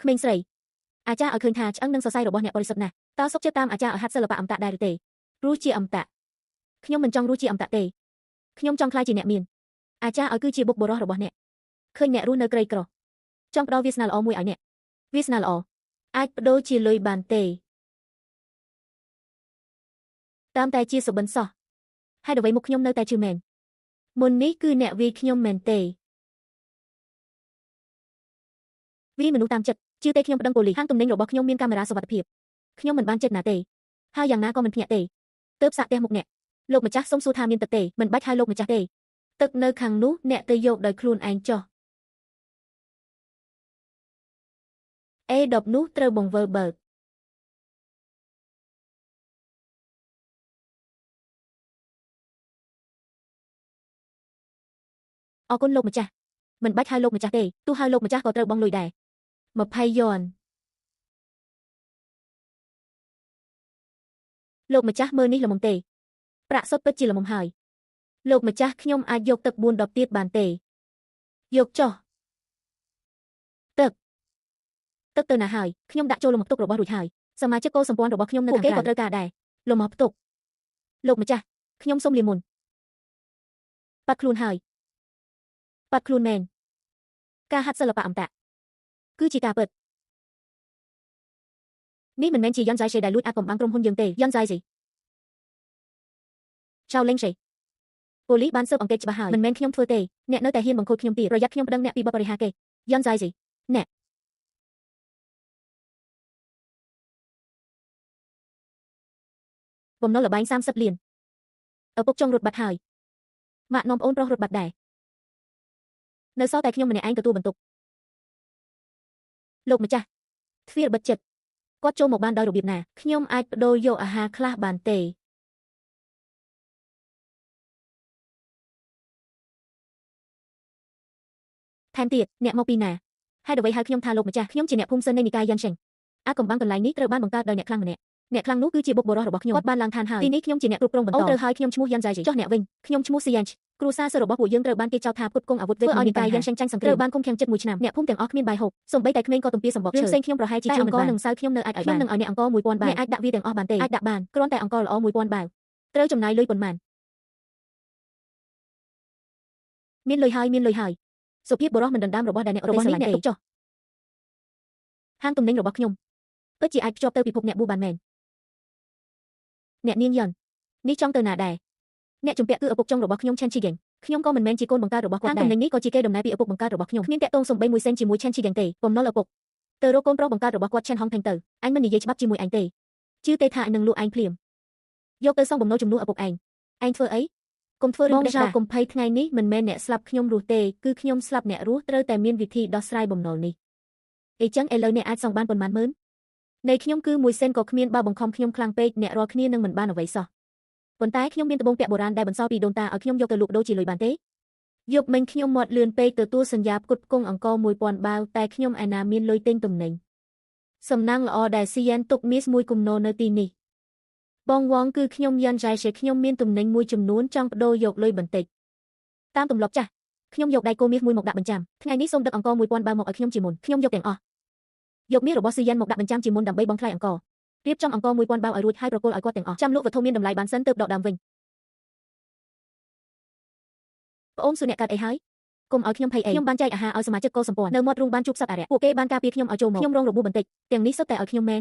ក្មេងស្រីអាចារ្យឲ្យឃើញថាឆ្អឹងនិងសរសៃរបស់អ្នកបរិសុទ្ធណាស់តើសុខចិត្តតាមអាចារ្យឲ្យហាត់សិល្បៈអមតៈដែរឬទេរស់ជាអមតៈខ្ញុំមិនចង់រស់ជាអមតៈទេខ្ញុំចង់ក្លាយជាអ្នកមានអាចារ្យឲ្យគឺជាបុកបុរសរបស់អ្នកឃើញអ្នករស់នៅក្រីក្រចង់ផ្ដល់វាសនាល្អមួយឲ្យអ្នកវាសនាល្អអាចបដូរជាលុយបានទេតាមតែជាសុបិនសោះហេតុអ្វីមុខខ្ញុំនៅតែជឿមែនមុននេះគឺអ្នកវាយខ្ញុំមែនទេវាមនុស្សតាមចិត្តជឿទេខ្ញុំប្តឹងប៉ូលីសហាងទំនិញរបស់ខ្ញុំមានកាមេរ៉ាសុវត្ថិភាពខ្ញុំមិនបានចិត្តណាទេហើយយ៉ាងណាក៏មិនភ្ញាក់ទេទើបសាក់ផ្ទះមុខអ្នកលោកម្ចាស់សូមសួរថាមានទឹកទេមិនបាច់ហៅលោកម្ចាស់ទេទឹកនៅខាងនោះអ្នកទៅយកដោយខ្លួនឯងចុះអេដបនោះត្រូវបង្វិលបើកអរគុណលោកម្ចាស់មិនបាច់ហៅលោកម្ចាស់ទេទោះហៅលោកម្ចាស់ក៏ត្រូវបង់លុយដែរ20យួនលោកម្ចាស់មើលនេះល្មមទេប្រាក់សុទ្ធពិតជាល្មមហើយលោកម្ចាស់ខ្ញុំអាចយកទឹក4ដបទៀតបានទេយកចុះទឹកទឹកទៅណាហើយខ្ញុំដាក់ចូលលំផ្ទុករបស់រួចហើយសមាជិកកូសម្ព័ន្ធរបស់ខ្ញុំនៅខាងក្រៅគេក៏ត្រូវការដែរលំផ្ទុកលោកម្ចាស់ខ្ញុំសូមលាមុនបាត់ខ្លួនហើយបាត់ខ្លួនមែនការហាត់សិល្បៈអមតៈគឺជាការពិតនេះមិនមែនជាយ៉នចៃសេដែលលួចអាចកំបាំងក្រុមហ៊ុនយើងទេយ៉នចៃសេចៅលេងសេប៉ូលីសបានស៊ើបអង្កេតច្បាស់ហើយមិនមែនខ្ញុំធ្វើទេអ្នកនៅតែហ៊ានបង្ខូចខ្ញុំទៀតប្រយ័ត្នខ្ញុំប្តឹងអ្នកពីបទបរិហាគេយ៉នចៃសេអ្នកបំណុលល្បែង30លានឪពុកចង់រត់បាត់ហើយម៉ាក់នាំប្អូនប្រុសរត់បាត់ដែរនៅសល់តែខ្ញុំម្នាក់ឯងទទួលបន្ទុកលោកម្ចាស់ទ្វារបិទចិត្តគាត់ចូលមកបានដោយរបៀបណាខ្ញុំអាចបដូរយកអាហារខ្លះបានទេថែមទៀតអ្នកមកពីណាហេតុអ្វីហៅខ្ញុំថាលោកម្ចាស់ខ្ញុំជាអ្នកភូមិសិននៃនិកាយយ៉ាន់შេងអាចកំបាំងកន្លែងនេះត្រូវបានបង្កើតដោយអ្នកខ្លាំងម្នាក់អ្នកខ្លាំងនោះគឺជាបុកបុរសរបស់ខ្ញុំគាត់បានឡើងឋានហើយទីនេះខ្ញុំជាអ្នកគ្រប់គ្រងបន្តត្រូវហើយខ្ញុំឈ្មោះយ៉ាន់ចៃចុះអ្នកវិញខ្ញុំឈ្មោះស៊ីយ៉ាន់គ្រួសារសិស្សរបស់ពួកយើងត្រូវបានគេចោទថាផ្គត់ផ្គង់អាវុធវេទធ្វើឲ្យនិកាយយ៉ាន់შេងចាញ់សង្គ្រាមត្រូវបានឃុំឃាំងជិត1ឆ្នាំអ្នកភូមិទាំងអស់គ្មានបាយហូបសូម្បីតែក្មេងក៏ទំពាសម្បកឈើផ្សេងខ្ញុំប្រហែលជាជឿមិនបាននឹងសៅខ្ញុំនៅអាចឲ្យបានខ្ញុំនឹងឲ្យអ្នកអង្គ1000បាវអ្នកអាចដាក់វាទាំងអស់បានទេអាចដាក់បានគ្រាន់តែអង្គល្អ1000បាវត្រូវចំណាយលុយប៉ុន្មានមានលុយហើយមានលុយហើយសុភាពបុរសមិនដណ្ដើមរបស់ដែលអ្នករបស់នេះអ្នកទុកចុះហាងទំនិញរបស់ខ្ញុំពិតជាអាចភ្ជាប់ទៅពិភពអ្នកបួសបានមែនអ្នកនាងយ៉ននេះចង់ទៅណាដែរអ្នកជំពាក់គឺឪពុកចុងរបស់ខ្ញុំឆេនឈីហ្គេងខ្ញុំក៏មិនមែនជាកូនបង្កើតរបស់គាត់ដែរហាងទំនិញនេះក៏ជាគេដំណែលពីឪពុកបង្កើតរបស់ខ្ញុំគ្មានតាក់ទងសំបីមួយសេនជាមួយឆេនឈីហ្គេងទេបំណុលឪពុកទៅរកកូនប្រុសបង្កើតរបស់គាត់ឆេនហុងថេងទៅអញមិននិយាយច្បាប់ជាមួយអញទេជឿទេថាអញនឹងលក់ឯងភ្លាមយកទៅសងបំណុលជំនួសឪពុកឯងឯងធ្វើអីកុំធ្វើរឿងផ្ដេសកុំភ័យថ្ងៃនេះមិនមែនអ្នកស្លាប់ខ្ញុំរស់ទេគឺខ្ញុំស្លាប់អ្នករស់ត្រូវតែមានវិធីដោះស្រាយបំណុលនេះអីចឹងឥឡូវអ្នកអាចសងបានប៉ុន្មានម៉ឺននៃខ្ញុំគឺមួយសេនក៏គ្មានបើបង្ខំខ្ញុំខ្លាំងពេកអ្នករាល់គ្នានឹងមិនបានអ្វីសោះប៉ុន្តែខ្ញុំមានត្បូងពាក់បុរាណដែលបន្សល់ពីដូនតាឲ្យខ្ញុំយកទៅលក់ដូរជាលុយបានទេយប់មិញខ្ញុំមាត់លឿនពេកទទួលសញ្ញាផ្គត់ផ្គង់អង្គ1000បាវតែខ្ញុំឯណាមានលុយទិញទំនិញសំណាងល្អដែលស៊ីយ៉ែនទុកមាសមួយគំនរនៅទីនេះបងវងគឺខ្ញុំយ៉ាន់ចៃសេខ្ញុំមានទំនិញមួយចំនួនចង់បដូរយកលុយបន្តិចតាមទម្លាប់ចាស់ខ្ញុំយកដៃគោមាសមួយមកដាក់បញ្ចាំថ្ងៃនេះសូមដឹកអង្គ1000បាវមកឲ្យខ្ញុំជាមុនខ្ញុំយកទាំងអស់យកមាសរបស់ស៊ីយ៉ែនមកដាក់បញ្ចាំជាមុនដើម្បីបង់ថ្លៃអង្គរៀបចំអង្គ1000បាវឲ្យរួចហើយប្រគល់ឲ្យគាត់ទាំងអស់ចាំលក់វត្ថុមានតម្លៃបានសិនទើបដកដើមវិញប្អូនសួរអ្នកកាត់អីហើយកុំឲ្យខ្ញុំភ័យអីខ្ញុំបានចែកអាហារឲ្យសមាជិកកូសម្ព័ន្ធនៅមាត់រូងបានជួបសត្វអរិយពួកគេបានការពារខ្ញុំឲ្យចូលមកខ្ញុំរងរបួសបន្តិចទាំងនេះសុទ្ធតែឲ្យខ្ញុំមែន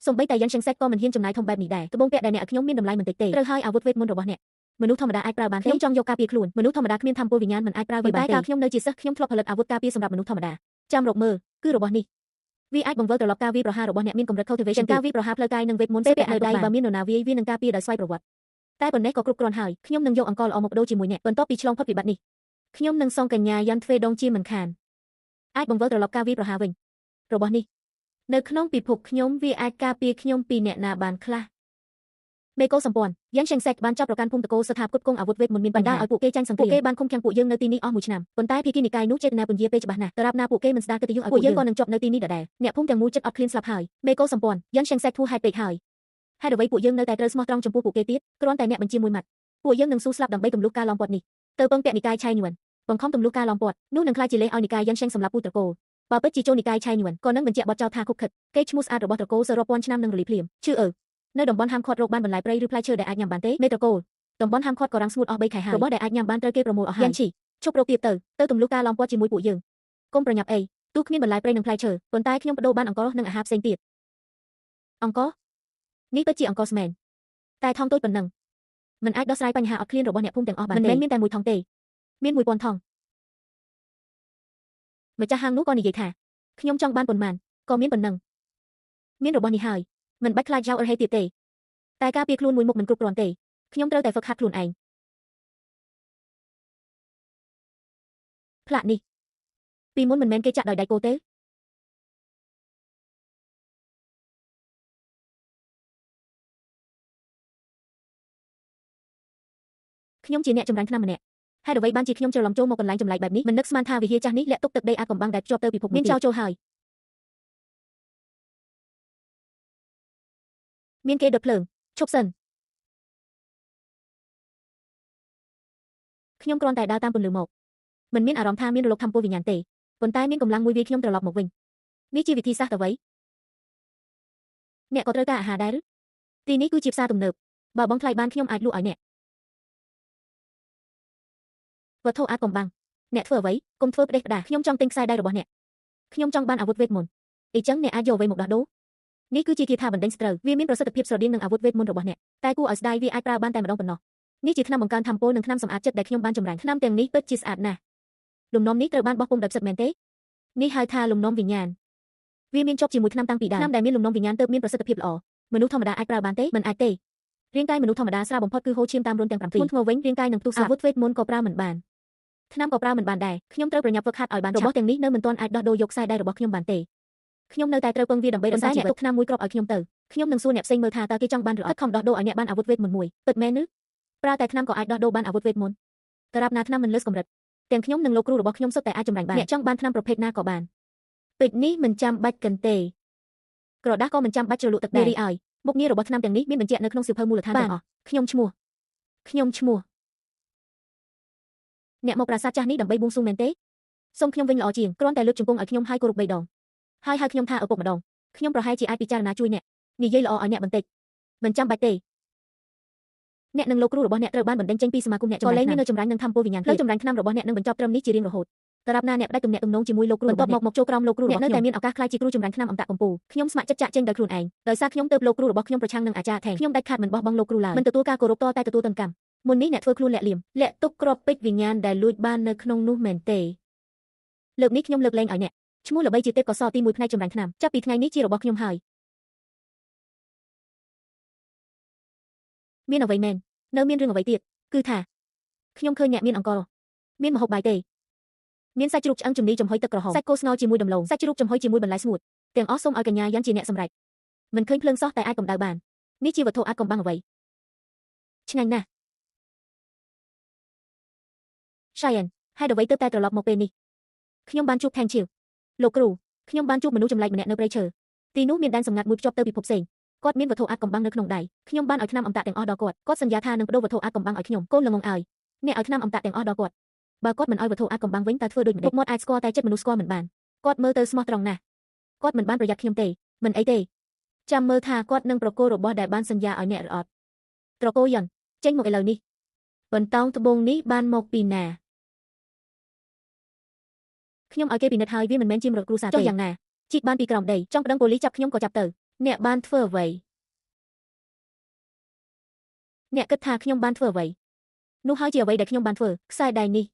សូម្បីតែយ៉ាន់ឆេងសេតក៏មិនហ៊ានចំណាយធំបែបនេះដែរត្បូងពាក់ដែលអ្នកឲ្យខ្ញុំមានតម្លៃមិនតិចទេត្រូវហើយអាវុធវេទមន្តរបស់អ្នកមនុស្សធម្មតាអាចប្រើបានទេខ្ញុំចង់យកការពារខ្លួនមនុស្សធម្មតាគ្មានធម៌ពលវិញ្ញាណមិនអាចប្រើវាបានទេតែកាលខ្ញុំនៅជាសិស្សខ្ញុំធ្លាប់ផលិតអាវុធការពារសម្រាប់មនុស្សធម្មតាចាំរកមើលគឺរបស់នេះវាអាចបង្វិលត្រឡប់ការវាយប្រហាររបស់អ្នកមានកម្រិត cultivation ការវាយប្រហារផ្លូវកាយនិងវេទមន្តពេលពាក់នៅដៃបើមាននរណាវាយវានឹងការពារដោយស្វ័យប្រវត្តិតែប៉ុណ្ណេះក៏គ្រប់គ្រាន់ហើយខ្ញុំនឹងយកអង្គល្អមកបដូរជាមួយអ្នកបន្ទាប់ពីឆ្លងផុតវិបត្តិនេះខ្ញុំនឹងសងកញ្ញាយ៉ាន់ទ្វេដងជាមិនខានអាចបង្វិលត្រឡប់ការវាយប្រហារវិញរបស់នេះនៅក្នុងពិភពខ្ញុំវាអាចការពារខ្ញុំពីអ្នកណាបានខ្លះមេកូសម្ព័ន្ធយ៉ាងឆេងសេកបានចាប់ប្រកាន់ភូមិតកោស្ថាបផ្គត់ផ្គង់អាវុធវេទមន្តមានបញ្ហាឲ្យពួកគេចាញ់សង្គ្រាមពួកគេបានឃុំឃាំងពួកយើងនៅទីនេះអស់មួយឆ្នាំប៉ុន្តែភាគីនិកាយនោះចេតនាពន្យាពេលច្បាស់ណាស់ដរាបណាពួកគេមិនស្ដារកិត្តិយសឲ្យពួកយើងក៏នឹងជាប់នៅទីនេះដដែលអ្នកភូមិទាំងមូលចិត្តអត់ឃ្លានស្លាប់ហើយមេកូសម្ព័ន្ធយ៉ាងឆេងសេកធូរហេតុពេកហើយហេតុអ្វីពួកយើងនៅតែត្រូវស្មោះត្រង់ចំពោះពួកគេទៀតគ្រាន់តែអ្នកបញ្ជាមួយម៉ាត់ពួកយើងនឹងស៊ូស្លាប់ដើម្បីទម្លុះការឡោមព័ទ្ធនេះទៅពឹងពាក់និកាយឆៃញួនបង្ខំទម្លុះការឡោមព័ទ្ធនោះនឹងក្លាយជាលេសឲ្យនិកាយយ៉ាងឆេងសម្លាប់ពូត្រកូល បើពិតជាចូលនិកាយឆៃញួនក៏នឹងបញ្ជាក់បទចោទថាខុបខិតគេឈ្មោះស្អាតរបស់ត្រកូលសរាប់ពាន់ឆ្នាំនឹងរលីភ្លាមឈឺអើនៅតំបន់ហាមឃាត់រកបានបន្លែព្រៃឬផ្លែឈើដែលអាចញ៉ាំបានទេមេត្រកូលតំបន់ហាមឃាត់ក៏រាំងស្ងួតអស់3ខែហើយរបស់ដែលអាចញ៉ាំបានត្រូវគេប្រមូលអស់ហើយយ៉ាងឈីឈប់រកទៀតទៅទៅទម្លុះការឡោមព័ទ្ធជាមួយពួកយើងកុំប្រញាប់អីទោះគ្មានបន្លែព្រៃនិងផ្លែឈើប៉ុន្តែខ្ញុំបដូរបានអង្ករនិងអាហារផ្សេងទៀតអង្ករនេះពិតជាអង្ករស្មែនតែថង់តូចប៉ុណ្ណឹងមិនអាចដោះស្រាយបញ្ហាអត់ឃ្លានរបស់អ្នកភូមិទាំងអស់បានទេមិនមែនមានតែមួយថង់ទេមាន1000ថង់ម្ចាស់ហាងនោះក៏និយាយថាខ្ញុំចង់បានប៉ុន្មានក៏មានប៉ុណ្ណឹងមានរបស់នេះហើយមិនបាច់ខ្លាចយ៉ាវអរហេទៀតទេតែការពារខ្លួនមួយមុខមិនគ្រប់គ្រាន់ទេខ្ញុំត្រូវតែហ្វឹកហាត់ខ្លួនឯងផ្លាកនេះពីមុនមិនមែនគេចាក់ដោយដៃគោទេខ្ញុំជាអ្នកចម្រាញ់ថ្នាំម្នាក់ហេតុអ្វីបានជាខ្ញុំច្រឡំចូលមកកន្លែងចម្លែកបែបនេះមិននឹកស្មានថាវិហារចាស់នេះលាក់ទុកទឹកដីអាកំបាំងដែលភ្ជាប់ទៅពិភពមានចោលចូលហើយមានគេដុតភ្លើងឈប់សិនខ្ញុំគ្រាន់តែដើរតាមពន្លឺមកមិនមានអារម្មណ៍ថាមានរលកធម្មពលវិញ្ញាណទេប៉ុន្តែមានកម្លាំងមួយវាខ្ញុំត្រឡប់មកវិញនេះជាវិធីសាស្ត្រអ្វីអ្នកក៏ត្រូវការអាហារដែរឬទីនេះគឺជាផ្សារទំនើបបើបងថ្លៃបានខ្ញុំអាចលក់ឲ្យអ្នកវត្ថុអាចកំបាំងអ្នកធ្វើអ្វីកុំធ្វើផ្ដេសផ្ដាសខ្ញុំចង់ទិញខ្សែដៃរបស់អ្នកខ្ញុំចង់បានអាវុធវេទមន្តអ៊ីចឹងអ្នកអាចយកអ្វីមកដោះដូរនេះគឺជាគាថាបណ្ដេញស្ត្រូវវាមានប្រសិទ្ធភាពស្រដៀងនឹងអាវុធវេទមន្តរបស់អ្នកតែគួរឲ្យស្ដាយវាអាចប្រើបានតែម្ដងប៉ុណ្ណោះនេះជាថ្នាំបង្កើនធម៌ពលនិងថ្នាំសម្អាតចិត្តដែលខ្ញុំបានចម្រាញ់ថ្នាំទាំងនេះពិតជាស្អាតណាស់លំនាំនេះត្រូវបានបោះពុម្ពដោយផ្សិតមែនទេនេះហៅថាលំនាំវិញ្ញាណវាមានជាប់ជាមួយថ្នាំតាំងពីដើមថ្នាំដែលមានលំនាំវិញ្ញាណទើបមានប្រសិទ្ធភាពល្អមនុស្សធម្មតាអាចប្រើបានទេមិនអាចទេរាងកាយមនុស្សធម្មតាស្រាលបំផុតគឺហូរឈាមតាមរន្ធទាំង7ធ្ងន់ធ្ងរវិញរាងកាយនឹងផ្ទុះអាវុធវេទមន្តក៏ប្រើមិនបានថ្នាំក៏ប្រើមិនបានដែរខ្ញុំត្រូវប្រញាប់ហ្វឹកហាត់ឲ្យបានរបស់ទាំងនេះនៅមិនទាន់អាចដោះដូរយកខ្សែដៃរបស់ខ្ញុំបានទេខ្ញុំនៅតែត្រូវពឹងវាដើម្បីរក្សាជីវិតទុកថ្នាំមួយគ្រាប់ឲ្យខ្ញុំទៅខ្ញុំនឹងសួរអ្នកផ្សេងមើលថាតើគេចង់បានឬអត់ខំដោះដូរឲ្យអ្នកបានអាវុធវេទមន្តមួយពិតមែនឬប្រើតែថ្នាំក៏អាចដោះដូរបានអាវុធវេទមន្តតរាប់ណាថ្នាំមិនលើសកម្រិតទាំងខ្ញុំនិងលោកគ្រូរបស់ខ្ញុំសុទ្ធតែអាចចម្រាញ់បានអ្នកចង់បានថ្នាំប្រភេទណាក៏បានពេជ្រនេះមិនចាំបាច់កិនទេក្រដាសក៏មិនចាំបាច់ជ្រលក់ទឹកដែររីឲ្យមុខងាររបស់ថ្នាំទាំងនេះមានបញ្ជាក់នៅក្នុងសៀវភៅមូលដ្ឋានទាំងអស់ខ្ញុំឈ្មោះអ្នកមកប្រាសាទចាស់នេះដើម្បីបួងសួងមែនទេសូមខ្ញុំវិញល្អជាងគ្រាន់តែលើកជង្គង់ឲ្យខ្ញុំឲ្យគោរព3ដងហើយហៅខ្ញុំថាឪពុកម្ដងខ្ញុំប្រហែលជាអាចពិចារណាជួយអ្នកនិយាយល្អឲ្យអ្នកបន្តិចមិនចាំបាច់ទេអ្នកនិងលោកគ្រូរបស់អ្នកត្រូវបានបណ្ដេញចេញពីសមាគមអ្នកចម្រាញ់ក៏លែងមាននៅចម្រាញ់និងធម្មពលវិញ្ញាណផ្លូវចម្រាញ់ថ្នាំរបស់អ្នកនឹងបញ្ចប់ត្រឹមនេះជារៀងរហូតតរាប់ណាអ្នកផ្ដាច់ទំនាក់ទំនងជាមួយលោកគ្រូបន្ទាប់មកមកចូលក្រោមលោកគ្រូរបស់អ្នកនៅតែមានឱកាសក្លាយជាគ្រូចម្រាញ់ថ្នាំអមតៈកំពូលខ្ញុំស្ម័គ្រចិត្តចាក់ចេញដោយខ្លួនឯងដោយសារខ្ញុំទៅលោកគ្រូរបស់ខ្ញុំប្រឆាំងនឹងអាចារ្យថេងខ្ញុំដាច់ខាតមិនបោះបង់លោកគ្រូឡើយមិនទទួលការគោរពតតែទទួលទណ្ឌកម្មមុននេះអ្នកធ្វើខ្លួនលាក់លៀមលាក់ទុកគ្រាប់ពេជ្រវិញ្ញាណដែលលួចបាននៅក្នុងនោះមែនទេលើកនេះខ្ញុំលើកលែងឲ្យអ្នកឈ្មោះល្បីជាទេពកោសលទី1ផ្នែកចម្រាញ់ថ្នាំចាប់ពីថ្ងៃនេះជារបស់ខ្ញុំហើយមានអ្វីមែននៅមានរឿងអ្វីទៀតគឺថាខ្ញុំឃើញអ្នកមានអង្ករមានម្ហូបបាយទេមានសាច់ជ្រូកឆ្អឹងជំនីចំហុយទឹកក្រហមសាច់គោស្ងោរជាមួយដំឡូងសាច់ជ្រូកចំហុយជាមួយបន្លែស្ងួតទាំងអស់សូមឲ្យកញ្ញាយ៉ាងជាអ្នកសម្រេចមិនឃើញភ្លើងសោះតែអាចកម្ដៅបាននេះជាវត្ថុអាចកំបាំងអ្វីឆ្ងាញ់ណាស់ Cheyenne ហេតុអ្វីទើបតែត្រឡប់មកពេលនេះខ្ញុំបានជួបថេងឈៀវលោកគ្រូខ្ញុំបានជួបមនុស្សចម្លែកម្នាក់នៅព្រៃឈើទីនោះមានដែនសម្ងាត់មួយភ្ជាប់ទៅពិភពផ្សេងគាត់មានវត្ថុអាចកំបាំងនៅក្នុងដៃខ្ញុំបានឲ្យថ្នាំអមតៈទាំងអស់ដល់គាត់គាត់សន្យាថានឹងប្ដូរវត្ថុអាចកំបាំងឲ្យខ្ញុំកូនល្ងងឲ្យអ្នកឲ្យថ្នាំអមតៈទាំងអស់ដល់គាត់បើគាត់មិនឲ្យវត្ថុអាចកំបាំងវិញតើធ្វើដូចម្តេចមុខមាត់អាចស្គាល់តែចិត្តមនុស្សស្គាល់មិនបានគាត់មើលទៅស្មោះត្រង់ណាស់គាត់មិនបានប្រយ័ត្នខ្ញុំទេមិនអីទេចាំមើលថាគាត់នឹងប្រគល់របស់ដែលបានសន្យាឲ្យអ្នកឬអត់ត្រកូលយ៉ាងចេញមកឥឡូវនេះបន្តោងត្បូងនេះបានមកពីណាខ្ញុំឲ្យគេពិនិត្យហើយវាមិនមែនជាមរតកគ្រួសារទេចុះយ៉ាងណាជីកបានពីក្រោមដីចង់ប្តឹងប៉ូលីសចាប់ខ្ញុំក៏ចាប់ទៅអ្នកបានធ្វើអ្វីអ្នកគិតថាខ្ញុំបានធ្វើអ្វីនោះហើយជាអ្វីដែលខ្ញុំបានធ្វើខ្សែដៃនេះ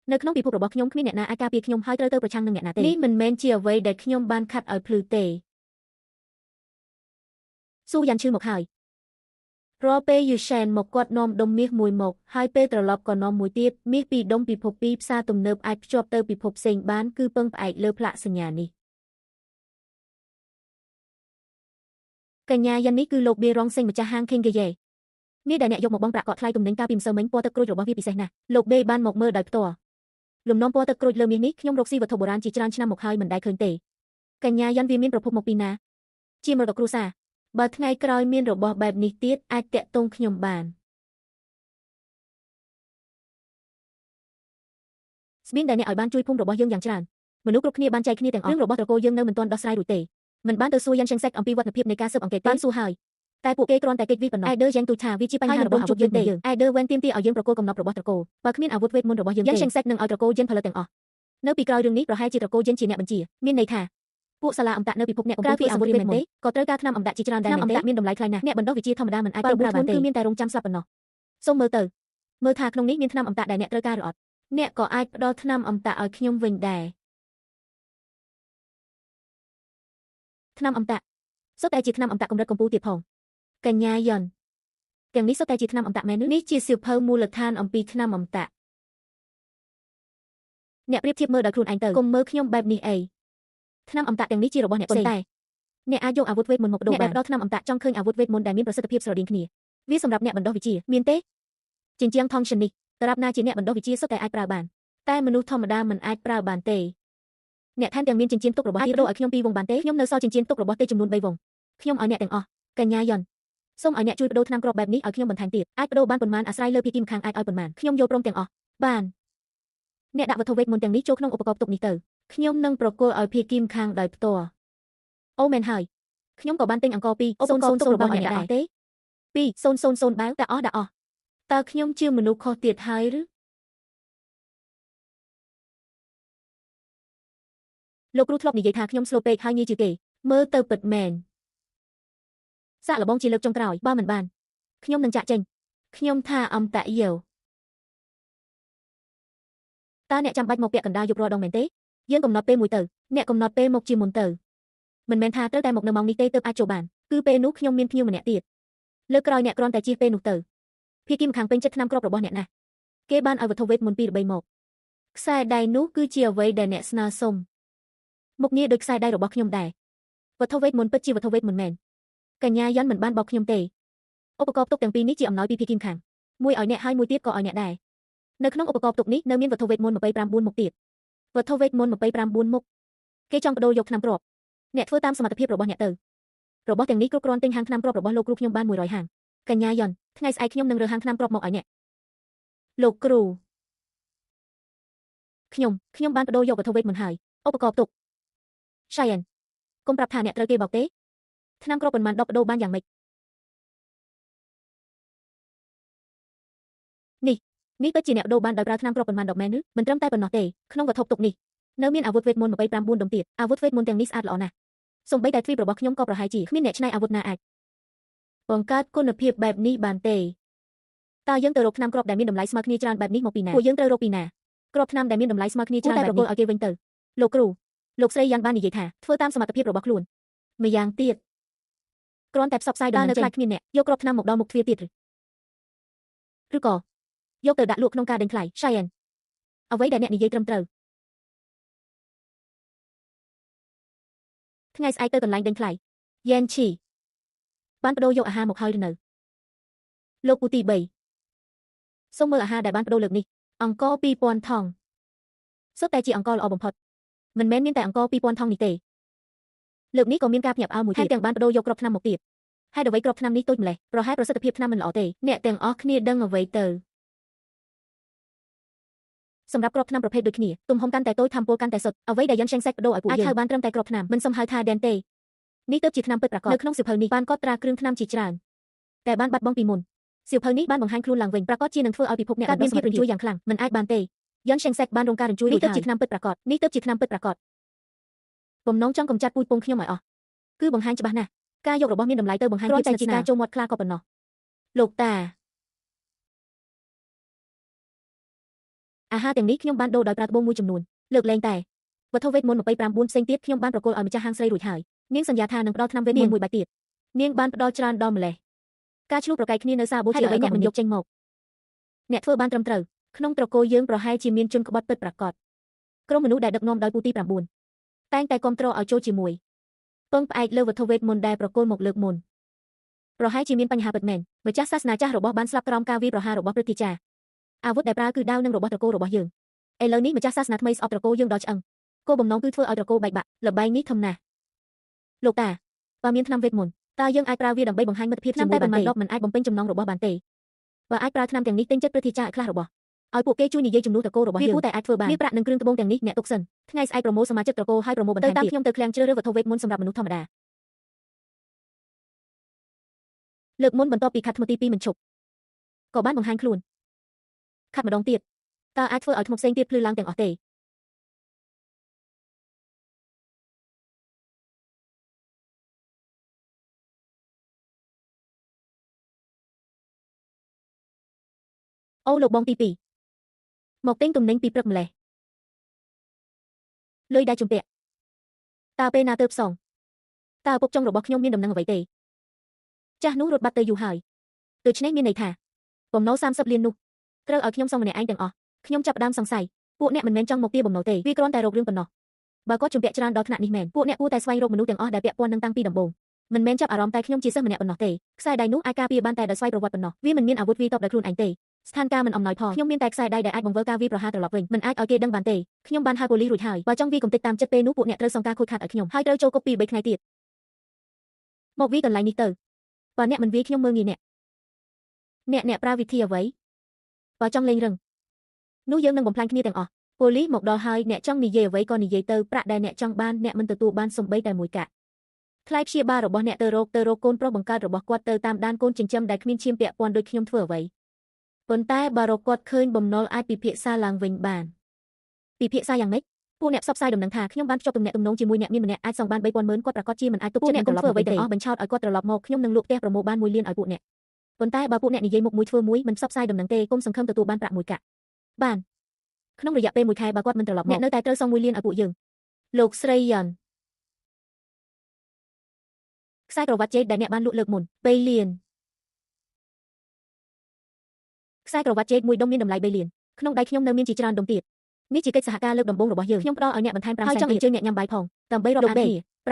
នៅក្នុងពិភពរបស់ខ្ញុំគ្មានអ្នកណាអាចការពារខ្ញុំហើយត្រូវទៅប្រឆាំងនឹងអ្នកណាទេនេះមិនមែនជាអ្វីដែលខ្ញុំបានខាត់ឲ្យភ្លឺទេស៊ូយ៉ាន់ឈឺមកហើយរាល់ពេលយូសែនមកគាត់នាំដុំមាសមួយមកហើយពេលត្រឡប់ក៏នាំមួយទៀតមាសពីរដុំពិភពពីរផ្សារទំនើបអាចភ្ជាប់ទៅពិភពផ្សេងបានគឺពឹងផ្អែកលើផ្លាកសញ្ញានេះកញ្ញាយ៉ាន់នេះគឺលោកប៊ីរ៉ងសេងម្ចាស់ហាងខេងហ្គេយេមានដែលអ្នកយកមកបង់ប្រាក់កក់ថ្លៃទំនិញកាលពីម្សិលមិញពណ៌ទឹកក្រូចរបស់វាពិសេសណាស់លោកបេបានមកមើលដោយផ្ទាល់លំនាំពណ៌ទឹកក្រូចលើមាសនេះខ្ញុំរកស៊ីវត្ថុបុរាណជាច្រើនឆ្នាំមកហើយមិនដែលឃើញទេកញ្ញាយ៉ាន់វាមានប្រភពមកពីណាជាមរតកគ្រួសារបើថ្ងៃក្រោយមានរបស់បែបនេះទៀតអាចតាក់ទងខ្ញុំបានស្បៀងដែលអ្នកឲ្យបានជួយភូមិរបស់យើងយ៉ាងច្រើន មនុស្សគ្រប់គ្នាបានចែកគ្នាទាំងអស់រឿងរបស់ត្រកូលយើងនៅមិនទាន់ដោះស្រាយរួចទេមិនបានទៅសួរយ៉ាងឆេងសេកអំពីវឌ្ឍនភាពនៃការស៊ើបអង្កេតទេបានសួរហើយតែពួកគេគ្រាន់តែគេចវិប៉ុណ្ណោះអេដឺយ៉ាងទូចថាវាជាបញ្ហារបស់អាវុធយើងទេអេដឺវ៉ែនទាមទារឲ្យយើងប្រគល់កំណប់របស់ត្រកូលបើគ្មានអាវុធវេទមន្តរបស់យើងទេយ៉ាងឆេងសេកនឹងឲ្យត្រកូលយិនផលិតទាំងអស់នៅពីក្រោយរឿងនេះប្រហែលជាត្រកូលយិនជាអ្នកបញ្ជាមានន័យថាពួកសាលាអមតៈនៅពិភពអ្នកកំពុងធ្វើអាវុធវេទមន្តទេក៏ត្រូវការថ្នាំអមតៈជាច្រើនដែរថ្នាំអមតៈមានតម្លៃថ្លៃណាស់អ្នកបណ្ដុះវិជ្ជាធម្មតាមិនអាចប្រើបានទេគឺមានតែរងចាំស្លាប់ប៉ុណ្ណោះសូមមើលទៅមើលថាក្នុងនេះមានថ្នាំអមតៈដែលអ្នកត្រូវការឬអត់អ្នកក៏អាចផ្ដល់ថ្នាំអមតៈឲ្យខ្ញុំវិញដែរថ្នាំអមតៈសុទ្ធតែជាថ្នាំអមតៈកម្រិតកំពូលទៀតផងកញ្ញាយ៉ុនទាំងនេះសុទ្ធតែជាថ្នាំអមតៈមែនឬនេះជាសៀវភៅមូលដ្ឋានអំពីថ្នាំអមតៈអ្នកប្រៀបធៀបមើលដោយខ្លួនឯងទៅកុំមើលខ្ញុំបែបនេះអីថ្នាំអមតៈទាំងនេះជារបស់អ្នកផ្សេងតែអ្នកអាចយកអាវុធវេទមន្តមកបដូរបានអ្នកដែលផ្ដល់ថ្នាំអមតៈចង់ឃើញអាវុធវេទមន្តដែលមានប្រសិទ្ធភាពស្រដៀងគ្នាវាសម្រាប់អ្នកបណ្ដុះវិជ្ជាមានទេជាជាងថងឈិននេះដរាបណាជាអ្នកបណ្ដុះវិជ្ជាសុទ្ធតែអាចប្រើបានតែមនុស្សធម្មតាមិនអាចប្រើបានទេអ្នកថែមទាំងមានចិញ្ចៀនទុករបស់ទៀតដូរឲ្យខ្ញុំពីរវងបានទេខ្ញុំនៅសល់ចិញ្ចៀនទុករបស់ទេចំនួន3វងខ្ញុំឲ្យអ្នកទាំងអស់កញ្ញាយ៉ុនសូមឲ្យអ្នកជួយបដូរថ្នាំគ្រាប់បែបនេះឲ្យខ្ញុំបន្ថែមទៀតអាចបដូរបានប៉ុន្មានអាស្រ័យលើភាគីម្ខាងអាចឲ្យប៉ុន្មានខ្ញុំយល់ព្រមទាំងអស់បានអ្នកដាក់វត្ថុវេទមន្តទាំងនេះចូលក្នុងឧបករណ៍ផ្ទុកនេះទៅខ្ញុំនឹងប្រគល់ឲ្យភាគីម្ខាងដោយផ្ទាល់អូមែនហើយខ្ញុំក៏បានទិញអង្គ2 000របស់អ្នកដែរទេ2000បាវដាក់អស់ដាក់អស់តើខ្ញុំជាមនុស្សខុសទៀតហើយឬលោកគ្រូធ្លាប់និយាយថាខ្ញុំស្លូតពេកហើយងាយជឿគេមើលទៅពិតមែនសាកល្បងជាលើកចុងក្រោយបើមិនបានខ្ញុំនឹងចាក់ចេញខ្ញុំថាអមតៈយោតើអ្នកចាំបាច់មកពាក់កណ្ដាលយប់រាល់ដងមែនទេយើងកំណត់ពេលមួយទៅអ្នកកំណត់ពេលមកជាមុនទៅមិនមែនថាត្រូវតែមកនៅម៉ោងនេះទេទើបអាចចូលបានគឺពេលនោះខ្ញុំមានភ្ញៀវម្នាក់ទៀតលើកក្រោយអ្នកគ្រាន់តែជិះពេលនោះទៅភាគីម្ខាងពេញចិត្តថ្នាំគ្រាប់របស់អ្នកណាស់គេបានឲ្យវត្ថុវេទមន្តពីរបីមកខ្សែដៃនោះគឺជាអ្វីដែលអ្នកស្នើសុំមុខងារដូចខ្សែដៃរបស់ខ្ញុំដែរវត្ថុវេទមន្តពិតជាវត្ថុវេទមន្តមែនកញ្ញាយ៉ុនមិនបានបោកខ្ញុំទេឧបករណ៍ផ្ទុកទាំងពីរនេះជាអំណោយពីភាគីម្ខាងមួយឲ្យអ្នកហើយមួយទៀតក៏ឲ្យអ្នកដែរនៅក្នុងឧបករណ៍ផ្ទុកនេះនៅមានវត្ថុវេទមន្ត29មុខទៀតវត្ថុវេទមន្ត29មុខគេចង់បដូរយកថ្នាំគ្រាប់អ្នកធ្វើតាមសមត្ថភាពរបស់អ្នកទៅរបស់ទាំងនេះគ្រប់គ្រាន់ទិញហាងថ្នាំគ្រាប់របស់លោកគ្រូខ្ញុំបាន100ហាងកញ្ញាយ៉ុនថ្ងៃស្អែកខ្ញុំនឹងរើហាងថ្នាំគ្រាប់មកឲ្យអ្នកលោកគ្រូខ្ញុំបានបដូរយកវត្ថុវេទមន្តហើយឧបករណ៍ផ្ទុក Cheyenne កុំប្រាប់ថាអ្នកត្រូវគេបោកទេថ្នាំគ្រាប់ប៉ុន្មានដបបដូរបានយ៉ាងម៉េចនេះពិតជាអ្នកបដូរបានដោយប្រើថ្នាំគ្រាប់ប៉ុន្មានដបមែនឬមិនត្រឹមតែប៉ុណ្ណោះទេក្នុងវត្ថុផ្ទុកនេះនៅមានអាវុធវេទមន្ត29ដុំទៀតអាវុធវេទមន្តទាំងនេះស្អាតល្អណាស់សូម្បីតែទ្វីបរបស់ខ្ញុំក៏ប្រហែលជាគ្មានអ្នកច្នៃអាវុធណាអាចបង្កើតគុណភាពបែបនេះបានទេតើយើងទៅរកថ្នាំគ្រាប់ដែលមានតម្លៃស្មើគ្នាច្រើនបែបនេះមកពីណាពួកយើងត្រូវរកពីណាគ្រាប់ថ្នាំដែលមានតម្លៃស្មើគ្នាច្រើនបែបនេះតែប្រគល់ឲ្យគេវិញទៅលោកគ្រូលោកស្រីយ៉ាងបាននិយាយថាធ្វើតាមសមត្ថភាពរបស់ខ្លួនម្យ៉ាងទៀតគ្រាន់តែផ្សព្វផ្សាយដល់នៅខ្លាចគ្មានអ្នកយកគ្រាប់ថ្នាំមកដល់មុខទ្វារទៀតឬក៏យកទៅដាក់លក់ក្នុងការដេញថ្លៃ Cheyenne អ្វីដែលអ្នកនិយាយត្រឹមត្រូវថ្ងៃស្អែកទៅកន្លែងដេញថ្លៃយ៉ែនឈីបានបដូរយកអាហារមកហើយឬនៅលោកពូទី3សូមមើលអាហារដែលបានបដូរលើកនេះអង្គ2000ថងសុទ្ធតែជាអង្គល្អបំផុតមិនមែនមានតែអង្គ2000ថងនេះទេលើកនេះក៏មានការភ្ញាក់ផ្អើលមួយទៀតថែមទាំងបានបដូរយកគ្រាប់ថ្នាំមកទៀតហេតុអ្វីគ្រាប់ថ្នាំនេះតូចម្លេះប្រហែលប្រសិទ្ធភាពថ្នាំមិនល្អទេអ្នកទាំងអស់គ្នាដឹងអ្វីទៅសម្រាប់គ្រាប់ថ្នាំប្រភេទដូចគ្នាទំហំកាន់តែតូចធម្មពលកាន់តែសុទ្ធអ្វីដែលយ៉ិនឆេងសេកបដូរឲ្យពួកយើងអាចហៅបានត្រឹមតែគ្រាប់ថ្នាំមិនសមហៅថាដែនទេនេះទើបជាថ្នាំពិតប្រាកដនៅក្នុងសៀវភៅនេះបានកត់ត្រាគ្រឿងថ្នាំជាច្រើនតែបានបាត់បង់ពីមុនសៀវភៅនេះបានបង្ហាញខ្លួនឡើងវិញប្រាកដជានឹងធ្វើឲ្យពិភពអ្នកកើតមានភាពរញ្ជួយយ៉ាងខ្លាំងមិនអាចបានទេយ៉ិនឆេងសេកបានរងការរញ្ជួយនេះទើបជាថ្នាំពិតប្រាកដនេះទើបជាថ្នាំពិតប្រាកដបំណងចង់កម្ចាត់ពូជពងខ្ញុំឲ្យអស់គឺបង្ហាញច្បាស់ណាស់ការយករបស់មានតម្លៃទៅបង្ហាញគ្រាន់តែជាការចូលមាត់ខ្លាក៏ប៉ុណ្ណោះលោកតាអាហារទាំងនេះខ្ញុំបានដូរដោយប្រើត្បូងមួយចំនួនលើកលែងតែវត្ថុវេទមន្ត29ផ្សេងទៀតខ្ញុំបានប្រគល់ឲ្យម្ចាស់ហាងស្រីរួចហើយនាងសន្យាថានឹងផ្ដល់ថ្នាំវេទមន្តមួយបាច់ទៀតនាងបានផ្ដល់ច្រើនដល់ម្លេះការឆ្លោះប្រកែកគ្នានៅសាបូជាអ្វីអ្នកមិនយកចេញមកអ្នកធ្វើបានត្រឹមត្រូវក្នុងត្រកូលយើងប្រហែលជាមានជនក្បត់ពិតប្រាកដក្រុមមនុស្សដែលដឹកនាំដោយពូទី9តែងតែគាំទ្រឲ្យចូលជាមួយពឹងផ្អែកលើវត្ថុវេទមន្តដែលប្រគល់មកលើកមុនប្រហែលជាមានបញ្ហាពិតមែនម្ចាស់សាសនាចាស់របស់បានស្លាប់ក្រោមការវាយប្រហាររបស់ព្រឹទ្ធាចារ្យអាវុធដែលប្រើគឺដាវនិងរបស់ត្រកូលរបស់យើងឥឡូវនេះម្ចាស់សាសនាថ្មីស្អប់ត្រកូលយើងដល់ឆ្អឹងគោលបំណងគឺធ្វើឲ្យត្រកូលបែកបាក់ល្បែងនេះធំណាស់លោកតាបើមានថ្នាំវេទមន្តតើយើងអាចប្រើវាដើម្បីបង្ហាញមិត្តភាពជាមួយបានទេមិនអាចបំពេញចំណងរបស់បានទេបើអាចប្រើថ្នាំទាំងនេះទិញចិត្តព្រឹទ្ធាចារ្យឲ្យខ្លះរបស់ ឲ្យពួកគេជួយនិយាយជំនួសត្រកូលរបស់យើងវាគួរតែអាចធ្វើបានមានប្រាក់និងគ្រឿងត្បូងទាំងនេះអ្នកទុកសិនថ្ងៃស្អែកប្រមូលសមាជិកត្រកូលហើយប្រមូលបន្ថែមទៀតទៅតាមខ្ញុំទៅឃ្លាំងជ្រើសរើសវត្ថុវេទមន្តសម្រាប់មនុស្សធម្មតាលើកមុនបន្ទាប់ពីខាត់ថ្មទី2មិនឈប់ក៏បានបង្ហាញខ្លួនខាត់ម្ដងទៀតតើអាចធ្វើឲ្យថ្មផ្សេងទៀតភ្លឺឡើងទាំងអស់ទេអូលោកបងទី2មកទិញទំនិញពីព្រឹកម្លេះលុយដែលជំពាក់តើពេលណាទៅផ្សងតើពុកចុងរបស់ខ្ញុំមានដំណឹងអ្វីទេចាស់នោះរត់បាត់ទៅយូរហើយដូច្នេះមានន័យថាបំណុល30លាននោះត្រូវឲ្យខ្ញុំសងម្នាក់ឯងទាំងអស់ខ្ញុំចាប់ផ្ដើមសង្ស័យពួកអ្នកមិនមែនចង់មកទារបំណុលទេវាគ្រាន់តែរករឿងប៉ុណ្ណោះបើគាត់ជំពាក់ច្រើនដល់ថ្នាក់នេះមែនពួកអ្នកគួរតែស្វែងរកមនុស្សទាំងអស់ដែលពាក់ព័ន្ធនឹងតាំងពីដំបូងមិនមែនចាប់អារម្មណ៍តែខ្ញុំជាសិស្សម្នាក់ប៉ុណ្ណោះទេខ្សែដៃនោះអាចការពារបានតែដោយស្វ័យប្រវត្តិប៉ុណ្ណោះវាមិនមានអាវុធវាយតបដោយខ្លួនឯងទេស្ថានភាពមិនអំណោយផលខ្ញុំមានតែខ្សែដៃដែលអាចបង្វិលការវាយប្រហារត្រឡប់វិញមិនអាចឲ្យគេដឹងបានទេខ្ញុំបានហៅប៉ូលីសរួចហើយបើចង់វាយកំទេចតាមចិត្តពេលនោះពួកអ្នកត្រូវសងការខូចខាតឲ្យខ្ញុំហើយត្រូវចូលគុក2 3ថ្ងៃទៀតមកវាយកន្លែងនេះទៅបើអ្នកមិនវាយខ្ញុំមើលងាយអ្នកអ្នកប្រើវិធីអ្វីបើចង់លេងរឹងនោះយើងនឹងបំផ្លាញគ្នាទាំងអស់ប៉ូលីសមកដល់ហើយអ្នកចង់និយាយអ្វីក៏និយាយទៅប្រាក់ដែលអ្នកចង់បានអ្នកមិនទទួលបានសំបីតែមួយកាក់ថ្លៃព្យាបាលរបស់អ្នកទៅរកកូនប្រុសបង្កើតរបស់គាត់ទៅតាមដានកូនចិញ្ចឹមដែលគ្មានឈាមពាក់ព័ន្ធដូចខ្ញុំធ្វើអ្វីប៉ុន្តែបើរកគាត់ឃើញបំណុលអាចពិភាក្សាឡើងវិញបានពិភាក្សាយ៉ាងម៉េចពួកអ្នកផ្សព្វផ្សាយដំណឹងថាខ្ញុំបានភ្ជាប់ទំនាក់ទំនងជាមួយអ្នកមានម្នាក់អាចសងបាន 30,000 ម៉ឺនគាត់ប្រាកដជាមិនអាចទុកចិត្តអ្នកកុំធ្វើអ្វីទាំងអស់បញ្ឆោតឲ្យគាត់ត្រឡប់មកខ្ញុំនឹងលក់ផ្ទះប្រមូលបាន1លានឲ្យពួកអ្នកប៉ុន្តែបើពួកអ្នកនិយាយមុខមួយធ្វើមួយមិនផ្សព្វផ្សាយដំណឹងទេកុំសង្ឃឹមទទួលបានប្រាក់មួយកាក់បានក្នុងរយៈពេល1ខែបើគាត់មិនត្រឡប់មកអ្នកនៅតែត្រូវសង1លានឲ្យពួកយើងលោកស្រីយ៉ាន់ខ្សែក្រវ៉ាត់ចេកដែលអ្នកបានលក់លើកមុន3លានខ្សែក្រវ៉ាត់ចេកមួយដុំមានតម្លៃ3លានក្នុងដៃខ្ញុំនៅមានជាច្រើនដុំទៀតនេះជាកិច្ចសហការលើកដំបូងរបស់យើងខ្ញុំផ្ដល់ឲ្យអ្នកបន្ថែម5សែនទៀតហើយចង់អញ្ជើញអ្នកញ៉ាំបាយផងដើម្បីរាប់អានគ្នា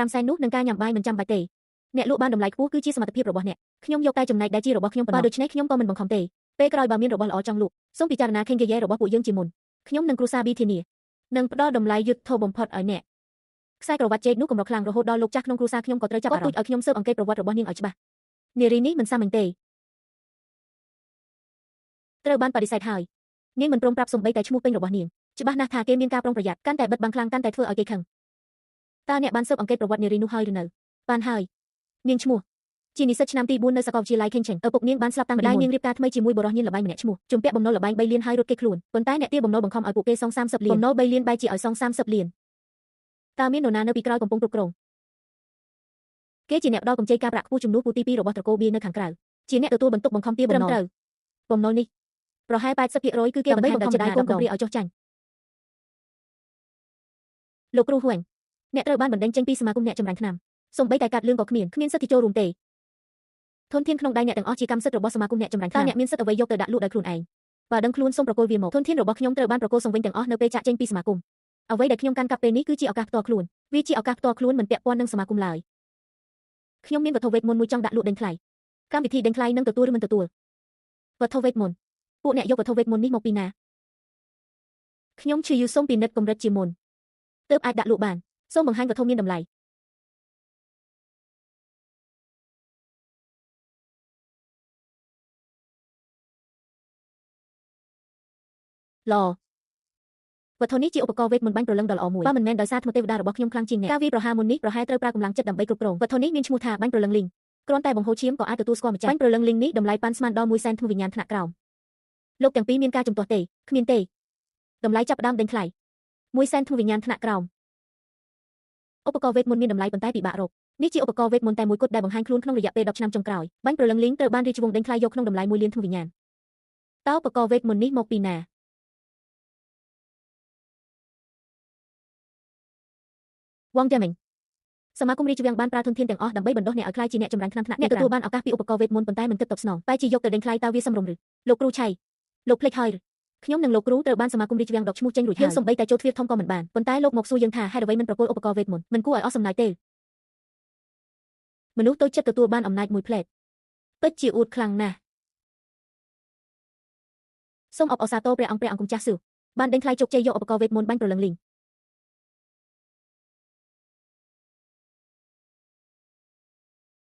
5សែននោះនឹងការញ៉ាំបាយមិនចាំបាច់ទេអ្នកលក់បានតម្លៃខ្ពស់គឺជាសមត្ថភាពរបស់អ្នកខ្ញុំយកតែចំណែកដែលជារបស់ខ្ញុំប៉ុណ្ណោះដូច្នេះខ្ញុំក៏មិនបង្ខំទេពេលក្រោយបើមានរបស់ល្អចង់លក់សូមពិចារណាខេងយេរបស់ពួកយើងជាមុនខ្ញុំនិងគ្រួសារប៊ីធានានឹងផ្ដល់តម្លៃយុទ្ធបំផុតឲ្យអ្នកខ្សែក្រវ៉ាត់ចេកនោះកម្រខ្លាំងរហូតដល់លោកចាស់ក្នុងគ្រួសារខ្ញុំក៏ត្រូវចាប់អារម្មណ៍គាត់ទូចឲ្យខ្ញុំស៊ើបអង្កេតប្រវត្តិរបស់នាងឲ្យច្បាស់នារីនេះមិនសាមញ្ញទេត្រូវបានបដិសេធហើយនាងមិនព្រមប្រាប់សំបីតែឈ្មោះពេញរបស់នាងច្បាស់ណាស់ថាគេមានការប្រុងប្រយ័ត្នកាន់តែបិទបាំងខ្លាំងកាន់តែធ្វើឲ្យគេខឹងតើអ្នកបានស៊ើបអង្កេតប្រវត្តិនារីនោះហើយឬនៅបានហើយនាងឈ្មោះជានិស្សិតឆ្នាំទី4នៅសាកលវិទ្យាល័យខេងឆេងឪពុកនាងបានស្លាប់តាំងពីនាងរៀបការថ្មីជាមួយបុរសញៀនល្បែងម្នាក់ឈ្មោះជំពាក់បំណុលល្បែង3លានហើយរត់គេខ្លួនប៉ុន្តែអ្នកទារបំណុលបង្ខំឲ្យពួកគេសង30លានបំណុល3លានបែរជាឲ្យសង30លានតើមាននរណានៅពីក្រោយកំពុងគ្រប់គ្រងគេជាអ្នកផ្ដល់កម្ចីការប្រាក់ខ្ពស់ជំនួសពូទី2របស់ត្រកូលបៀនៅខាងក្រៅជាអ្នកទទួលបន្ទុកបង្ខំទារបំណុលត្រូវបំណុលនេះប្រហែល 80% គឺគេដើម្បីបង្ខំចិត្តឲ្យកូនកំព្រាឲ្យចុះចាញ់លោកគ្រូហួងអ្នកត្រូវបានបណ្ដេញចេញពីសមាគមអ្នកចម្រាញ់ថ្នាំសូម្បីតែកាត់លឿងក៏គ្មានសិទ្ធិចូលរួមទេធនធានក្នុងដៃអ្នកទាំងអស់ជាកម្មសិទ្ធិរបស់សមាគមអ្នកចម្រាញ់ថ្នាំតើអ្នកមានសិទ្ធិអ្វីយកទៅដាក់លក់ដោយខ្លួនឯងបើដឹងខ្លួនសូមប្រគល់វាមកធនធានរបស់ខ្ញុំត្រូវបានប្រគល់សង្វិញទាំងអស់នៅពេលចាក់ចេញពីសមាគមអ្វីដែលខ្ញុំកាន់កាប់ពេលនេះគឺជាឱកាសផ្ទាល់ខ្លួនវាជាឱកាសផ្ទាល់ខ្លួនមិនពាក់ព័ន្ធនឹងសមាគមឡើយខ្ញុំមានវត្ថុវេទមន្តមួយចង់ដាក់លក់ដេញថ្លៃកម្មវិធីដេញថ្លៃនឹងទទួលឬមិនទទួលវត្ថុវេទមន្តពួកអ្នកយកវត្ថុវេទមន្តនេះមកពីណាខ្ញុំឈឺយូរសូមពិនិត្យកម្រិតជាមុនទើបអាចដាក់លក់បានសូមបង្ហាញវត្ថុមានតម្លៃល្អវត្ថុនេះជាឧបករណ៍វេទមន្តបាញ់ព្រលឹងដ៏ល្អមួយបើមិនមែនដោយសារធម៌ទេវតារបស់ខ្ញុំខ្លាំងជាងអ្នកការវាយប្រហារមុននេះប្រហែលត្រូវប្រើកម្លាំងចិត្តដើម្បីគ្រប់គ្រងវត្ថុនេះមានឈ្មោះថាបាញ់ព្រលឹងលីងគ្រាន់តែបង្ហូរឈាមក៏អាចទទួលស្គាល់ម្ចាស់បាញ់ព្រលឹងលីងនេះតម្លៃប៉ាន់ស្មានដល់1សែនធម៌វិញ្ញាណថ្នាក់ក្រោមលោកទាំងពីរមានការជំទាស់ទេគ្មានទេតម្លៃចាប់ផ្ដើមដេញថ្លៃ1សែនធម៌វិញ្ញាណថ្នាក់ក្រោមឧបករណ៍វេទមន្តមានតម្លៃប៉ុន្តែពិបាករកនេះជាឧបករណ៍វេទមន្តតែមួយគត់ដែលបង្ហាញខ្លួនក្នុងរយៈពេល10ឆ្នាំចុងក្រោយបាញ់ព្រលឹងលីងត្រូវបានរាជវង្សដេញថ្លៃយកក្នុងតម្លៃ1លានធម៌វិញ្ញាណតើឧបករណ៍វេទមន្តនេះមកពីណាវងយ៉ាមីងសមាគមរាជវាំងបានប្រើធនធានទាំងអស់ដើម្បីបណ្ដុះអ្នកឲ្យក្លាយជាអ្នកចម្រាញ់ថ្នាំថ្នាក់អ្នកទទួលបានឱកាសពីឧបករណ៍វេទមន្តប៉ុន្តែមិនគិតតបស្នងបែរជាយកទៅដេញថ្លៃតើវាសមរម្យឬលោកគ្រូឆៃលោកភ្លេចហើយឬខ្ញុំនិងលោកគ្រូត្រូវបានសមាគមរាជវាំងដកឈ្មោះចេញរួចហើយយើងសំបីតែចូលទ្វារធំក៏មិនបានប៉ុន្តែលោកមកសួរយើងថាហេតុអ្វីមិនប្រគល់ឧបករណ៍វេទមន្តមិនគួរឲ្យអស់សំណើចទេមនុស្សតូចចិត្តទទួលបានអំណាចមួយផ្លែតពិតជាអួតខ្លាំងណាស់សូមអបអរសាទរព្រះអង្គព្រះអង្គម្ចាស់ស៊ូបានដេញថ្លៃជោគជ័យយកឧបករណ៍វេទមន្តបាញ់ព្រលឹងលីង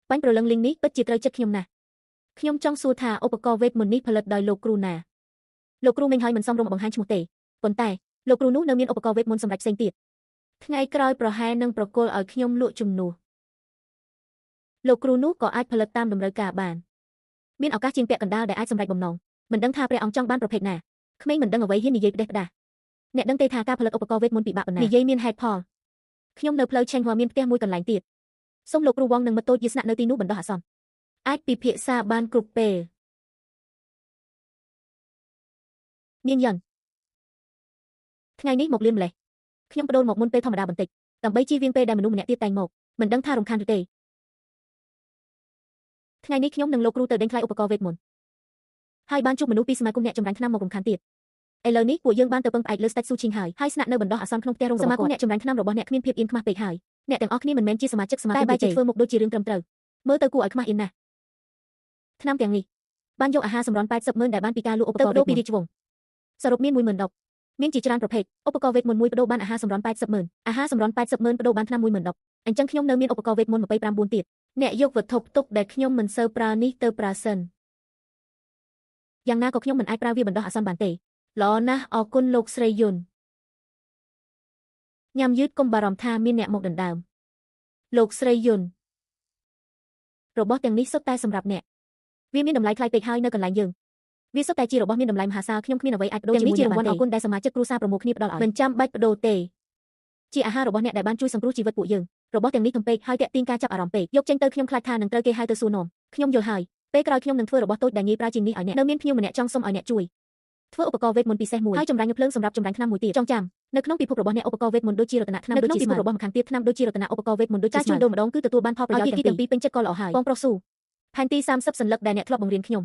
បាញ់ព្រលឹងលីងនេះពិតជាត្រូវចិត្តខ្ញុំណាស់ខ្ញុំចង់សួរថាឧបករណ៍វេទមន្តនេះផលិតដោយលោកគ្រូណា លោកគ្រូមេងហើយមិនសមរម្យបង្ហាញឈ្មោះទេប៉ុន្តែលោកគ្រូនោះនៅមានឧបករណ៍វេទមន្តសម្រាប់ផ្សេងទៀតថ្ងៃក្រោយប្រហែលនឹងប្រគល់ឲ្យខ្ញុំលក់ជំនួសលោកគ្រូនោះក៏អាចផលិតតាមតម្រូវការបានមានឱកាសជាងពាក់កណ្ដាលដែលអាចសម្រេចបំណងមិនដឹងថាព្រះអង្គចង់បានប្រភេទណាក្មេងមិនដឹងអ្វីហ៊ាននិយាយផ្ដេសផ្ដាសអ្នកដឹងទេថាការផលិតឧបករណ៍វេទមន្តពិបាកប៉ុណ្ណានិយាយមានហេតុផលខ្ញុំនៅផ្លូវឆេងហួរមានផ្ទះមួយកន្លែងទៀតសូមលោកគ្រូវងនិងមិត្តតូចយាស្នាក់នៅទីនោះបណ្ដោះអាសន្នអាចពិភាក្សាបានគ្រប់ពេលនាងយ៉ាន់ថ្ងៃនេះមកលឿនម្លេះខ្ញុំបដូរមកមុនពេលធម្មតាបន្តិចដើម្បីជៀសវាងពេលដែលមនុស្សម្នាក់ទៀតតែងមកមិនដឹងថារំខានឬទេថ្ងៃនេះខ្ញុំនិងលោកគ្រូទៅដេញថ្លៃឧបករណ៍វេទមន្តហើយបានជួបមនុស្សពីសមាគមអ្នកចម្រាញ់ថ្នាំមករំខានទៀតឥឡូវនេះពួកយើងបានទៅពឹងផ្អែកលើស្ដេចស៊ូឈីងហើយហើយស្នាក់នៅបណ្ដោះអាសន្នក្នុងផ្ទះរោងសមាគមអ្នកចម្រាញ់ថ្នាំរបស់អ្នកគ្មានភាពអៀនខ្មាស់ពេកហើយអ្នកទាំងអស់គ្នាមិនមែនជាសមាជិកសមាគមតែបែរជាធ្វើមុខដូចជារឿងត្រឹមត្រូវមើលទៅគួរឲ្យខ្មាស់អៀនណាស់ថ្នាំទាំងនេះបានយកអាហារសម្រន់80ម៉ឺនដែលបានពីការលក់ឧបករណ៍ទៅបដូរពីរាជវង្សសរុបមាន10000ដប់មានជាច្រើនប្រភេទឧបករណ៍វេទមន្តមួយបដូរបានអាហារសម្រន់80ម៉ឺនអាហារសម្រន់80ម៉ឺនបដូរបានថ្នាំ10000ដប់អញ្ចឹងខ្ញុំនៅមានឧបករណ៍វេទមន្ត29ទៀតអ្នកយកវត្ថុផ្ទុកដែលខ្ញុំមិនសូវប្រើនេះទៅប្រើសិនយ៉ាងណាក៏ខ្ញុំមិនអាចប្រើវាបណ្ដោះអាសន្នបានទេល្អណាស់អរគុណលោកស្រីយុនញ៉ាំយឺតកុំបារម្ភថាមានអ្នកមកដណ្ដើមលោកស្រីយុនរបស់ទាំងនេះសុទ្ធតែសម្រាប់អ្នកវាមានតម្លៃថ្លៃពេកហើយនៅកន្លែងយើងវាសុទ្ធតែជារបស់មានតម្លៃមហាសាលខ្ញុំគ្មានអ្វីអាចបដូរជាមួយនេះជារង្វាន់អរគុណដែលសមាជិកគ្រួសារប្រមូលគ្នាផ្ដល់ឲ្យមិនចាំបាច់បដូរទេជាអាហាររបស់អ្នកដែលបានជួយសង្គ្រោះជីវិតពួកយើងរបស់ទាំងនេះទំពេកហើយតាក់ទាញការចាប់អារម្មណ៍ពេកយកចេញទៅខ្ញុំខ្លាចថានឹងត្រូវគេហៅទៅសួរនាំខ្ញុំយល់ហើយពេលក្រោយខ្ញុំនឹងធ្វើរបស់តូចដែលងាយប្រើជាងនេះឲ្យអ្នកនៅមានភ្ញៀវម្នាក់ចង់សុំឲ្យអ្នកជួយធ្វើឧបករណ៍វេទមន្តពិសេសមួយហើយចម្រាញ់ភ្លើងសម្រាប់ចម្រាញ់ថ្នាំមួយទៀតចងចាំនៅក្នុងពិភពរបស់អ្នកឧបករណ៍វេទមន្តដូចជារតនៈថ្នាំដូចជាពិភពរបស់ម្ខាងទៀតថ្នាំដូចជារតនៈឧបករណ៍វេទមន្តដូចជាការជួញដូរម្ដងគឺទទួលបានផលប្រយោជន៍ទាំងពីរពេញចិត្តក៏ល្អហើយបងប្រុសស៊ូផែនទី30សន្លឹកដែលអ្នកធ្លាប់បង្រៀនខ្ញុំ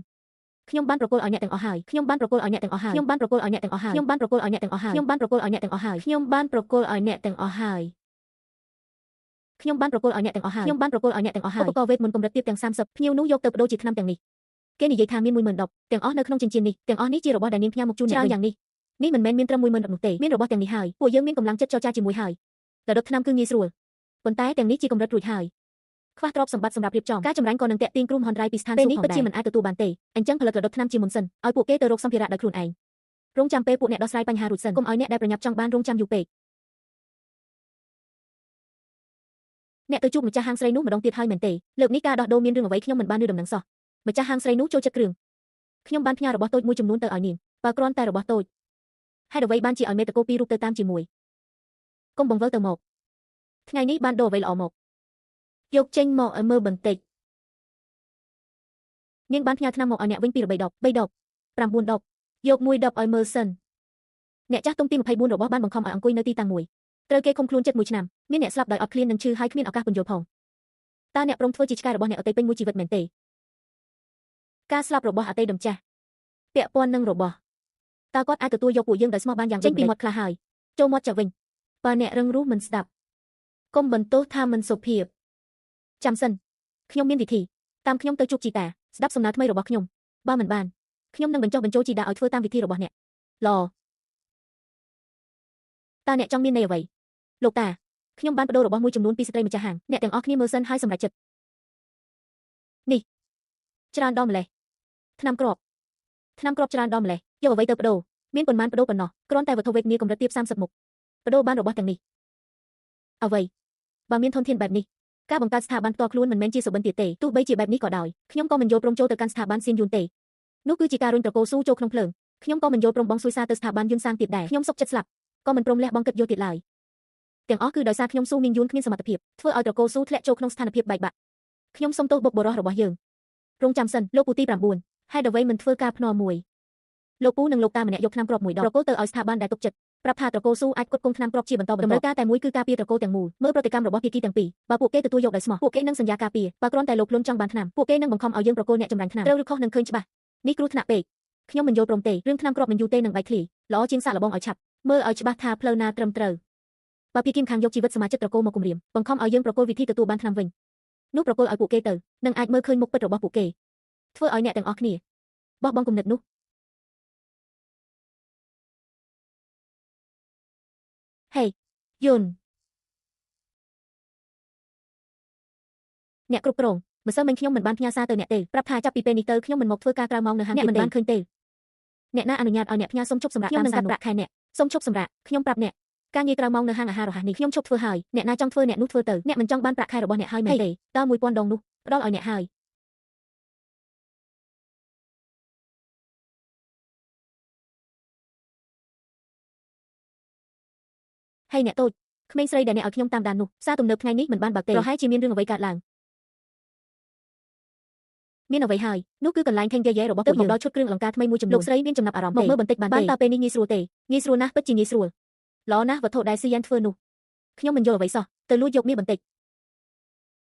ខ្ញុំបានប្រគល់ឲ្យអ្នកទាំងអស់ហើយខ្ញុំបានប្រគល់ឲ្យអ្នកទាំងអស់ហើយខ្ញុំបានប្រគល់ឲ្យអ្នកទាំងអស់ហើយខ្ញុំបានប្រគល់ឲ្យអ្នកទាំងអស់ហើយខ្ញុំបានប្រគល់ឲ្យអ្នកទាំងអស់ហើយខ្ញុំបានប្រគល់ឲ្យអ្នកទាំងអស់ហើយខ្ញុំបានប្រគល់ឲ្យអ្នកទាំងអស់ហើយខ្ញុំបានប្រគល់ឲ្យអ្នកទាំងអស់ហើយឧបករណ៍វេទមន្តកម្រិតទាបទាំង30ភ្ញៀវនោះយកទៅបដូរជាថ្នាំទាំងនេះគេនិយាយថាមាន10000ដប់ទាំងអស់នៅក្នុងចិញ្ចៀននេះទាំងអស់នេះជារបស់ដែលនាងផ្ញើមកជូនច្រើនយ៉ាងនេះនេះមិនមែនមានត្រឹម10000ដប់នោះទេមានរបស់ទាំងនេះហើយពួកយើងមានកម្លាំងចិត្តចរចាជាមួយហើយតែដុតថ្នាំគឺងាយស្រួលប៉ុន្តែទាំងនេះជាកម្រិតរួចហើយខ្វះទ្រព្យសម្បត្តិសម្រាប់រៀបចំការចម្រាញ់ក៏នឹងតាក់ទាញគ្រោះមហន្តរាយពីស្ថានសួគ៌ផងដែរពេលនេះពិតជាមិនអាចទទួលបានទេអញ្ចឹងផលិតរដុតថ្នាំជាមុនសិនឲ្យពួកគេទៅរកសម្ភារៈដោយខ្លួនឯងរងចាំពេលពួកអ្នកដោះស្រាយបញ្ហារួចសិនកុំឲ្យអ្នកដែលប្រញាប់ចង់បានរងចាំយូរពេកអ្នកទៅជួបម្ចាស់ហាងស្រីនោះម្ដងទៀតហើយមែនទេលើកនេះការដោះដូរមានរឿងអ្វីខ្ញុំមិនបានឮដំណឹងសោះម្ចាស់ហាងស្រីនោះចូលចិត្តគ្រឿងខ្ញុំបានផ្ញើរបស់តូចមួយចំនួនទៅឲ្យនាងបើគ្រាន់តែរបស់តូចហេតុអ្វីបានជាឲ្យមេតកោពីររូបទៅតាមជាមួយកុំបង្វិលទៅមកថ្ងៃនេះបានដូរអ្វីល្អមកយកចេញមកឲ្យមើលបន្តិចនាងបានផ្ញើថ្នាំមកឲ្យអ្នកវិញពី3ដប់3ដប់9ដប់យក1ដប់ឲ្យមើលសិនអ្នកចាស់ទុំទី24របស់បានបង្ខំឲ្យអង្គុយនៅទីតាំងមួយត្រូវគេឃុំខ្លួនចិត្ត1ឆ្នាំមានអ្នកស្លាប់ដោយអត់ឃ្លាននិងឈឺហើយគ្មានឱកាសពន្យល់ផងតើអ្នកព្រមធ្វើជាឆ្កែរបស់អ្នកអតីតពេញមួយជីវិតមែនទេការស្លាប់របស់អតីតម្ចាស់ពាក់ព័ន្ធនឹងរបស់តើគាត់អាចទទួលយកពួកយើងដោយស្មោះបានយ៉ាងចេញពីមាត់ខ្លះហើយចូលមាត់ចាវិញបើអ្នករឹងរូសមិនស្ដាប់កុំបន្ទោសថាមិនសុភាពចាំសិនខ្ញុំមានវិធីតាមខ្ញុំទៅជួបជីតាស្ដាប់សំណើថ្មីរបស់ខ្ញុំបើមិនបានខ្ញុំនឹងបញ្ចុះបញ្ចូលជីតាឲ្យធ្វើតាមវិធីរបស់អ្នកល្អតើអ្នកចង់មានន័យអ្វីលោកតាខ្ញុំបានបដូររបស់មួយចំនួនពីស្ត្រីម្ចាស់ហាងអ្នកទាំងអស់គ្នាមើលសិនហើយសម្រេចចិត្តនេះច្រើនដល់ម្លេះថ្នាំគ្រាប់ថ្នាំគ្រាប់ច្រើនដល់ម្លេះយកអ្វីទៅបដូរមានប៉ុន្មានបដូរប៉ុណ្ណោះគ្រាន់តែវត្ថុវេទនាកម្រិតទាប30មុខបដូរបានរបស់ទាំងនេះអ្វីបើមានធនធានបែបនេះការបង្កើតស្ថាប័នផ្ទាល់ខ្លួនមិនមែនជាសុបិនទៀតទេទោះបីជាបែបនេះក៏ដោយខ្ញុំក៏មិនយល់ព្រមចូលទៅកាន់ស្ថាប័នសៀនយួនទេនោះគឺជាការរុញត្រកូលស៊ូចូលក្នុងភ្លើងខ្ញុំក៏មិនយល់ព្រមបងស៊ុយសាទៅស្ថាប័នយួនសាងទៀតដែរខ្ញុំសុខចិត្តស្លាប់ក៏មិនព្រមលះបង់គិតយល់ទៀតឡើយទាំងអស់គឺដោយសារខ្ញុំស៊ូមីងយួនគ្មានសមត្ថភាពធ្វើឲ្យត្រកូលស៊ូធ្លាក់ចូលក្នុងស្ថានភាពបែកបាក់ខ្ញុំសុំទោសបុកបុរសរបស់យើងរងចាំសិនលោកពូទី9ហេតុអ្វីមិនធ្វើការភ្នាល់មួយលោកពូនិងលោកតាម្នាក់យកថ្នាំគ្រាប់មួយដបប្រគល់ទៅឲ្យស្ថាប័នដែលទុកចិត្តប្រាប់ថាត្រកូលស៊ូអាចផ្គត់ផ្គង់ថ្នាំគ្រាប់ជាបន្តបន្ទាប់តម្រូវការតែមួយគឺការពារត្រកូលទាំងមូលមើលប្រតិកម្មរបស់ភាគីទាំងពីរបើពួកគេទទួលយកដោយស្មោះពួកគេនឹងសន្យាការពារបើគ្រាន់តែលោកភ្លុនចង់បានថ្នាំពួកគេនឹងបង្ខំឲ្យយើងប្រគល់អ្នកចម្រាញ់ថ្នាំត្រូវឬខុសនឹងឃើញច្បាស់នេះគ្រោះថ្នាក់ពេកខ្ញុំមិនយល់ព្រមទេរឿងថ្នាំគ្រាប់មិនយូរទេនឹងបែកធ្លាយល្អជាងសាកល្បងឲ្យឆាប់មើលឲ្យច្បាស់ថាផ្លូវណាត្រឹមត្រូវបើភាគីម្ខាងយកជីវិតសមាជិកត្រកូលមកគំរាមបង្ខំឲ្យយើងប្រគល់វិធីទទួលបានថ្នាំវិញនោះប្រគល់ឲ្យពួកគេទៅនឹងអាចមើលឃើញមុខពិតរបស់ពួកគេធ្វើឲ្យអ្នកទាំងអស់គ្នាបោះបង់គំនិតនោះហេយុនអ្នកគ្រប់គ្រងម្សិលមិញខ្ញុំមិនបានផ្ញើសារទៅអ្នកទេប្រាប់ថាចាប់ពីពេលនេះទៅខ្ញុំមិនមកធ្វើការក្រៅម៉ោងនៅហាងអ្នកមិនបានឃើញទេ អ្នកណាអនុញ្ញាតឲ្យអ្នកផ្ញើសុំជប់សម្រាប់ខ្ញុំនឹងកាត់ប្រាក់ខែអ្នកសុំជប់សម្រាប់ខ្ញុំប្រាប់អ្នកការងារក្រៅម៉ោងនៅហាងអាហាររហ័សនេះខ្ញុំឈប់ធ្វើហើយអ្នកណាចង់ធ្វើអ្នកនោះធ្វើទៅអ្នកមិនចង់បានប្រាក់ខែរបស់អ្នកហើយមែនទេតើ1000ដងនោះផ្ដល់ឲ្យអ្នកហើយហើយអ្នកតូចក្មេងស្រីដែលអ្នកឲ្យខ្ញុំតាមដាននោះសារទំនើបថ្ងៃនេះមិនបានបើកទេប្រហែលជាមានរឿងអ្វីកើតឡើងមានអ្វីហើយនោះគឺកន្លែងថេងយេរបស់ទើបមកដល់ឈុតគ្រឿងអលង្ការថ្មីមួយចំនួនលោកស្រីមានចំណាប់អារម្មណ៍មកមើលបន្តិចបានទេតើពេលនេះងាយស្រួលទេងាយស្រួលណាស់ពិតជាងាយស្រួលល្អណាស់វត្ថុដែលស៊ីយ៉ានធ្វើនោះខ្ញុំមិនយល់អ្វីសោះទៅលួចយកមាសបន្តិច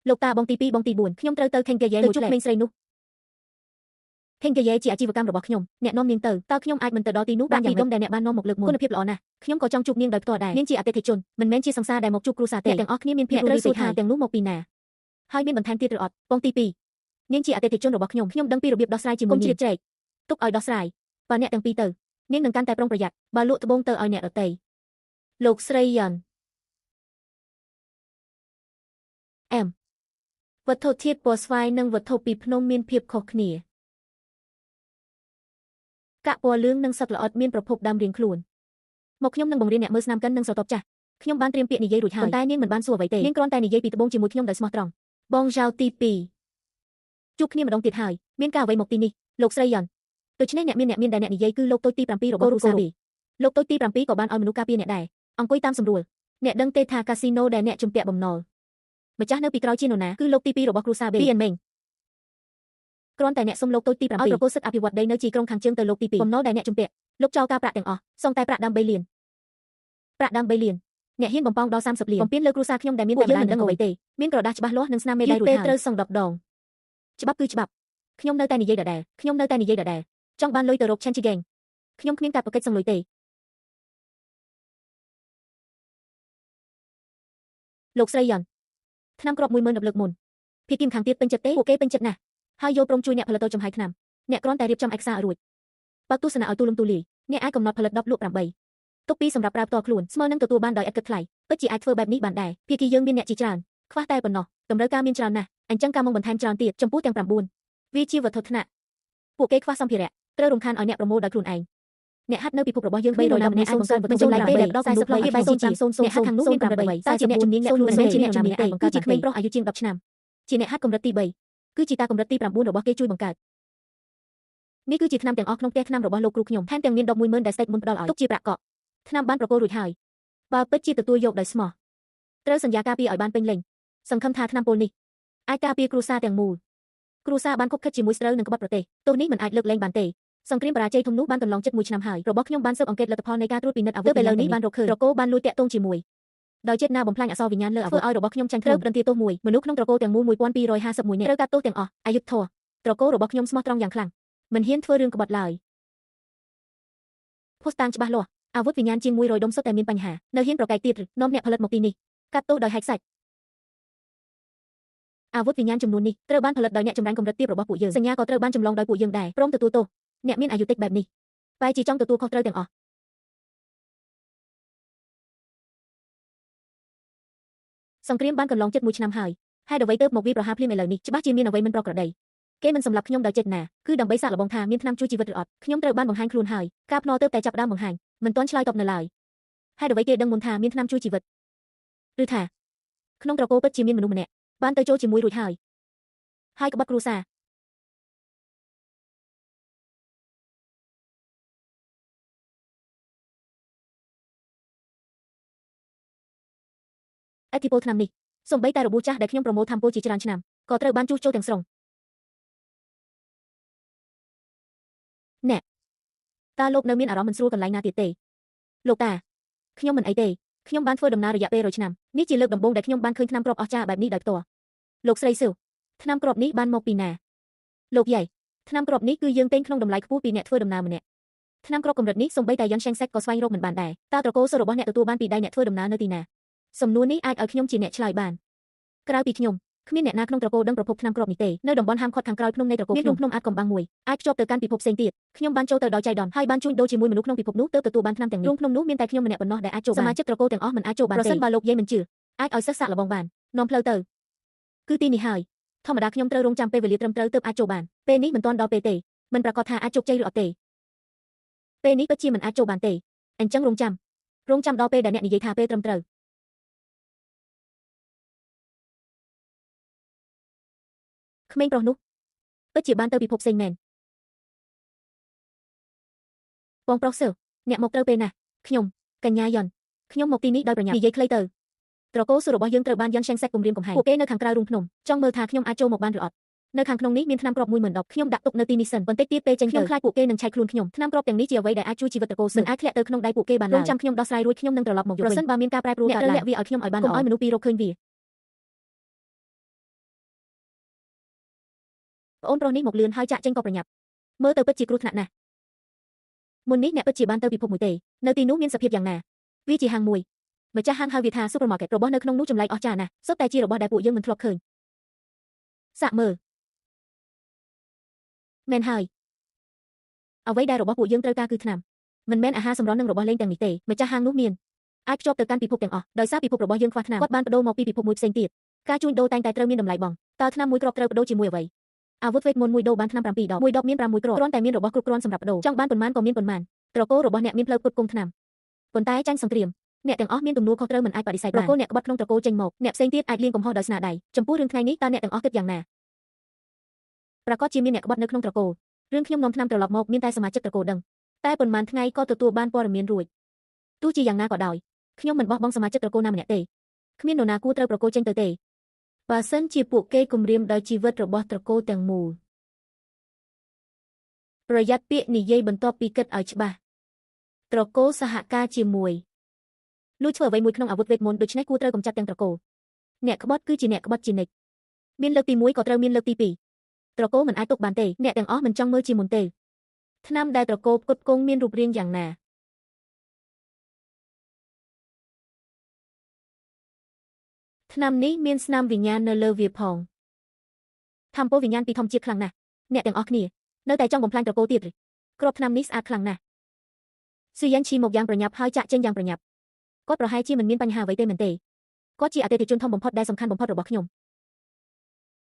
លោកតាបងទី2បងទី4ខ្ញុំត្រូវទៅថេងយេមួយជួបក្មេងស្រីនោះថេងយេជាអាជីវកម្មរបស់ខ្ញុំអ្នកនាំនាងទៅតើខ្ញុំអាចមិនទៅដល់ទីនោះបានយ៉ាងម៉េចដែលអ្នកបាននាំមកលើកមុនគុណភាពល្អណាស់ខ្ញុំក៏ចង់ជួបនាងដោយផ្ទាល់ដែរនាងជាអតិថិជនមិនមែនជាសង្សារដែលមកជួបគ្រួសារទេអ្នកទាំងអស់គ្នាមានភាពត្រូវសួរថាទាំងនោះមកពីណាហើយមានបន្ថែមទៀតឬអត់បងទី2នាងជាអតិថិជនរបស់ខ្ញុំខ្ញុំដឹងពីរបៀបដោះស្រាយជាមួយនាងជ្រៀតជ្រែកទុកឲ្យដោះស្រាយបើអ្នកទាំងពីរទៅនាងនឹងកាន់តែប្រុងប្រយ័ត្នបើលក់ត្បូងទៅឲ្យអ្នកដទៃលោកស្រីយ៉ាន់អែមវត្ថុធាតុពណ៌ស្វាយនិងវត្ថុពីភ្នំមានភាពខុសគ្នាកាក់ពណ៌លឿងនិងសត្វល្អិតមានប្រភពដើមរៀងខ្លួនមកខ្ញុំនឹងបង្រៀនអ្នកមើលស្នាមកិននិងស្រទាប់ចាស់ខ្ញុំបានត្រៀមពាក្យនិយាយរួចហើយប៉ុន្តែនាងមិនបានសួរអ្វីទេនាងគ្រាន់តែនិយាយពីត្បូងជាមួយខ្ញុំដោយស្មោះត្រង់បងយ៉ៅទី2ជួបគ្នាម្ដងទៀតហើយមានការអ្វីមកទីនេះលោកស្រីយ៉ាន់ដូច្នេះអ្នកមានដែលអ្នកនិយាយគឺលោកតូចទី7របស់រូសាវីលោកតូចទី7ក៏បានឲ្យមនុស្សការពារអ្នកដែរអង្គុយតាមសម្រួលអ្នកដឹងទេថាកាស៊ីណូដែលអ្នកជំពាក់បំណុលម្ចាស់នៅពីក្រោយជានរណាគឺលោកទី2របស់គ្រួសារប៊ីអិនមេងគ្រាន់តែអ្នកសុំលោកតូចទី7ឲ្យប្រគល់សិទ្ធិអភិវឌ្ឍដីនៅជាក្រុងខាងជើងទៅលោកទី2បំណុលដែលអ្នកជំពាក់លោកចោលការប្រាក់ទាំងអស់សងតែប្រាក់ដើម3លានប្រាក់ដើម3លានអ្នកហ៊ានបំពងដល់30លានបំពេញលើគ្រួសារខ្ញុំដែលមានតែមិនដឹងអ្វីទេមានក្រដាសច្បាស់លាស់និងស្នាមមេដៃរួចហើយត្រូវសង10ដងច្បាប់គឺច្បាប់ខ្ញុំនៅតែនិយាយដដែលខ្ញុំនៅតែនិយាយដដែលចង់បានលុយទៅរកឆាន់ជីហ្គេងខ្ញុំគ្មានការប្រកិច្ចសងលុយទេលោកស្រីយ៉ាន់ថ្នាំគ្រាប់10000លើកមុនភាគីម្ខាងទៀតពេញចិត្តទេពួកគេពេញចិត្តណាស់ហើយយល់ព្រមជួយអ្នកផលិតចំហាយថ្នាំអ្នកគ្រាន់តែរៀបចំឯកសារឲ្យរួចបើទស្សនៈឲ្យទូលំទូលាយអ្នកអាចកំណត់ផលិត10លក់8ទុកពីសម្រាប់ប្រើផ្ទាល់ខ្លួនស្មើនឹងទទួលបានដោយឥតគិតថ្លៃពិតជាអាចធ្វើបែបនេះបានដែរភាគីយើងមានអ្នកជាច្រើនខ្វះតែប៉ុណ្ណោះតម្រូវការមានច្រើនណាស់អញ្ចឹងការមកបន្ថែមច្រើនទៀតចំពោះទាំង9វាជាវត្ថុថ្នាក់ពួកគេខ្វះសម្ភារៈត្រូវរំខានឲ្យអ្នកប្រមូលដោយខ្លួនឯងអ្នកហាត់នៅពិភពរបស់យើង311អ្នក0 0បញ្ចូលឡើងទេដែលដល់40 3 0 5 0 0អ្នកហាត់ខាងនោះមានកម្រិត8តែជាអ្នកជំនាញអ្នកខ្លួនមិនមែនជាអ្នកជំនាញទេគឺជាក្មេងប្រុសអាយុជាង10ឆ្នាំជាអ្នកហាត់កម្រិតទី3គឺជាតាកម្រិតទី9របស់គេជួយបង្កើតនេះគឺជាថ្នាំទាំងអស់ក្នុងផ្ទះថ្នាំរបស់លោកគ្រូខ្ញុំថែមទាំងមាន110,000ដែលស្ដេចមុនផ្ដល់ឲ្យទុកជាប្រាក់កក់ថ្នាំបានប្រគល់រួចហើយបើពិតជាទទួលយកដោយស្មោះត្រូវសន្យាការពារឲ្យបានពេញលេញសង្ឃឹមថាថ្នាំពុលនេះអាចការពារគ្រួសារទាំងមូលគ្រួសារបានខុបខិតជាមួយស្រូវនិងក្បត់ប្រទេសទោសនេះមិនអាចលើកលែងបានទេសង្គ្រាមបរាជ័យធំនោះបានកន្លងជិត1ឆ្នាំហើយរបស់ខ្ញុំបានស៊ើបអង្កេតលទ្ធផលនៃការត្រួតពិនិត្យអាវុធឥឡូវនេះបានរកឃើញត្រកូលបានលួចតាក់ទងជាមួយដោយចេតនាបំផ្លាញអក្សរវិញ្ញាណលើអាវុធធ្វើឲ្យរបស់ខ្ញុំចាញ់ត្រូវផ្ដន្ទាទោសមួយមនុស្សក្នុងត្រកូលទាំងមូល1251នាក់ត្រូវកាត់ទោសទាំងអស់អយុត្តិធម៌ត្រកូលរបស់ខ្ញុំស្មោះត្រង់យ៉ាងខ្លាំងមិនហ៊ានធ្វើរឿងក្បត់ឡើយភស្តុតាងច្បាស់លាស់អាវុធវិញ្ញាណជាង100ដុំសុទ្ធតែមានបញ្ហានៅហ៊ានប្រកែកទៀតនាំអ្នកផលិតមកទីនេះកាត់ទោសដោយហែកសាច់អាវុធវិញ្ញាណចំនួននេះត្រូវបានផលិតដោយអ្នកចម្រាញ់កម្រិតទាបរបស់ពួកយើងសញ្ញាក៏ត្រូវបានចម្លងដោយពួកយើងដែរព្រមទទួលទោសអ្នកមានអាយុតិចបែបនេះបែរជាចង់ទទួលខុសត្រូវទាំងអស់សង្គ្រាមបានកន្លងជិត1ឆ្នាំហើយហេតុអ្វីទើបមកវាប្រហារភ្លាមឥឡូវនេះច្បាស់ជាមានអ្វីមិនប្រក្រតីគេមិនសម្លាប់ខ្ញុំដោយចេតនាគឺដើម្បីសាកល្បងថាមានថ្នាំជួយជីវិតឬអត់ខ្ញុំត្រូវបានបង្ហាញខ្លួនហើយការភ្នាល់ទើបតែចាប់ផ្ដើមបង្ហាញមិនទាន់ឆ្លើយតបនៅឡើយហេតុអ្វីគេដឹងមុនថាមានថ្នាំជួយជីវិតឬថាក្នុងត្រកូលពិតជាមានមនុស្សម្នាក់បានទៅចូលជាមួយរួចហើយហើយក្បត់គ្រួសារឥទ្ធិពលថ្នាំនេះសូម្បីតែរបួសចាស់ដែលខ្ញុំប្រមូលធម្មពលជាច្រើនឆ្នាំក៏ត្រូវបានជួសជុលទាំងស្រុងអ្នកតើលោកនៅមានអារម្មណ៍មិនស្រួលកន្លែងណាទៀតទេលោកតាខ្ញុំមិនអីទេខ្ញុំបានធ្វើដំណើររយៈពេល100ឆ្នាំនេះជាលើកដំបូងដែលខ្ញុំបានឃើញថ្នាំគ្រាប់អស្ចារ្យបែបនេះដោយផ្ទាល់លោកស្រីស៊ូថ្នាំគ្រាប់នេះបានមកពីណាលោកយាយថ្នាំគ្រាប់នេះគឺយើងទិញក្នុងតម្លៃខ្ពស់ពីអ្នកធ្វើដំណើរម្នាក់ថ្នាំគ្រាប់កម្រិតនេះសូម្បីតែយ៉ាន់ឆេងសេកក៏ស្វែងរកមិនបានដែរតើត្រកូលសូរបស់អ្នកទទួលបានពីដៃអ្នកធ្វើដំណើរនៅទីណាសំណួរនេះអាចឲ្យខ្ញុំជាអ្នកឆ្លើយបានក្រៅពីខ្ញុំគ្មានអ្នកណាក្នុងត្រកូលដឹងប្រភពថ្នាំគ្រាប់នេះទេនៅតំបន់ហាមឃាត់ខាងក្រោយភ្នំនៃត្រកូលមានរូងភ្នំអាចកំបាំងមួយអាចភ្ជាប់ទៅកាន់ពិភពផ្សេងទៀតខ្ញុំបានចូលទៅដោយចៃដន្យហើយបានជួញដូរជាមួយមនុស្សក្នុងពិភពនោះទើបទទួលបានថ្នាំទាំងនេះរូងភ្នំនោះមានតែខ្ញុំម្នាក់ប៉ុណ្ណោះដែលអាចចូលបានសមាជិកត្រកូលទាំងអស់មិនអាចចូលបានទេប្រសិនបើលោកយាយមិនជឿអាចឲ្យសិស្សសាកល្បងបាននាំផ្លូវទៅគឺទីនេះហើយធម្មតាខ្ញុំត្រូវរងចាំពេលវេលាត្រឹមត្រូវទើបអាចចូលបានពេលនេះមិនទាន់ដល់ពេលទេមិនប្រាកដថាអាចជោគជ័យឬអត់ទេ ពេលនេះពិតជាមិនអាចចូលបានទេអញ្ចឹងរងចាំរងចាំដល់ពេលដែលអ្នកនិយាយថាពេលត្រឹមត្រូវក្មេងប្រុសនោះពិតជាបានទៅពិភពផ្សេងមែនបងប្រុសសើអ្នកមកត្រូវពេលណាស់ខ្ញុំកញ្ញាយ៉ុនខ្ញុំមកទីនេះដោយប្រញាប់និយាយខ្លីទៅត្រកូលស៊ូរបស់យើងត្រូវបានយ៉ាងឆេងសេតគំរាមកំហែងពួកគេនៅខាងក្រៅរូងភ្នំចង់មើលថាខ្ញុំអាចចូលមកបានឬអត់នៅខាងក្នុងនេះមានថ្នាំគ្រាប់10000ដបខ្ញុំដាក់ទុកនៅទីនេះសិនបន្តិចទៀតពេលចេញទៅខ្ញុំខ្លាចពួកគេនឹងឆែកខ្លួនខ្ញុំថ្នាំគ្រាប់ទាំងនេះជាអ្វីដែលអាចជួយជីវិតត្រកូលស៊ូមិនអាចធ្លាក់ទៅក្នុងដៃពួកគេបានឡើយចាំខ្ញុំដោះស្រាយរួចខ្ញុំនឹងត្រឡប់មកយកវិញប្រសិនបើមានការប្រែប្រួលកើតឡើងអ្នកត្រូវលាក់វាឲ្យខ្ញុំឲ្យបានកុំឲ្យមនុស្សពីររកឃើញវាប្អូនប្រុសនេះមកលឿនហើយចាក់ចេញក៏ប្រញាប់មើលទៅពិតជាគ្រោះថ្នាក់ណាស់មុននេះអ្នកពិតជាបានទៅពិភពមួយទេនៅទីនោះមានសភាពយ៉ាងណាវាជាហាងមួយម្ចាស់ហាងហៅវាថា supermarket របស់នៅក្នុងនោះចម្លែកអស្ចារ្យណាស់សុទ្ធតែជារបស់ដែលពួកយើងមិនធ្លាប់ឃើញសាកមើលមែនហើយអ្វីដែលរបស់ពួកយើងត្រូវការគឺថ្នាំមិនមែនអាហារសម្រន់និងរបស់លេងទាំងនេះទេម្ចាស់ហាងនោះមានអាចភ្ជាប់ទៅកាន់ពិភពទាំងអស់ដោយសារពិភពរបស់យើងខ្វះថ្នាំគាត់បានបដូរមកពីពិភពមួយផ្សេងទៀតការជួញដូរតែងតែត្រូវមានតម្លៃបង់តើថ្នាំមួយគ្រាប់ត្រូវបដូរជាមួយអ្វីអាវុធវេទមន្តមួយដូរបានថ្នាំ7ដបមួយដបមាន6គ្រាប់គ្រាន់តែមានរបស់គ្រប់គ្រាន់សម្រាប់បដូរចង់បានប៉ុន្មានក៏មានប៉ុន្មានត្រកូលរបស់អ្នកមានផ្លូវផ្គត់ផ្គង់ថ្នាំប៉ុន្តែចាញ់សង្គ្រាមអ្នកទាំងអស់មានទំនួលខុសត្រូវមិនអាចបដិសេធបានត្រកូលអ្នកក្បត់ក្នុងត្រកូលចេញមកអ្នកផ្សេងទៀតអាចលាងកំហុសដោយស្នាដៃចំពោះរឿងថ្ងៃនេះតើអ្នកទាំងអស់គិតយ៉ាងណាប្រកាសជាមានអ្នកក្បត់នៅក្នុងត្រកូលរឿងខ្ញុំនាំថ្នាំត្រឡប់មកមានតែសមាជិកត្រកូលដឹងតែប៉ុន្មានថ្ងៃក៏ទទួលបានព័ត៌មានរួចទោះជាយ៉ាងណាក៏ដោយខ្ញុំមិនបោះបង់សមាជិកត្រកូលណាម្នាក់ទេគ្មាននរណាគួរត្រូវប្រកូលចេញទៅទេបើសិនជាពួកគេគំរាមដល់ជីវិតរបស់ត្រកូលទាំងមូលប្រយ័ត្នពាក្យនិយាយបន្ទាប់ពីគិតឲ្យច្បាស់ត្រកូលសហការជាមួយលួចធ្វើអ្វីមួយក្នុងអាវុធវេទមន្តដូច្នេះគួរត្រូវកម្ចាត់ទាំងត្រកូលអ្នកក្បត់គឺជាអ្នកក្បត់ជានិច្ចមានលើកទី1ក៏ត្រូវមានលើកទី2ត្រកូលមិនអាចទុកបានទេអ្នកទាំងអស់មិនចង់មើលជាមុនទេថ្នាំដែលត្រកូលផ្គត់ផ្គង់មានរូបរាងយ៉ាងណាថ្នាំនេះមានស្នាមវិញ្ញាណនៅលើវាផងធម្មពលវិញ្ញាណពីធម្មជាតិខ្លាំងណាស់អ្នកទាំងអស់គ្នានៅតែចង់បំផ្លាញត្រកូលទៀតឬគ្រាប់ថ្នាំនេះស្អាតខ្លាំងណាស់ស៊ូយ៉ានឈីមកយ៉ាងប្រញាប់ហើយចាក់ចេញយ៉ាងប្រញាប់គាត់ប្រហែលជាមិនមានបញ្ហាអ្វីទេមែនទេគាត់ជាអតិថិជនធំបំផុតដែលសំខាន់បំផុតរបស់ខ្ញុំ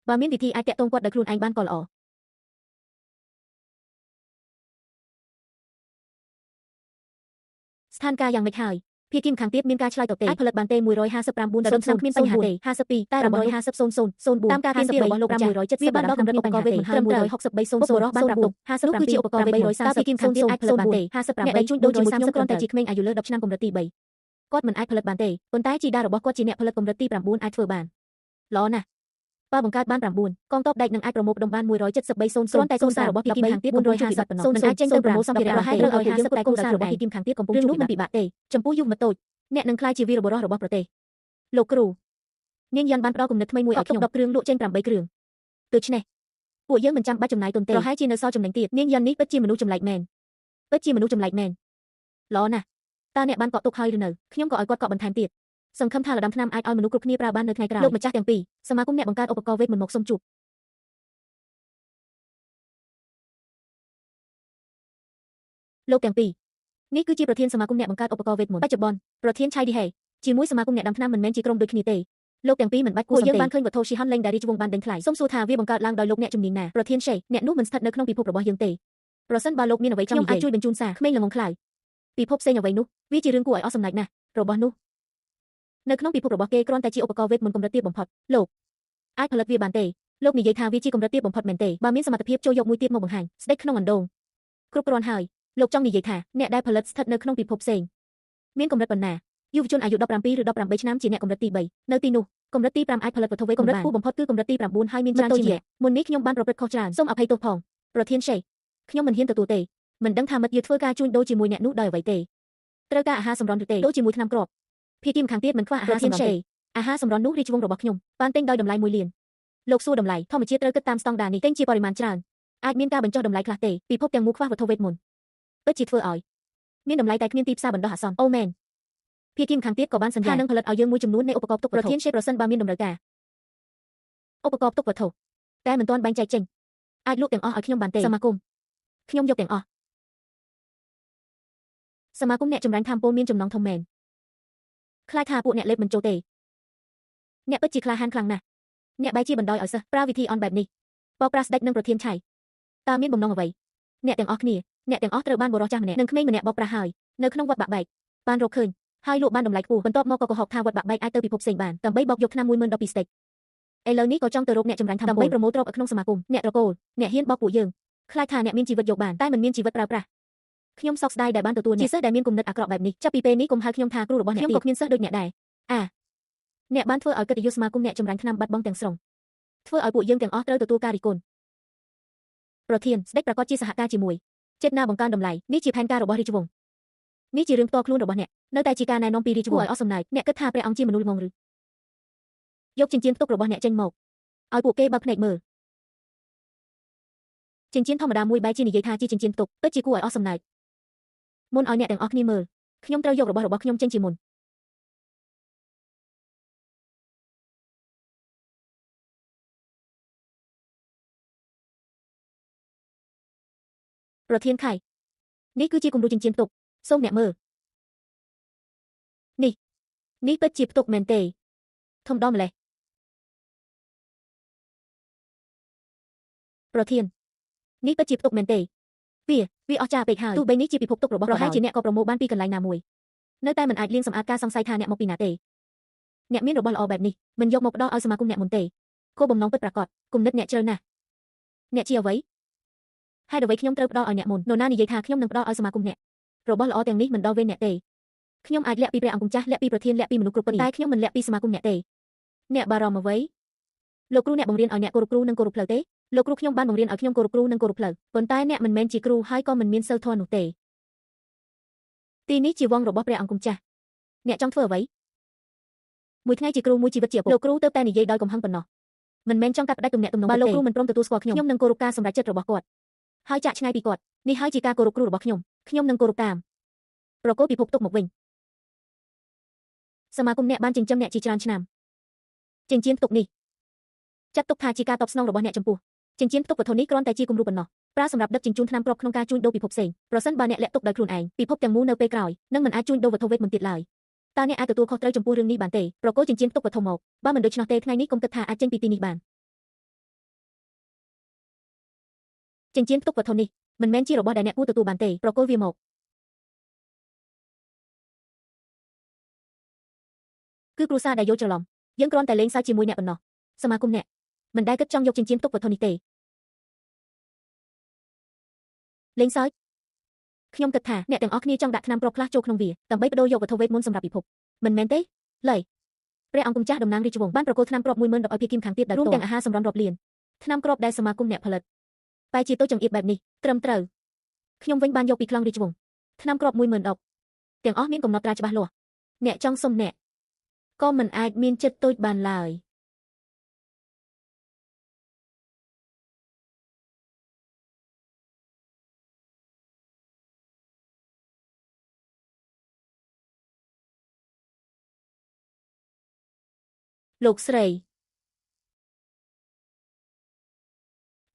បើមានវិធីអាចតាក់ទងគាត់ដោយខ្លួនឯងបានក៏ល្អស្ថានភាពយ៉ាងម៉េចហើយភាគីម្ខាងទៀតមានការឆ្លើយតបទេអាចផលិតបានទេ159 0 0គ្មានបញ្ហាទេ52តែ150 0 0 04តាមការទាមទាររបស់លោកម្ចាស់170វាបានដល់កម្រិតឧបករណ៍វេទមន្តហើយ163 0 0បានប្រាប់ទុក50នោះគឺជាឧបករណ៍វេទ330ភាគីម្ខាងទៀតអាចផលិតបានទេ58អ្នកដែលជួញដូរជាមួយខ្ញុំគ្រាន់តែជាក្មេងអាយុលើ10ឆ្នាំកម្រិតទី3គាត់មិនអាចផលិតបានទេប៉ុន្តែជីតារបស់គាត់ជាអ្នកផលិតកម្រិតទី9អាចធ្វើបានល្អណាស់បើបង្កើតបាន9កងទ័ពដែកនឹងអាចប្រមូលផ្ដុំបាន173 0 0គ្រាន់តែកូនសាររបស់ភាគីខាងទៀត450ប៉ុណ្ណោះមិនអាចចេញទៅប្រមូលសម្ភារៈប្រហែលត្រូវឲ្យ50តែកូនសាររបស់ភាគីខាងទៀតកំពុងជួបមិនពិបាកទេចំពោះយុវមិត្តតូចអ្នកនឹងក្លាយជាវីរបុរសរបស់ប្រទេសលោកគ្រូនាងយ៉ាន់បានផ្ដល់គំនិតថ្មីមួយឲ្យខ្ញុំ10គ្រឿងលក់ចេញ8គ្រឿងដូច្នេះពួកយើងមិនចាំបាច់ចំណាយទុនទេប្រហែលជានៅសល់ចំណេញទៀតនាងយ៉ាន់នេះពិតជាមនុស្សចម្លែកមែនពិតជាមនុស្សចម្លែកមែនល្អណាស់តើអ្នកបានកក់ទុកហើយឬនៅខ្ញុំក៏ឲ្យគាត់កក់បន្ថែមទៀតសង្ឃឹមថាលដាំថ្នាំអាចឲ្យមនុស្សគ្រប់គ្នាប្រើបាននៅថ្ងៃក្រោយលោកម្ចាស់ទាំងពីរសមាគមអ្នកបង្កើតឧបករណ៍វេទមន្តមកសូមជួបលោកទាំងពីរនេះគឺជាប្រធានសមាគមអ្នកបង្កើតឧបករណ៍វេទមន្តបច្ចុប្បន្នប្រធានឆៃឌីហេជាមួយសមាគមអ្នកដាំថ្នាំមិនមែនជាក្រុមដូចគ្នាទេលោកទាំងពីរមិនបាច់គួរយើងបានឃើញវត្ថុស៊ីហនលេងដែលរាជវង្សបានដេញថ្លៃសូមសួរថាវាបង្កើតឡើងដោយលោកអ្នកជំនាញណាប្រធានឆេអ្នកនោះមិនស្ថិតនៅក្នុងពិភពរបស់យើងទេប្រសិនបើលោកមានអ្វីចង់និយាយខ្ញុំអាចជួយបញ្ជូនសារក្មេងល្ងងខ្លៅពិភពផ្សេងអ្វីនោះវាជារឿងគួរឲ្យអស់សំណើចណាស់របស់នោះនៅក្នុងពិភពរបស់គេគ្រាន់តែជាឧបករណ៍វេទមន្តកម្រិតទាបបំផុតលោកអាចផលិតវាបានទេលោកនិយាយថាវាជាកម្រិតទាបបំផុតមែនទេបើមានសមត្ថភាពចូលយកមួយទៀតមកបង្ហាញស្ដេចក្នុងអណ្ដូងគ្រប់គ្រាន់ហើយលោកចង់និយាយថាអ្នកដែលផលិតស្ថិតនៅក្នុងពិភពផ្សេងមានកម្រិតប៉ុណ្ណាយុវជនអាយុ17ឬ18ឆ្នាំជាអ្នកកម្រិតទី3នៅទីនោះកម្រិតទី5អាចផលិតវត្ថុវេទកម្រិតខ្ពស់បំផុតគឺកម្រិតទី9ហើយមានច្រើនជាងមុននេះខ្ញុំបានប្រព្រឹត្តខុសច្រើនសូមអភ័យទោសផងប្រធានឆេខ្ញុំមិនហ៊ានទទួលទេមិនដឹងថាមិត្តយើងធ្វើការជួញដូរជាមួយអ្នកនោះដោយអ្វីទេត្រូវការអាហារសម្រន់ឬទេដូរជាមួយថ្នាំគ្រាប់ភាគីម្ខាងទៀតមិនខ្វះអាហារសម្រន់ទេអាហារសម្រន់នោះរាជវង្សរបស់ខ្ញុំបានទិញដោយតម្លៃ1លានលោកសួរតម្លៃធម្មជាតិត្រូវគិតតាមស្តង់ដារនេះទិញជាបរិមាណច្រើនអាចមានការបញ្ចុះតម្លៃខ្លះទេពិភពទាំងមូលខ្វះវត្ថុវេទមន្តពិតជាធ្វើឲ្យមានតម្លៃតែគ្មានទីផ្សារបណ្ដោះអាសន្នអូមែនភាគីម្ខាងទៀតក៏បានសន្យានឹងផលិតឲ្យយើងមួយចំនួននៃឧបករណ៍ផ្ទុកវត្ថុប្រធានឆេប្រសិនបើមានតម្រូវការឧបករណ៍ផ្ទុកវត្ថុតែមិនទាន់បែងចែកចេញអាចលក់ទាំងអស់ឲ្យខ្ញុំបានទេសមាគមខ្ញុំយកទាំងអស់សមាគមអ្នកចម្រាញ់ធម្មពលមានចំណងធំមែនខ្លាចថាពួកអ្នកលេបមិនចូលទេអ្នកពិតជាក្លាហានខ្លាំងណាស់អ្នកបែរជាបណ្ដោយឲ្យសិស្សប្រើវិធីអន់បែបនេះបោកប្រាស់ស្ដេចនិងប្រធានឆៃតើមានបំណងអ្វីអ្នកទាំងអស់គ្នា អ្នកទាំងអស់ត្រូវបានបុរសចាស់ម្នាក់និងក្មេងម្នាក់បោកប្រាស់ហើយនៅក្នុងវត្តបាក់បែកបានរកឃើញហើយលក់បានតម្លៃខ្ពស់បន្ទាប់មកក៏កុហកថាវត្តបាក់បែកអាចទៅពិភពផ្សេងបានដើម្បីបោកយកថ្នាំ10012ស្តេចឥឡូវនេះក៏ចង់ទៅរកអ្នកចម្រាញ់ធម្មដើម្បីប្រមូលទ្រព្យក្នុងសមាគមអ្នកត្រកូលអ្នកហ៊ានបោកពួកយើងខ្លាចថាអ្នកមានជីវិតយកបានតែមិនមានជីវិតប្រើប្រាស់ខ្ញុំសោកស្ដាយដែលបានទទួលអ្នកជាសិស្សដែលមានគំនិតអាក្រក់បែបនេះចាប់ពីពេលនេះកុំហៅខ្ញុំថាគ្រូរបស់អ្នកខ្ញុំក៏គ្មានសិស្សដូចអ្នកដែរអាអ្នកបានធ្វើឲ្យកិត្តិយសសមាគមអ្នកចម្រាញ់ថ្នាំបាត់បង់ទាំងស្រុងធ្វើឲ្យពួកយើងទាំងអស់ត្រូវទទួលការរិះគន់ប្រធានស្ដេចប្រកាសជាសហការជាមួយចេតនាបង្កើនតម្លៃនេះជាផែនការរបស់រាជវង្សនេះជារឿងផ្ទាល់ខ្លួនរបស់អ្នកនៅតែជាការណែនាំពីរាជវង្សឲ្យអស់សំណើចអ្នកគិតថាព្រះអង្គជាមនុស្សល្ងងឬយកចិញ្ចៀនផ្ទុករបស់អ្នកចេញមកឲ្យពួកគេបើកភ្នែកមើលចិញ្ចៀនធម្មតាមួយបែរជានិយាយថាជាចិញ្ចៀនផ្ទុកពិតជាគួរឲ្យអស់សំណើចមុនឲ្យអ្នកទាំងអស់គ្នាមើលខ្ញុំត្រូវយករបស់ខ្ញុំចេញជាមុនប្រធានខៃនេះគឺជាគំរូចិញ្ចៀនផ្ទុកសូមអ្នកមើលនេះពិតជាផ្ទុកមែនទេធំដល់ម្លេះប្រធាននេះពិតជាផ្ទុកមែនទេវាអស្ចារ្យពេកហើយទោះបីនេះជាពិភពទុករបស់ប្រហែលជាអ្នកក៏ប្រមូលបានពីកន្លែងណាមួយនៅតែមិនអាចលាងសម្អាតការសង្ស័យថាអ្នកមកពីណាទេអ្នកមានរបស់ល្អបែបនេះមិនយកមកផ្ដល់ឲ្យសមាគមអ្នកមុនទេគោលបំណងពិតប្រាកដគំនិតអ្នកជ្រៅណាស់អ្នកជាអ្វីហេតុអ្វីខ្ញុំត្រូវផ្ដល់ឲ្យអ្នកមុននរណានិយាយថាខ្ញុំនឹងផ្ដល់ឲ្យសមាគមអ្នករបស់ល្អទាំងនេះមិនដល់វេនអ្នកទេខ្ញុំអាចលាក់ពីព្រះអង្គម្ចាស់លាក់ពីប្រធានលាក់ពីមនុស្សគ្រប់ប៉ុន្តែខ្ញុំមិនលាក់ពីសមាគមអ្នកទេអ្នកបារម្ភអ្វីលោកគ្រូអ្នកបង្រៀនឲ្យអ្នកគោរពគ្រូនិងគោរពផ្លូវទេលោកគ្រូខ្ញុំបានបង្រៀនឲ្យខ្ញុំគោរពគ្រូនិងគោរពផ្លូវប៉ុន្តែអ្នកមិនមែនជាគ្រូហើយក៏មិនមានសិលធម៌នោះទេទីនេះជាវងរបស់ព្រះអង្គម្ចាស់អ្នកចង់ធ្វើអ្វីមួយថ្ងៃជាគ្រូមួយជីវិតជាឪពុកលោកគ្រូទៅតែនិយាយដោយកំហឹងប៉ុណ្ណោះមិនមែនចង់កាត់ផ្ដាច់ទំនាក់ទំនងបើលោកគ្រូមិនព្រមទទួលស្គាល់ខ្ញុំខ្ញុំនឹងគោរពការសម្រេចចិត្តរបស់គាត់ហើយចាក់ឆ្ងាយពីគាត់នេះហើយជាការគោរពគ្រូរបស់ខ្ញុំខ្ញុំនឹងគោរពតាមប្រគល់ពិភពទុកមកវិញសមាគមអ្នកបានចិញ្ចឹមអ្នកជាច្រើនឆ្នាំចិញ្ចៀនផ្ទុកនេះចាត់ទុកថាជាការតបស្នងរបស់អ្នកចំពោះចិញ្ចៀនផ្ទុកវត្ថុនេះគ្រាន់តែជាគំរូប៉ុណ្ណោះប្រើសម្រាប់ដឹកជញ្ជូនថ្នាំគ្រាប់ក្នុងការជួញដូរពិភពផ្សេងប្រសិនបើអ្នកលាក់ទុកដោយខ្លួនឯងពិភពទាំងមូលនៅពេលក្រោយនឹងមិនអាចជួញដូរវត្ថុវេទមន្តទៀតឡើយតើអ្នកអាចទទួលខុសត្រូវចំពោះរឿងនេះបានទេប្រគល់ចិញ្ចៀនផ្ទុកវត្ថុមកបើមិនដូច្នោះទេថ្ងៃនេះកុំគិតថាអាចចេញពីទីនេះបានចិញ្ចៀនផ្ទុកវត្ថុនេះមិនមែនជារបស់ដែលអ្នកគួរទទួលបានទេប្រគល់វាមកគឺគ្រួសារដែលយល់ច្រឡំយើងគ្រាន់តែលេងសើចជាមួយអ្នកប៉ុណ្ណោះសមាគមអ្នកមិនដែលគិតចង់យកចិញ្ចៀនផ្ទុកវត្ថុនេះទេលេងសើចខ្ញុំគិតថាអ្នកទាំងអស់គ្នាចង់ដាក់ថ្នាំគ្រាប់ខ្លះចូលក្នុងវាដើម្បីបដូរយកវត្ថុវេទមន្តសម្រាប់ពិភពមិនមែនទេឡើយព្រះអង្គម្ចាស់តំណាងរាជវង្សបានប្រគល់ថ្នាំគ្រាប់10000ដល់ឲ្យភាគីម្ខាងទៀតដោយរួមទាំងអាហារសម្រន់រាប់លានថ្នាំគ្រាប់ដែលសមាគមអ្នកផលិតបែជាតូចចង្អៀតបែបនេះត្រឹមត្រូវខ្ញុំវិញបានយកពីខ្លងរាជវង្សថ្នាំគ្រាប់10000ដុកទាំងអស់មានកំណត់ត្រាច្បាស់លាស់អ្នកចង់សុំអ្នកក៏មិនអាចមានចិត្តតូចបានឡើយលោកស្រី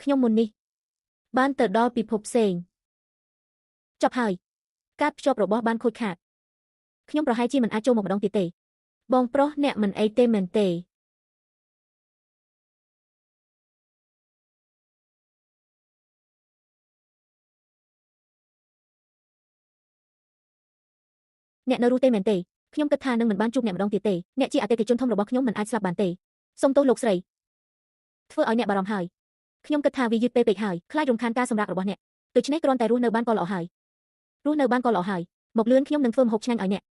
ខ្ញុំមុននេះបានទៅដល់ពិភពផ្សេងចប់ហើយការភ្ជាប់របស់បានខូចខាតខ្ញុំប្រហែលជាមិនអាចចូលមកម្ដងទៀតទេបងប្រុសអ្នកមិនអីទេមែនទេអ្នកនៅរស់ទេមែនទេខ្ញុំគិតថានឹងមិនបានជួបអ្នកម្ដងទៀតទេអ្នកជាអតិថិជនធំរបស់ខ្ញុំមិនអាចស្លាប់បានទេសូមទោសលោកស្រីធ្វើឲ្យអ្នកបារម្ភហើយខ្ញុំគិតថាវាយឺតពេលពេកហើយខ្លាចរំខានការសម្រាករបស់អ្នកដូច្នេះគ្រាន់តែរស់នៅបានក៏ល្អហើយរស់នៅបានក៏ល្អហើយមកលឿនខ្ញុំនឹងធ្វើម្ហូបឆ្ងាញ់ឲ្យអ្នក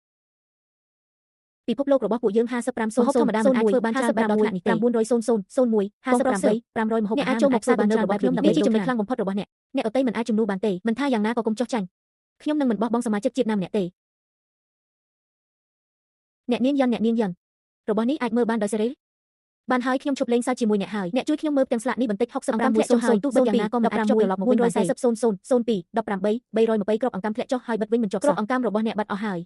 ពិភពលោករបស់ពួកយើង55 0 ធម្មតាមិនអាចធ្វើបានច្រើនបែបដល់ថ្នាក់នេះទេ900 00 01 58 500ម្ហូបអាហារចូលមកផ្សារទំនើបរបស់ខ្ញុំនេះជាចំណុចខ្លាំងបំផុតរបស់អ្នកអ្នកដទៃមិនអាចជំនួសបានទេមិនថាយ៉ាងណាក៏កុំចុះចាញ់ខ្ញុំនឹងមិនបោះបង់សមាជិកជាតិណាម្នាក់ទេអ្នកនាងយ៉ាន់អ្នកនាងយ៉ាន់របស់នេះអាចមើលបានដោយសេរីបានហើយខ្ញុំឈប់លេងសើចជាមួយអ្នកហើយអ្នកជួយខ្ញុំមើលផ្ទាំងស្លាកនេះបន្តិច65 1 0 0ទោះបីយ៉ាងណាក៏មិនអាចចុះត្រឡប់មកវិញបានទេ440 0 0 02 18 320គ្រាប់អង្កាំធ្លាក់ចុះហើយបិទវិញមិនជាប់សោះគ្រាប់អង្កាំរបស់អ្នកបាត់អស់ហើយ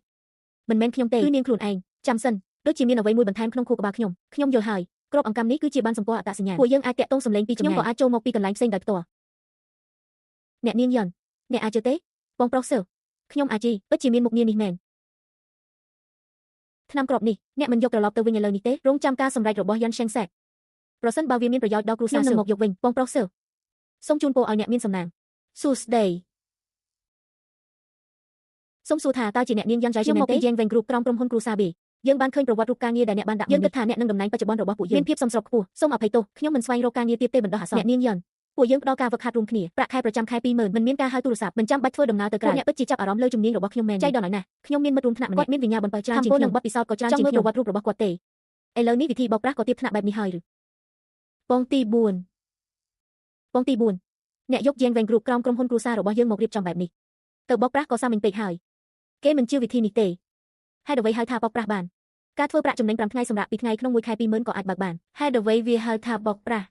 មិនមែនខ្ញុំទេគឺនាងខ្លួនឯងចាំសិនដូចជាមានអ្វីមួយបន្ថែមក្នុងខួរក្បាលខ្ញុំខ្ញុំយល់ហើយគ្រាប់អង្កាំនេះគឺជាបានសម្គាល់អត្តសញ្ញាណពួកយើងអាចតាក់ទងសម្លេងពីចម្ងាយខ្ញុំក៏អាចចូលមកពីកន្លែងផ្សេងដោយផ្ទាល់អ្នកនាងយ៉ាន់អ្នកអាចជឿទេបងប្រុសសើខ្ញុំអាចជីពិតជាមានមុខងារនេះមែនថ្នាំគ្រាប់នេះអ្នកមិនយកត្រឡប់ទៅវិញឥឡូវនេះទេរងចាំការសម្រេចរបស់យ៉ាន់შេងសេកប្រសិនបើវាមានប្រយោជន៍ដល់គ្រួសារខ្ញុំនឹងមកយកវិញបងប្រុសសើសូមជូនពរឲ្យអ្នកមានសំណាងសួស្តី សូមសួរថាតើជាអ្នកនាងយ៉ាងចៃខ្ញុំមកពី Yang Wen Group ក្រោមក្រុមហ៊ុនគ្រួសារ B យើងបានឃើញប្រវត្តិរូបការងារដែលអ្នកបានដាក់យើងគិតថាអ្នកនឹងតំណែងបច្ចុប្បន្នរបស់ពួកយើងមានភាពសមស្របខ្ពស់សូមអភ័យទោសខ្ញុំមិនស្វែងរកការងារទៀតទេបណ្ដោះអាសន្នអ្នកនាងយ៉ុនពួកយើងផ្ដល់ការហ្វឹកហាត់រួមគ្នាប្រាក់ខែប្រចាំខែ20000មិនមានការហៅទូរស័ព្ទមិនចាំបាច់ធ្វើដំណើរទៅក្រៅពួកអ្នកពិតជាចាប់អារម្មណ៍លើជំនាញរបស់ខ្ញុំមែនចៃដន្យណាស់ខ្ញុំមានមិត្តរួមថ្នាក់ម្នាក់គាត់មានវិញ្ញាបន្បើច្រើនជាងខ្ញុំនិងបទពិសោធន៍ក៏ច្រើនជាងខ្ញុំប្រវត្តិរូបរបស់គាត់ទេឥឡូវនេះវិធីបោកប្រាស់ក៏ទៀបថ្នាក់បែបនេះហើយឬពងទី4ពងទី4អ្នកយក Yang Wen Group ក្រោមក្រុមហ៊ុនគ្រួសាររបស់យើងមករៀបចំបែបនេះទៅបោកប្រាស់ក៏សាមញ្ញពេកហើយគេមិនជឿវិធីនេះទេហេតុអ្វីហៅថាបោកប្រាស់បានការធ្វើប្រាក់ចំណេញ5ថ្ងៃសម្រាប់2ថ្ងៃក្នុងមួយខែ20000ក៏អាចបើកបានហេតុអ្វីវាហៅថាបោកប្រាស់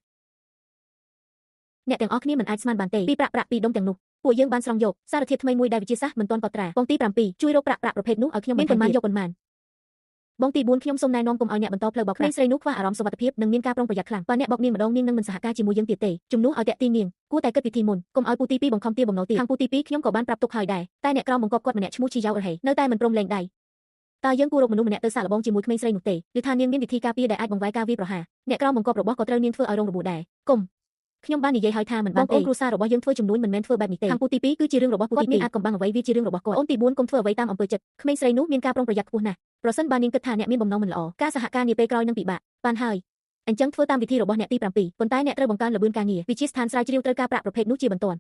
អ្នកទាំងអស់គ្នាមិនអាចស្មានបានទេពីប្រាក់ពីដុំទាំងនោះពួកយើងបានស្រង់យកសារធាតុថ្មីមួយដែលវិទ្យាសាស្ត្រមិនទាន់កត់ត្រាបងទី7ជួយរកប្រាក់ប្រភេទនោះឲ្យខ្ញុំមានប៉ុន្មានយកប៉ុន្មានបងទី4ខ្ញុំសូមណែនាំកុំឲ្យអ្នកបន្តផ្លូវបោកប្រាស់ក្មេងស្រីនោះខ្វះអារម្មណ៍សុវត្ថិភាពនិងមានការប្រុងប្រយ័ត្នខ្លាំងបើអ្នកបោកនាងម្ដងនាងនឹងមិនសហការជាមួយយើងទៀតទេជំនួសឲ្យតាក់ទាញនាងគួរតែគិតវិធីមុនកុំឲ្យពូទី2បង្ខំទាបំណុលទៀតខាងពូទី2ខ្ញុំក៏បានប្រាប់ទុកហើយដែរតែអ្នកក្រោមបង្គាប់គាត់ម្នាក់ឈ្មោះជីយ៉ៅអរហេនៅតែមិនព្រមលែងដៃតើយើងគួររកមនុស្សម្នាក់ទៅសាកល្បងជាមួយក្មេងស្រីនោះទេឬថានាងមានវិធីការពារដែលអាចបង្វែរការវាយប្រហារអ្នកក្រោមបង្គាប់របស់ក៏ត្រូវនាងធ្វើឲ្យរងរបួសដែរគុំខ្ញុំបាននិយាយហើយថាមិនបានទេបងប្អូនគ្រួសាររបស់យើងធ្វើជំនួញមិនមែនធ្វើបែបនេះទេខាងពូទី2គឺជារឿងរបស់ពូទី2មានអាចកំបាំងអ្វីវាជារឿងរបស់គាត់អូនទី4កុំធ្វើអ្វីតាមអំពើចិត្តក្មេងស្រីនោះមានការប្រុងប្រយ័ត្នខ្ពស់ណាស់ប្រសិនបើនាងគិតថាអ្នកមានបំណងមិនល្អការសហការនាពេលក្រោយនឹងពិបាកបានហើយអញ្ចឹងធ្វើតាមវិធីរបស់អ្នកទី7ប៉ុន្តែអ្នកត្រូវបង្កើនល្បឿនការងារវិទ្យាស្ថានស្រាវជ្រាវត្រូវការប្រាក់ប្រភេទនោះជាបន្ទាន់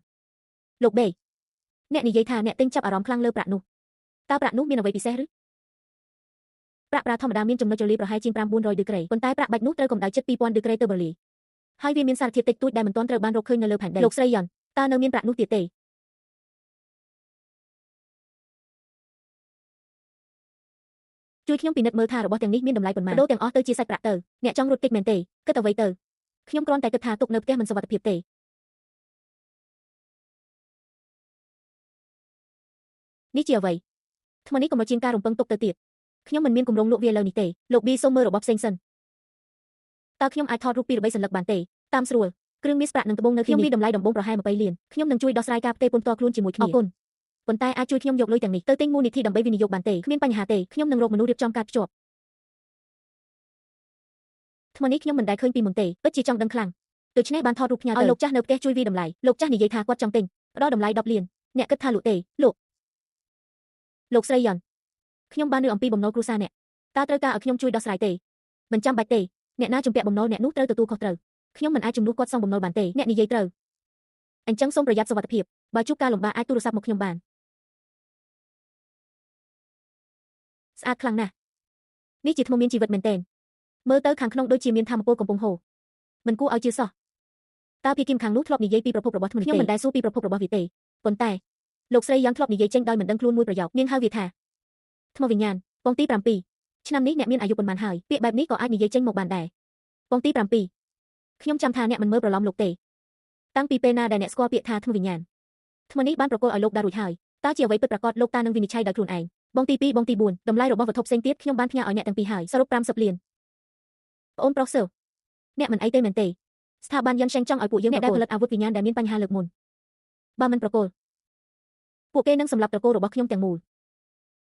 លោកបេអ្នកនិយាយថាអ្នកទិញចាប់អារម្មណ៍ខ្លាំងលើប្រាក់នោះតើប្រាក់នោះមានអ្វីពិសេសឬប្រាក់ប្រាធម្មតាមានចំណុចរលាយប្រហែលជាង900ដឺក្រេប៉ុន្តែប្រាក់បាច់នោះត្រូវកម្ដៅជិត2000ដឺក្រេទៅបលីហើយវាមានសារធាតុតិចតួចដែលមិនទាន់ត្រូវបានរកឃើញនៅលើផែនដីលោកស្រីយ៉ុនតើនៅមានប្រាក់នោះទៀតទេជួយខ្ញុំពិនិត្យមើលថារបស់ទាំងនេះមានតម្លៃប៉ុន្មានដូរទាំងអស់ទៅជាសាច់ប្រាក់ទៅអ្នកចង់រត់គេចមែនទេគិតអ្វីទៅខ្ញុំគ្រាន់តែគិតថាទុកនៅផ្ទះមិនសុវត្ថិភាពទេនេះជាអ្វីថ្មនេះក៏មកជាងការរំពឹងទុកទៅទៀតខ្ញុំមិនមានគម្រោងលក់វាលើនេះទេលោកប៊ីសូមមើលរបស់ផ្សេងសិនតើខ្ញុំអាចថតរូបពី3សន្លឹកបានទេតាមស្រួលគ្រឿងមាសប្រាក់និងត្បូងនៅខ្ញុំមានតម្លៃដំបូងប្រហែល20លានខ្ញុំនឹងជួយដោះស្រាយការផ្ទេរពន្ធផ្ទាល់ខ្លួនជាមួយគ្នាអរគុណប៉ុន្តែអាចជួយខ្ញុំយកលុយទាំងនេះទៅទិញមូលនិធិដើម្បីវិនិយោគបានទេគ្មានបញ្ហាទេខ្ញុំនឹងរកមនុស្សរៀបចំការភ្ជាប់ថ្មនេះខ្ញុំមិនដែលឃើញពីមុនទេពិតជាចង់ដឹងខ្លាំងដូច្នេះបានថតរូបផ្ញើទៅឲ្យលោកចាស់នៅផ្ទះជួយវាតម្លៃលោកចាស់និយាយថាគាត់ចង់ទិញផ្ដល់តម្លៃ10លានអ្នកគិតថាលក់ទេលោកស្រីយ៉ុនខ្ញុំបានឮអំពីបំណុលគ្រួសារអ្នកតើត្រូវការឲ្យខ្ញុំជួយដោះស្រាយទេមិនចាំបាច់ទេអ្នកណាជំពាក់បំណុលអ្នកនោះត្រូវទទួលខុសត្រូវខ្ញុំមិនអាចជំនួសគាត់សងបំណុលបានទេអ្នកនិយាយត្រូវអញ្ចឹងសូមប្រយ័ត្នសុវត្ថិភាពបើជួបការលំបាកអាចទូរស័ព្ទមកខ្ញុំបានស្អាតខ្លាំងណាស់នេះជាថ្មមានជីវិតមែនទែនមើលទៅខាងក្នុងដូចជាមានធម្មពលកំពុងហូរមិនគួរឲ្យជឿសោះតើភីគីមខាងនោះធ្លាប់និយាយពីប្រភពរបស់ថ្មនេះខ្ញុំមិនដែលសួរពីប្រភពរបស់វាទេប៉ុន្តែលោកស្រីយ៉ាងធ្លាប់និយាយចេញដោយមិនដឹងខ្លួនមួយប្រយោគនាងហៅវាថាថ្មវិញ្ញាណពងទី7ឆ្នាំនេះអ្នកមានអាយុប៉ុន្មានហើយពាក្យបែបនេះក៏អាចនិយាយចេញមកបានដែរពងទី7ខ្ញុំចាំថាអ្នកមិនមើលប្រឡំលោកទេតាំងពីពេលណាដែលអ្នកស្គាល់ពាក្យថាថ្មវិញ្ញាណថ្មនេះបានប្រគល់ឲ្យលោកដារួចហើយតើជាអ្វីពិតប្រាកដលោកតានឹងវិនិច្ឆ័យដោយខ្លួនឯងបងទី2បងទី4តម្លៃរបស់វត្ថុផ្សេងទៀតខ្ញុំបានផ្ញើឲ្យអ្នកទាំងពីរហើយសរុប30លានប្អូនប្រុសសើអ្នកមិនអីទេមែនទេស្ថាប័នយ៉ាន់შេងចង់ឲ្យពួកយើងអ្នកដែលផលិតអាវុធវិញ្ញាណដែលមានបញ្ហាលើកមុនបើមិនប្រគល់ពួកគេនឹងសម្លាប់ត្រកូលរបស់ខ្ញុំទាំងមូល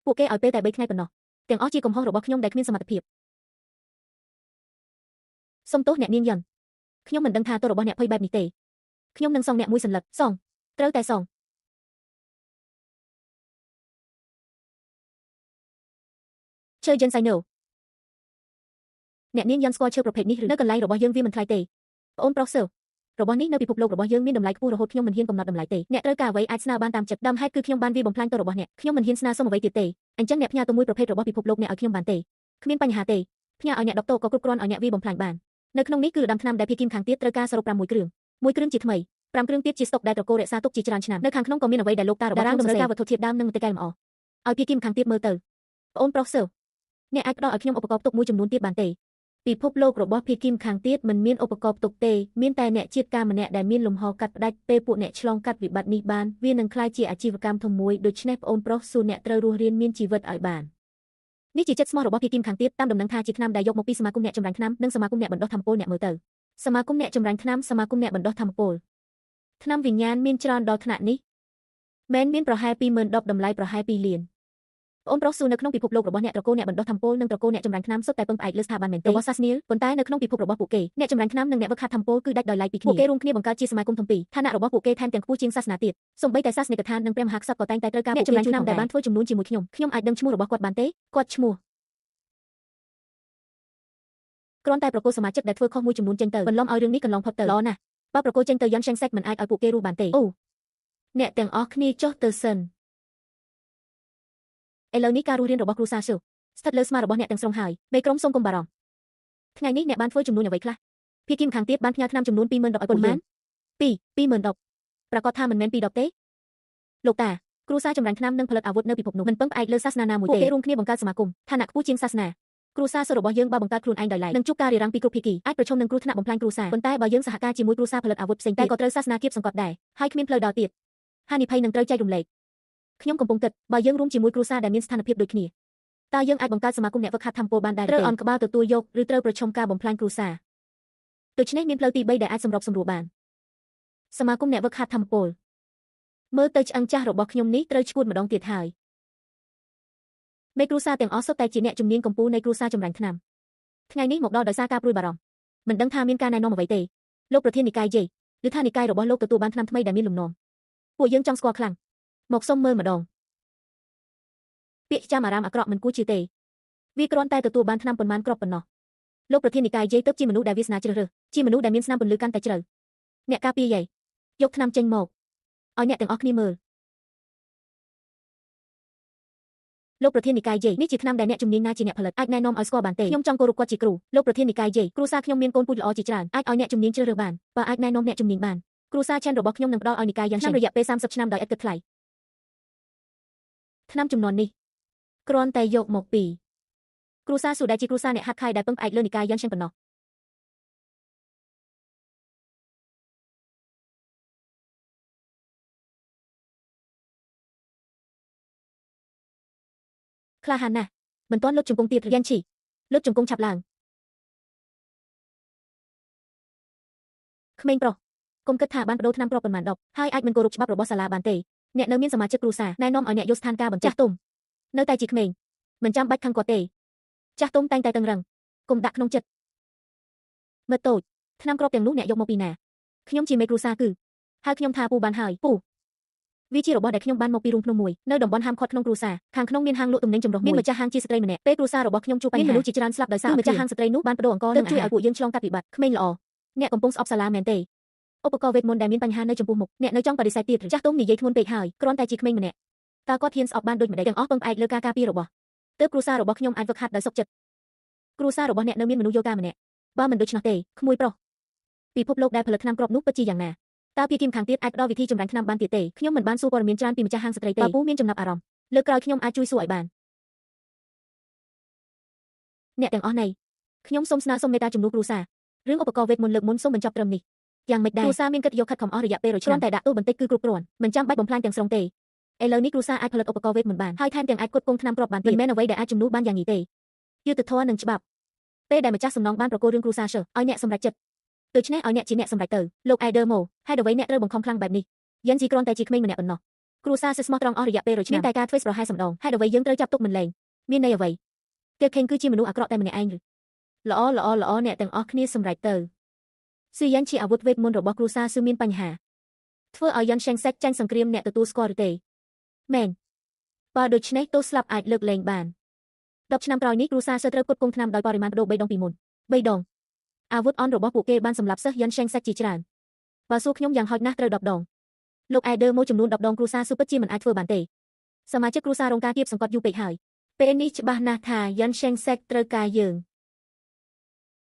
ពួកគេឲ្យពេលតែ3ថ្ងៃប៉ុណ្ណោះទាំងអស់ជាកំហុសរបស់ខ្ញុំដែលគ្មានសមត្ថភាពសូមទោសអ្នកនាងយ៉ុនខ្ញុំមិនដឹងថាទោសរបស់អ្នកភ័យបែបនេះទេខ្ញុំនឹងសងអ្នកមួយសន្លឹកសងត្រូវតែសងឈើយិនសៃណូអ្នកនាងយ៉ុនស្គាល់ឈើប្រភេទនេះឬនៅកន្លែងរបស់យើងវាមិនថ្លៃទេប្អូនប្រុសសើរបស់នេះនៅពិភពលោករបស់យើងមានតម្លៃខ្ពស់រហូតខ្ញុំមិនហ៊ានកំណត់តម្លៃទេអ្នកត្រូវការអ្វីអាចស្នើបានតាមចិត្តដើមហេតុគឺខ្ញុំបានវាបំផ្លាញទោសរបស់អ្នកខ្ញុំមិនហ៊ានស្នើសុំអ្វីទៀតទេអញ្ចឹងអ្នកផ្ញើទៅមួយប្រភេទរបស់ពិភពលោកអ្នកឲ្យខ្ញុំបានទេគ្មានបញ្ហាទេផ្ញើឲ្យអ្នកដុកទ័រក៏គ្រប់គ្រាន់ឲ្យអ្នកវាបំផ្លាញបាននៅក្នុងនេះគឺដើមថ្នាំដែលភីគីមខាងទៀតត្រូវការសរុប6គ្រឿងមួយគ្រឿងជាថ្មី5គ្រឿងទៀតជាស្តុកដែលត្រកូលរក្សាទុកជាច្រើនឆ្នាំនៅខាងក្នុងក៏មានអ្វីដែលលោកតារបស់ខ្ញុំតម្រូវការវត្ថុធាតុដើមនិងមន្ទីរកែលម្អឲ្យភីគីមខាងទៀតមើលទៅប្អូនប្រុសសើអ្នកអាចផ្ដល់ឲ្យខ្ញុំឧបករណ៍ផ្ទុកមួយចំនួនទៀតបានទេពិភពលោករបស់ភីគីមខាងទៀតមិនមានឧបករណ៍ផ្ទុកទេមានតែអ្នកជាតិការម្នាក់ដែលមានលំហកាត់ផ្ដាច់ពេលពួកអ្នកឆ្លងកាត់វិបត្តិនេះបានវានឹងក្លាយជាអាជីវកម្មធំមួយដូច្នេះប្អូនប្រុសសួរអ្នកត្រូវរស់រានមានជីវិតឲ្យបាននេះជាចិត្តស្មោះរបស់ភីគីមខាងទៀតតាមដំណឹងថាជាថ្នាំដែលយកមកពីសមាគមអ្នកចម្រាញ់ថ្នាំនិងសមាគមអ្នកបណ្ដុះធម្មពលអ្នកមើលទៅសមាគមអ្នកចម្រាញ់ថ្នាំសមាគមអ្នកបណ្ដុះធម្មពលថ្នាំវិញ្ញាណមានច្រើនដល់ថ្នាក់នេះមែនមានប្រហែល20010តម្លៃប្រហែល2លាន ប្អូនប្រុសស៊ូនៅក្នុងពិភពលោករបស់អ្នកត្រកូលអ្នកបណ្ដុះធម្មពលនិងត្រកូលអ្នកចម្រាញ់ថ្នាំសុទ្ធតែពឹងផ្អែកលើស្ថាប័នមែនទេរបស់សាសនាប៉ុន្តែនៅក្នុងពិភពរបស់ពួកគេអ្នកចម្រាញ់ថ្នាំនិងអ្នកវឹកហាត់ធម្មពលគឺដាច់ដោយឡែកពីគ្នាពួកគេរួមគ្នាបង្កើតជាសមាគមធំពីរឋានៈរបស់ពួកគេថែមទាំងខ្ពស់ជាងសាសនាទៀតសូម្បីតែសាសនិកដ្ឋាននិងព្រះមហាក្សត្រក៏តែងតែត្រូវការពួកគេជួយផងដែរដែលបានធ្វើជំនួញជាមួយខ្ញុំខ្ញុំអាចដឹងឈ្មោះរបស់គាត់បានទេគាត់ឈ្មោះគ្រាន់តែប្រគល់សមាជិកដែលធ្វើខុសមួយចំនួនចេញទៅបន្លំឲ្យរឿងនេះកន្លងផុតទៅល្អណាស់បើប្រគល់ចេញទៅយ៉ាន់ឆេងសេកមិនអាចឲ្យពួកគេរស់បានទេអូអ្នកទាំងអស់គ្នាចុះទៅសិនឥឡូវនេះការរស់រានរបស់គ្រួសារស៊ូស្ថិតលើស្មារបស់អ្នកទាំងស្រុងហើយមេក្រុមសូមកុំបារម្ភថ្ងៃនេះអ្នកបានធ្វើចំនួនអ្វីខ្លះភាគីម្ខាងទៀតបានផ្ញើថ្នាំចំនួន 20,000 ដុបឲ្យប៉ុន្មាន2 20,000 ដុបប្រកាសថាមិនមែន2ដុបទេលោកតាគ្រួសារចម្រាញ់ថ្នាំនិងផលិតអាវុធនៅពិភពនោះមិនពឹងផ្អែកលើសាសនាណាមួយទេពួកគេរួមគ្នាបង្កើតសមាគមឋានៈខ្ពស់ជាងសាសនាគ្រួសារសុរបស់យើងបើបង្កើតខ្លួនឯងដោយឡែកនឹងជួបការរារាំងពីគ្រប់ភាគីអាចប្រឈមនឹងគ្រោះថ្នាក់បំផ្លាញគ្រួសារប៉ុន្តែបើយើងសហការជាមួយគ្រួសារផលិតអាវុធផ្សេងទៀតតែក៏ត្រូវសាសនាគៀបសង្កត់ដែរហើយគ្មានផ្លូវដល់ទៀតហានិភ័យនឹងត្រូវចែករំលែកខ្ញុំកំពុងគិតបើយើងរួមជាមួយគ្រួសារដែលមានស្ថានភាពដូចគ្នាតើយើងអាចបង្កើតសមាគមអ្នកវឹកហាត់ធម្មពលបានដែរត្រូវអន់ក្បាលទទួលយកឬត្រូវប្រឈមការបំផ្លាញគ្រួសារដូច្នេះមានផ្លូវទី3ដែលអាចសម្របសម្រួលបានសមាគមអ្នកវឹកហាត់ធម្មពលមើលទៅឆ្អឹងចាស់របស់ខ្ញុំនេះត្រូវឈួតម្ដងទៀតហើយមេគ្រួសារទាំងអស់សុទ្ធតែជាអ្នកជំនាញកំពូលនៃគ្រួសារចម្រាញ់ថ្នាំថ្ងៃនេះមកដល់ដោយសារការព្រួយបារម្ភមិនដឹងថាមានការណែនាំអ្វីទេលោកប្រធាននិកាយយេឬថានិកាយរបស់លោកទទួលបានថ្នាំថ្មីដែលមានលំនាំពួកយើងចង់ស្គាល់ខ្លាំងមកសុំមើលម្ដងពាក្យចាំអារាមអាក្រក់មិនគួរជឿទេវាគ្រាន់តែទទួលបានថ្នាំប៉ុន្មានគ្រាប់ប៉ុណ្ណោះលោកប្រធាននិកាយយេទើបជាមនុស្សដែលវាសនាជ្រើសរើសជាមនុស្សដែលមានស្នាមពន្លឺកាន់តែជ្រៅអ្នកការពារយេយកថ្នាំចេញមកឲ្យអ្នកទាំងអស់គ្នាមើលលោកប្រធាននិកាយយេនេះជាថ្នាំដែលអ្នកជំនាញណាជាអ្នកផលិតអាចណែនាំឲ្យស្គាល់បានទេខ្ញុំចង់គោរពគាត់ជាគ្រូលោកប្រធាននិកាយយេគ្រួសារខ្ញុំមានកូនពូជល្អជាច្រើនអាចឲ្យអ្នកជំនាញជ្រើសរើសបានបើអាចណែនាំអ្នកជំនាញបានគ្រួសារឆែនរបស់ខ្ញុំនឹងផ្ដល់ឲ្យនិកាយយ៉ាងឆ្នាំរយៈពេល30ឆ្នាំដោយឥតគិតថ្លៃថ្នាំចំនួននេះគ្រាន់តែយកមកពីគ្រួសារស៊ូដែលជាគ្រួសារអ្នកហាត់ខៃដែលពឹងផ្អែកលើនិកាយយ៉ាងឆែនប៉ុណ្ណោះក្លាហានណាស់មិនទាន់លុតជង្គង់ទៀតយ៉ាងឈីលុតជង្គង់ឆាប់ឡើងក្មេងប្រុសកុំគិតថាបានបដូរថ្នាំគ្រាប់ប៉ុន្មានដប់ហើយអាចមិនគោរពច្បាប់របស់សាលាបានទេអ្នកនៅមានសមាជិកគ្រួសារណែនាំឲ្យអ្នកយកស្ថានភាពបន្ចាស់ទុំនៅតែជាក្មេងមិនចាំបាច់ខឹងគាត់ទេចាស់ទុំតែងតែតឹងរឹងកុំដាក់ក្នុងចិត្តមើលតូចថ្នាំគ្រាប់ទាំងនោះអ្នកយកមកពីណាខ្ញុំជាមេគ្រួសារគឺហើយខ្ញុំថាពូបានហើយពូវាជារបស់ដែលខ្ញុំបានមកពីរូងភ្នំមួយនៅតំបន់ហាមឃាត់ក្នុងគ្រួសារខាងក្នុងមានហាងលក់ទំនិញចម្រុះមួយមានម្ចាស់ហាងជាស្ត្រីម្នាក់ពេលគ្រួសាររបស់ខ្ញុំជួបបញ្ហាមានមនុស្សជាច្រើនស្លាប់ដោយសារម្ចាស់ហាងស្ត្រីនោះបានបដូរអង្ករនិងជួយឲ្យពួកយើងឆ្លងកាត់វិបត្តិក្មេងល្អអ្នកកំពុងស្អប់សាលាមែនទេឧបករណ៍វេទមន្តដែលមានបញ្ហានៅចំពោះមុខអ្នកនៅចង់បដិសេធទៀតចាស់ទុំនិយាយធ្ងន់ពេកហើយគ្រាន់តែជាក្មេងម្នាក់តើគាត់ហ៊ានស្អប់បានដូចម្តេចទាំងអស់ពឹងផ្អែកលើការការពាររបស់ទើបគ្រួសាររបស់ខ្ញុំអាចវឹកហាត់ដោយសុខចិត្តគ្រួសាររបស់អ្នកនៅមានមនុស្សយោកាម្នាក់បើមិនដូច្នោះទេក្មួយប្រុសពិភពលោកដែលផលិតថ្នាំគ្រាប់នោះពិតជាយ៉ាងណាតើភាគីម្ខាងទៀតអាចផ្ដល់វិធីចម្រាញ់ថ្នាំបានទៀតទេខ្ញុំមិនបានសួរព័ត៌មានច្រើនពីម្ចាស់ហាងស្ត្រីទេបើពូមានចំណាប់អារម្មណ៍លើកក្រោយខ្ញុំអាចជួយសួរឲ្យបានអ្នកទាំងអស់នៃខ្ញុំសូមស្នើសុំមេត្តាជំនួសគ្រួសាររឿងឧបករណ៍វេទមន្តលើកមុនសូមបញ្ចប់ត្រឹមនេះយ៉ាងម៉េចដែរគ្រួសារមានកិត្តិយសខិតខំអស់រយៈពេលរយឆ្នាំគ្រាន់តែដាក់ទោសបន្តិចគឺគ្រប់គ្រាន់មិនចាំបាច់បំផ្លាញទាំងស្រុងទេឥឡូវនេះគ្រួសារអាចផលិតឧបករណ៍វេទមន្តបានហើយថែមទាំងអាចផ្គត់ផ្គង់ថ្នាំគ្រាប់បានទៀតមិនមែនអ្វីដែលអាចជំនួសបានយ៉ាងងាយទេយុត្តិធម៌និងច្បាប់ពេលដែលម្ចាស់សំណងបានប្រគល់រឿងគ្រួសារសើឲ្យអ្នកសម្រេចចិត្តដូច្នេះឲ្យអ្នកជាអ្នកសម្រេចទៅលោកអេដឺម៉ូហេតុអ្វីអ្នកត្រូវបង្ខំខ្លាំងបែបនេះយ៉ាន់ជីគ្រាន់តែជាក្មេងម្នាក់ប៉ុណ្ណោះគ្រួសារសិស្មោះត្រង់អស់រយៈពេលរយឆ្នាំមានតែការធ្វើប្រហែសម្ដងហេតុអ្វីយើងត្រូវចាប់ទុកមិនលែងមានន័យអ្វីទៀកខេងគឺជាមនុស្សអាក្រក់តែម្នាក់ឯងឬល្អល្អល្អអ្នកទាំងអស់គ្នាសម្រេចទៅស៊ឺយ៉ាន់ជាអាវុធវេទមន្តរបស់គ្រួសារស៊ឺមានបញ្ហាធ្វើឲ្យយ៉ាន់ឆេងសេកចាញ់សង្គ្រាមអ្នកទទួលស្គាល់ឬទេមែនបើដូច្នេះទោសស្លាប់អាចលើកលែងបាន10ឆ្នាំក្រោយនេះគ្រួសារសើត្រូវផ្គត់ផ្គង់ថ្នាំដោយបរិមាណប្ដូរ3ដងពីមុន3ដងអាវុធអន់របស់ពួកគេបានសម្លាប់សិស្សយ៉ាន់ឆេងសេកជាច្រើនបើសួរខ្ញុំយ៉ាងហោចណាស់ត្រូវ10ដងលោកអេដឺមួយចំនួន10ដងគ្រួសារស៊ូពិតជាមិនអាចធ្វើបានទេសមាជិកគ្រួសាររងការគៀបសង្កត់យូរពេកហើយពេលនេះច្បាស់ណាស់ថាយ៉ាន់ឆេងសេកត្រូវការយើង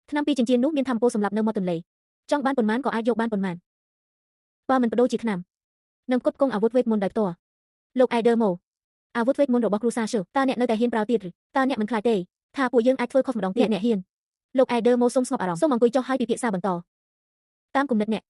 ថ្នាំពីចិញ្ចៀននោះមានធម្មពលសម្លាប់នៅមាត់ទន្លេចង់បានប៉ុន្មានក៏អាចយកបានប៉ុន្មានបើមិនប្ដូរជាថ្នាំនឹងផ្គត់ផ្គង់អាវុធវេទមន្តដោយផ្ទាល់លោកអេដឺម៉ូអាវុធវេទមន្តរបស់គ្រួសារសើតើអ្នកនៅតែហ៊ានប្រើទៀតឬតើអ្នកមិនខ្លាចទេថាពួកយើងអាចធ្វើខុសម្ដងទៀតអ្នកហ៊ានលោកអេដឺម៉ូសូមស្ងប់អារម្មណ៍សូមអង្គុយចុះហើយពិភាក្សាបន្តតាមគំនិតអ្នក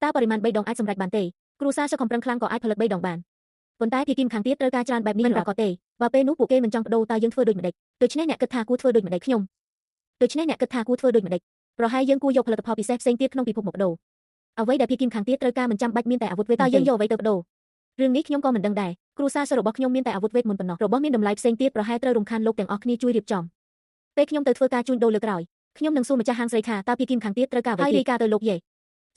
តើបរិមាណ3ដងអាចសម្រេចបានទេគ្រួសារសើខំប្រឹងខ្លាំងក៏អាចផលិត3ដងបានប៉ុន្តែភាគីម្ខាងទៀតត្រូវការច្រើនបែបនេះមិនប្រាកដទេបើពេលនោះពួកគេមិនចង់ប្ដូរតើយើងធ្វើដូចម្តេចដូច្នេះអ្នកគិតថាគួរធ្វើដូចម្តេចខ្ញុំដូច្នេះអ្នកគិតថាគួរធ្វើដូចម្តេចប្រហែលយើងគួរយកផលិតផលពិសេសផ្សេងទៀតក្នុងពិភពមកប្ដូរអ្វីដែលភាគីម្ខាងទៀតត្រូវការមិនចាំបាច់មានតែអាវុធវេទតើយើងយកអ្វីទៅប្ដូររឿងនេះខ្ញុំក៏មិនដឹងដែរ គ្រួសារសិស្សរបស់ខ្ញុំមានតែអាវុធវេទមន្តប៉ុណ្ណោះរបស់មានតម្លៃផ្សេងទៀតប្រហែលត្រូវរំខានលោកទាំងអស់គ្នាជួយរៀបចំពេលខ្ញុំទៅធ្វើការជួញដូរលើក្រោយខ្ញុំនឹងសួរម្ចាស់ហាងស្រីថាតើភាគីម្ខាងទៀតត្រូវការអ្វីហើយរាយការណ៍ទៅលោកយេ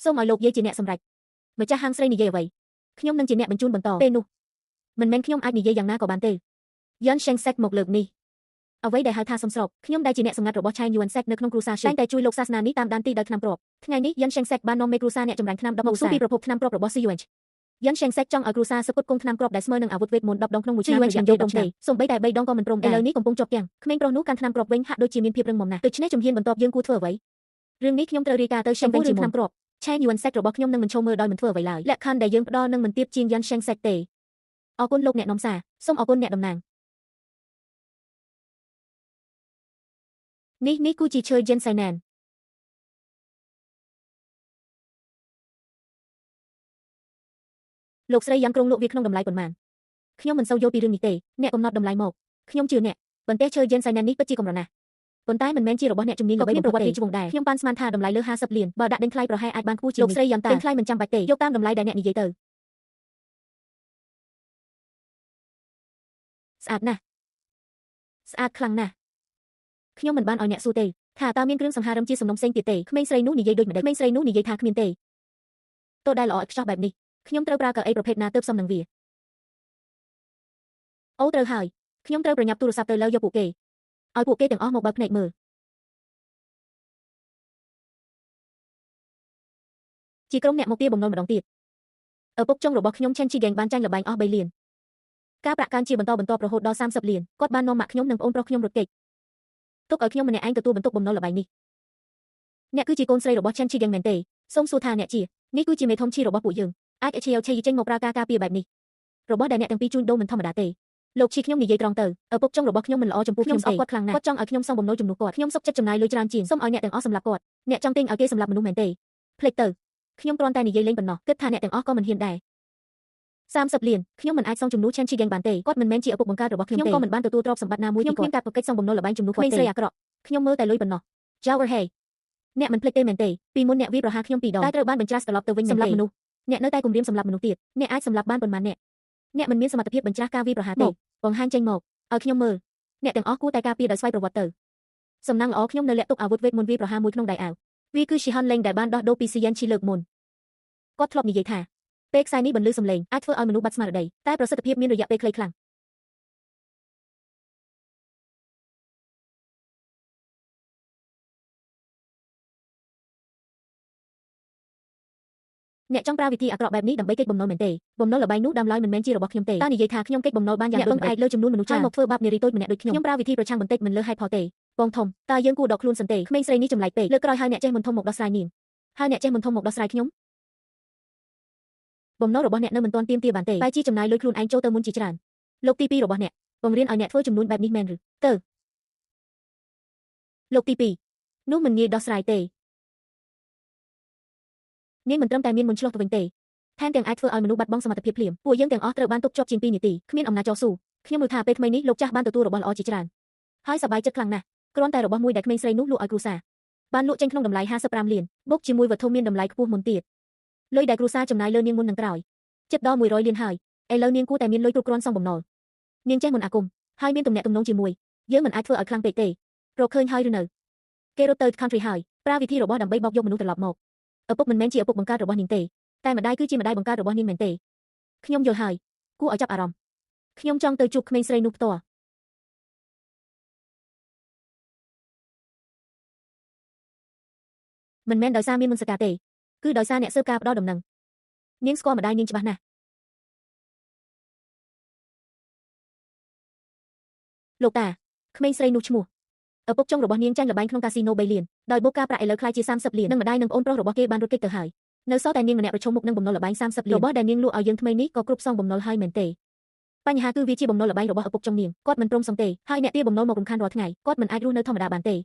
សូមឲ្យលោកយេជាអ្នកសម្រេចម្ចាស់ហាងស្រីនិយាយអ្វីខ្ញុំនឹងជាអ្នកបញ្ជូនបន្តពេលនោះមិនមែនខ្ញុំអាចនិយាយយ៉ាងណាក៏បានទេយ៉ាន់ Sheng Sek មកលើកនេះអ្វីដែលហៅថាសំស្របខ្ញុំដែលជាអ្នកសម្ងាត់របស់ឆៃយួនសេកនៅក្នុងគ្រួសារតែងតែជួយលោកសាសនានេះតាមដានទីដោយថ្នាំគ្រាប់ថ្ងៃនេះយ៉ាន់ Sheng Sek បាននាំមេគ្រួសារអ្នកចម្រាញ់ថ្នាំ10មកសួរពីប្រភពថ្នាំគ្រាប់របស់ CUH យ៉ាន់ Sheng Sek ចង់ឲ្យគ្រួសារសពុតគង់ថ្នាំគ្រាប់ដែលស្មើនឹងអាវុធវេទមន្ត10ដងក្នុងមួយឆ្នាំរយៈពេល10ឆ្នាំសូម្បីតែ3ដងក៏មិនព្រមដែរឥឡូវនេះកំពុងជាប់គាំងក្មេងប្រុសនោះកាន់ថ្នាំគ្រាប់វិញហាក់ដូចជាមានភាពរឹងមាំណាស់ដូច្នេះជំហានបន្ទាប់យើងគួរធ្វើអ្វីរឿងនេះខ្ញុំត្រូវរាយការណ៍ទៅ Sheng វិញជាមុនថ្នាំគ្រាប់ឆៃយួនសេករបស់ខ្ញុំនឹងមិនឈរមើលដោយមិនធ្វើអ្វីឡើយលក្ខខណ្ឌដែលយើងផ្ដល់នឹងមិនទាបជាងយ៉ាន់ Sheng Sek ទេអរគុណលោកអ្នកនាំសារសូមអរគុណអ្នកតំណាងនេះគឺជាឈើយិនសៃណានលោកស្រីយ៉ាងក្រុងលក់វាក្នុងតម្លៃប៉ុន្មានខ្ញុំមិនសូវយល់ពីរឿងនេះទេអ្នកកំណត់តម្លៃមកខ្ញុំជឿអ្នកប៉ុន្តែឈើយិនសៃណាននេះពិតជាកម្រណាស់ប៉ុន្តែមិនមែនជារបស់អ្នកជំនាញល្បីបំផុតទេរាជវង្សដែរខ្ញុំប៉ាន់ស្មានថាតម្លៃលើ50លានបើដាក់ដេញថ្លៃប្រហែលអាចបានខ្ពស់ជាងលោកស្រីយ៉ាងតាដេញថ្លៃមិនចាំបាច់ទេយកតាមតម្លៃដែលអ្នកនិយាយទៅស្អាតណាស់ស្អាតខ្លាំងណាស់ខ្ញុំមិនបានឲ្យអ្នកសួរទេថាតើមានគ្រឿងសង្ហារឹមជាសំណុំផ្សេងទៀតទេក្មេងស្រីនោះនិយាយដូចម្ដេចក្មេងស្រីនោះនិយាយថាគ្មានទេតើដែលល្អឥតខ្ចោះបែបនេះខ្ញុំត្រូវប្រើកៅអីប្រភេទណាទើបសមនឹងវាអូត្រូវហើយខ្ញុំត្រូវប្រញាប់ទូរស័ព្ទទៅលើយកពួកគេឲ្យពួកគេទាំងអស់មកបើកភ្នែកមើលជាក្រុមអ្នកមកទាបំណុលម្ដងទៀតឪពុកចុងរបស់ខ្ញុំឆេនជីហ្គេងបានចាញ់ល្បែងអស់3លានការប្រាក់កើនជាបន្តបន្ទាប់រហូតដល់30លានគាត់បាននាំម៉ាក់ខ្ញុំនិងប្អូនប្រុសខ្ញុំរត់គេចទុកឲ្យខ្ញុំម្នាក់ឯងទទួលបន្ទុកបំណុលល្បែងនេះអ្នកគឺជាកូនស្រីរបស់ឆេនជីហ្គេងមែនទេសូមសួរថាអ្នកជានេះគឺជាមេធំឈីរបស់ពួកយើងអាចឲ្យឈីចេញមកប្រើការការពារបែបនេះរបស់ដែលអ្នកទាំងពីរជួញដូរមិនធម្មតាទេលោកឈីខ្ញុំនិយាយត្រង់ទៅឪពុកចុងរបស់ខ្ញុំមិនល្អចំពោះខ្ញុំទេគាត់ខ្លាំងណាស់គាត់ចង់ឲ្យខ្ញុំសងបំណុលជំនួសគាត់ខ្ញុំសុខចិត្តចំណាយលុយច្រើនជាងសូមឲ្យអ្នកទាំងអស់សម្លាប់គាត់អ្នកចង់ទិញឲ្យគេសម្លាប់មនុស្សមែនទេភ្លេចទៅខ្ញុំគ្រាន់តែនិយាយលេងប៉ុណ្ណោះគិតថាអ្នកទាំងអស់ក៏មិនហ៊ានដែរ30លានខ្ញុំមិនអាចសងជំនួសឆេនជីហ្គេងបានទេគាត់មិនមែនជាឪពុកបង្កើតរបស់ខ្ញុំទេខ្ញុំក៏មិនបានទទួលទ្រព្យសម្បត្តិណាមួយពីគាត់ខ្ញុំគ្មានការប្រកិច្ចសងបំណុលល្បែងជំនួសគាត់ទេក្មេងស្រីអាក្រក់ខ្ញុំមើលតែលុយប៉ុណ្ណោះ Jower Hey អ្នកមិនភ្លេចទេមែនទេពីមុនអ្នកវាប្រហារខ្ញុំពីរដងតែត្រូវបានបញ្ច្រាស់ត្រឡប់ទៅវិញសម្លាប់មនុស្សអ្នកនៅតែគំរាមសម្លាប់មនុស្សទៀតអ្នកអាចសម្លាប់បានប៉ុន្មានអ្នកអ្នកមិនមានសមត្ថភាពបញ្ច្រាស់ការវាប្រហារទេបង្ហាញចេញមកឲ្យខ្ញុំមើលអ្នកទាំងអស់គួរតែការពារដោយស្វ័យប្រវត្តិទៅសំណាងល្អខ្ញុំនៅលាក់ទុកអាវុធវេទមន្តវាប្រហារមួយក្នុងដៃអាវវាគឺស៊ីហនលេងដែលបានដោះដូរពីស៊ីយ៉ែនឈីលើកមុនគាត់ធ្លាប់និយាយថាពេលខ្សែនេះបន្លឺសំឡេងអាចធ្វើឲ្យមនុស្សបាត់ស្មារតីតែប្រសិទ្ធភាពមានរយៈពេលខ្លីខ្លាំងអ្នកចង់ប្រើវិធីអាក្រក់បែបនេះដើម្បីគេចបំណុលមែនទេបំណុលល្បែងនោះដើមឡើយមិនមែនជារបស់ខ្ញុំទេតើនិយាយថាខ្ញុំគេចបំណុលបានយ៉ាងដូចម្តេចលើចំនួនមនុស្សច្រើនមកធ្វើបាបនារីតូចម្នាក់ដូចខ្ញុំខ្ញុំប្រើវិធីប្រឆាំងបន្តិចមិនលើហេតុផលទេបងធំតើយើងគួរដកខ្លួនសិនទេក្មេងស្រីនេះចម្លែកពេកលើកក្រោយហើយអ្នកចេះមិនធំមកដោះស្រាយនាងហើយអ្នកចេះមិនធំមកដោះស្រាយខ្ញុំបំណុលរបស់អ្នកនៅមិនទាន់ទៀមទាបានទេបែរជាចំណាយលុយខ្លួនឯងចូលទៅមុនជាច្រើនលោកទី2របស់អ្នកបង្រៀនឲ្យអ្នកធ្វើចំនួនបែបនេះមែនឬទៅលោកទី2នោះមិនងាយដោះស្រាយទេនាងមិនត្រឹមតែមានមុនឆ្លោះទៅវិញទេថែមទាំងអាចធ្វើឲ្យមនុស្សបាត់បង់សមត្ថភាពភ្លាមពួកយើងទាំងអស់ត្រូវបានទុកជាប់ជាង2នាទីគ្មានអំណាចតស៊ូខ្ញុំមើលថាពេលថ្មីនេះលោកចាស់បានទទួលរបស់ល្អជាច្រើនហើយសប្បាយចិត្តខ្លាំងណាស់គ្រាន់តែរបស់មួយដែលក្មេងស្រីនោះលក់ឲ្យគ្រួសារបានលក់ចេញក្នុងតម្លៃ55លានបូកជាមួយវត្ថុមានតម្លៃខ្ពស់មុនទៀតលុយដែលគ្រួសារចំណាយលើនាងមុននឹងក្រោយជិតដល់100លានហើយឥឡូវនាងគួរតែមានលុយគ្រប់គ្រាន់សងបំណុលនាងចេះមុនអាគមហើយមានទំនាក់ទំនងជាមួយយើងមិនអាចធ្វើឲ្យខ្លាំងពេកទេរកឃើញហើយឬនៅគេរត់ទៅ country ហើយប្រើវិធីរបស់ដើម្បីបោកយកមនុស្សត្រឡប់មកឪពុកមិនមែនជាឪពុកបង្កើតរបស់នាងទេតែម្ដាយគឺជាម្ដាយបង្កើតរបស់នាងមែនទេខ្ញុំយល់ហើយគួរឲ្យចាប់អារម្មណ៍ខ្ញុំចង់ទៅជួបក្មេងស្រីនោះផ្ទាល់មិនមែនដោយសារមានមនសិការទេគឺដោយសារអ្នកស៊ើបការផ្ដល់ដំណឹងនាងស្គាល់ម្ដាយនាងច្បាស់ណាស់លោកតាក្មេងស្រីនោះឈ្មោះឪពុកចុងរបស់នាងចាញ់ល្បែងក្នុងកាស៊ីណូ3លានដោយបូកការប្រាក់ឥឡូវក្លាយជា30លាននិងម្ដាយនិងប្អូនប្រុសរបស់គេបានរត់គេចទៅហើយនៅសល់តែនាងម្នាក់ប្រឈមមុខនឹងបំណុលល្បែង30លានរបស់ដែលនាងលក់ឲ្យយើងថ្មីនេះក៏គ្រប់សងបំណុលហើយមែនទេបញ្ហាគឺវាជាបំណុលល្បែងរបស់ឪពុកចុងនាងគាត់មិនព្រមសងទេហើយអ្នកទាបំណុលមករំខានរាល់ថ្ងៃគាត់មិនអាចរស់នៅធម្មតាបានទេ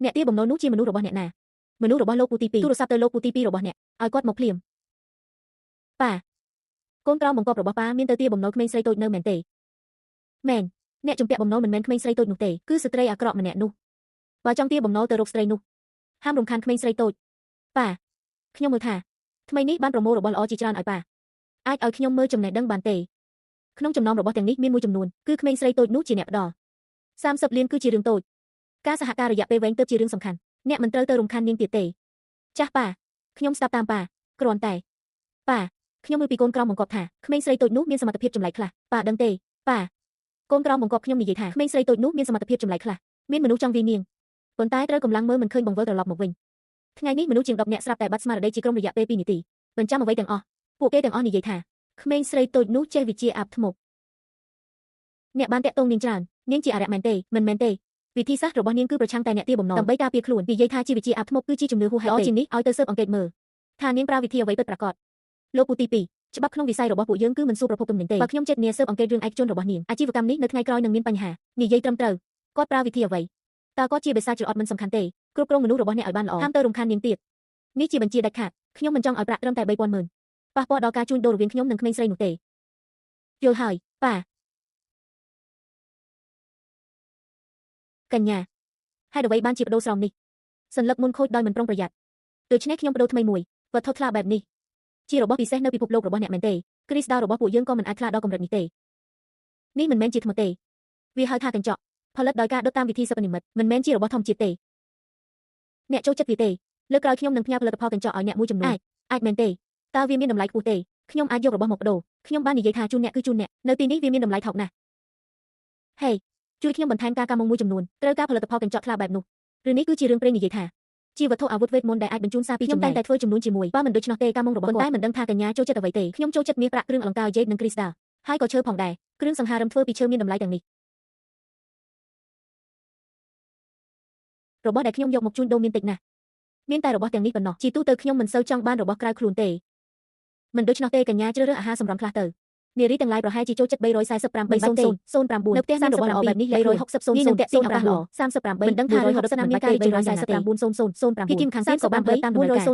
អ្នកទាបំណុលនោះជាមនុស្សរបស់អ្នកណាមនុស្សរបស់លោកពូទី2ទូរស័ព្ទទៅលោកពូទី2របស់អ្នកឲ្យគាត់មកភ្លាមប៉ាកូនក្រោមបង្កប់របស់ប៉ាមានទៅទាបំណុលក្មេងស្រីតូចនៅមែនទេមែនអ្នកជំពាក់បំណុលមិនមែនក្មេងស្រីតូចនោះទេគឺស្ត្រីអាក្រក់ម្នាក់នោះបើចង់ទាបំណុលទៅរកស្ត្រីនោះហាមរំខានក្មេងស្រីតូចប៉ាខ្ញុំមើលថាថ្មីនេះបានប្រមូលរបស់ល្អជាច្រើនឲ្យប៉ាអាចឲ្យខ្ញុំមើលចំណេះដឹងបានទេ ក្នុងចំណោមរបស់ទាំងនេះមានមួយចំនួនគឺក្មេងស្រីតូចនោះជាអ្នកផ្ដល់30លានគឺជារឿងតូចការសហការរយៈពេលវែងទើបជារឿងសំខាន់អ្នកមិនត្រូវទៅរំខាននាងទៀតទេចាស់ប៉ាខ្ញុំស្ដាប់តាមប៉ាគ្រាន់តែប៉ាខ្ញុំមើលពីកូនក្រោមបង្គាប់ថាក្មេងស្រីតូចនោះមានសមត្ថភាពចម្លែកខ្លះប៉ាដឹងទេប៉ាកូនក្រោមបង្គាប់ខ្ញុំនិយាយថាក្មេងស្រីតូចនោះមានសមត្ថភាពចម្លែកខ្លះមានមនុស្សចង់វាយនាងប៉ុន្តែត្រូវកម្លាំងមើលមិនឃើញបង្វិលត្រឡប់មកវិញថ្ងៃនេះមនុស្សជាង10នាក់ស្រាប់តែបាត់ស្មារតីជាក្រុមរយៈពេល2នាទីមិនចាំអ្វីទាំងអស់ពួកគេទាំងអស់និយាយថាក្មេងស្រីតូចនោះចេះវិជាអាប់ធ្មប់អ្នកបានតាក់ទងនាងច្រើននាងជាអរិយមែនទេមិនមែនទេវិធីសាស្ត្ររបស់នាងគឺប្រឆាំងតែអ្នកទាបំណងដើម្បីការពារខ្លួននិយាយថាជាវិជាអាប់ធ្មប់គឺជាជំនឿហួសហេតុជាងនេះឲ្យទៅស៊ើបអង្កេតមើលថានាងប្រើវិធីអ្វីពិតប្រាកដលោកពូទី2ច្បាប់ក្នុងវិស័យរបស់ពួកយើងគឺមិនសួរប្រភពទំនិញទេបើខ្ញុំចេតនាស៊ើបអង្កេតរឿងឯកជនរបស់នាងអាជីវកម្មនេះនៅថ្ងៃក្រោយនឹងមានបញ្ហានិយាយត្រឹមត្រូវគាត់ប្រើវិធីអ្វីតើគាត់ជាបិសាចឬអត់មិនសំខាន់ទេគ្រប់គ្រងមនុស្សរបស់អ្នកឲ្យបានល្អហាមទៅរំខាននាងទៀតនេះជាបញ្ជាដាច់ខាតខ្ញុំមិនចង់ឲ្យប្រាក់ត្រឹមតែ3000ម៉ឺនប៉ះពាល់ដល់ការជួញដូររវាងខ្ញុំនិងក្មេងស្រីនោះទេយល់ហើយប៉ាកញ្ញាហេតុអ្វីបានជាបដូរស្រោមនេះសន្លឹកមុនខូចដោយមិនប្រុងប្រយ័ត្នដូច្នេះខ្ញុំបដូរថ្មីមួយវត្ថុថ្លាបែបនេះជារបស់ពិសេសនៅពិភពលោករបស់អ្នកមែនទេគ្រីស្ដាល់របស់ពួកយើងក៏មិនអាចថ្លាដល់កម្រិតនេះទេនេះមិនមែនជាថ្មទេវាហៅថាកញ្ចក់ផលិតដោយការដុតតាមវិធីសិប្បនិម្មិតមិនមែនជារបស់ធម្មជាតិទេអ្នកចូលចិត្តវាទេលើកក្រោយខ្ញុំនឹងផ្ញើផលិតផលកញ្ចក់ឲ្យអ្នកមួយចំនួនអាចមែនទេតើវាមានតម្លៃខ្ពស់ទេខ្ញុំអាចយករបស់មកបដូរខ្ញុំបាននិយាយថាជូនអ្នកគឺជូនអ្នកនៅទីនេះវាមានតម្លៃថោកណាស់ហេជួយខ្ញុំបន្ថែមការកាមុងមួយចំនួនត្រូវការផលិតផលកញ្ចក់ថ្លាបែបនោះឬនេះគឺជារឿងព្រេងនិយាយថាជាវត្ថុអាវុធវេទមន្តដែលអាចបញ្ជូនសារពីខ្ញុំតែងតែធ្វើចំនួនជាមួយបើមិនដូច្នោះទេកាមុងរបស់គាត់តែមិនដឹងថាកញ្ញាចូលចិត្តអ្វីទេខ្ញុំចូលចិត្តមាសប្រាក់គ្រឿងអលង្ការយេតនិងគ្រីស្ដាល់ហើយក៏ឈើផងដែរគ្រឿងសង្ហារឹមធ្វើពីឈើមានតម្លៃទាំងនេះរបស់ដែលខ្ញុំយកមកជួញដូរមានតិចណាស់មានតែរបស់ទាំងនេះប៉ុណ្ណោះជាទូទៅខ្ញុំមិនសូវចង់បានរបស់ក្រៅខ្លួនទេមិនដូច្នោះទេកញ្ញាជ្រើសរើសអាហារសម្រន់ខ្លះទៅនារីទាំងឡាយប្រហែលជាចូលចិត្ត345 300 09នៅផ្ទះមានរបស់ល្អបែបនេះ360 0 0តាក់ទាញឱកាសល្អ38មិនដឹងថា160មានការរីកចម្រើនយ៉ាងណាទេ900 09ភីគីមខាងទៀតក៏បានផលិតតាមតម្រូវការ0 0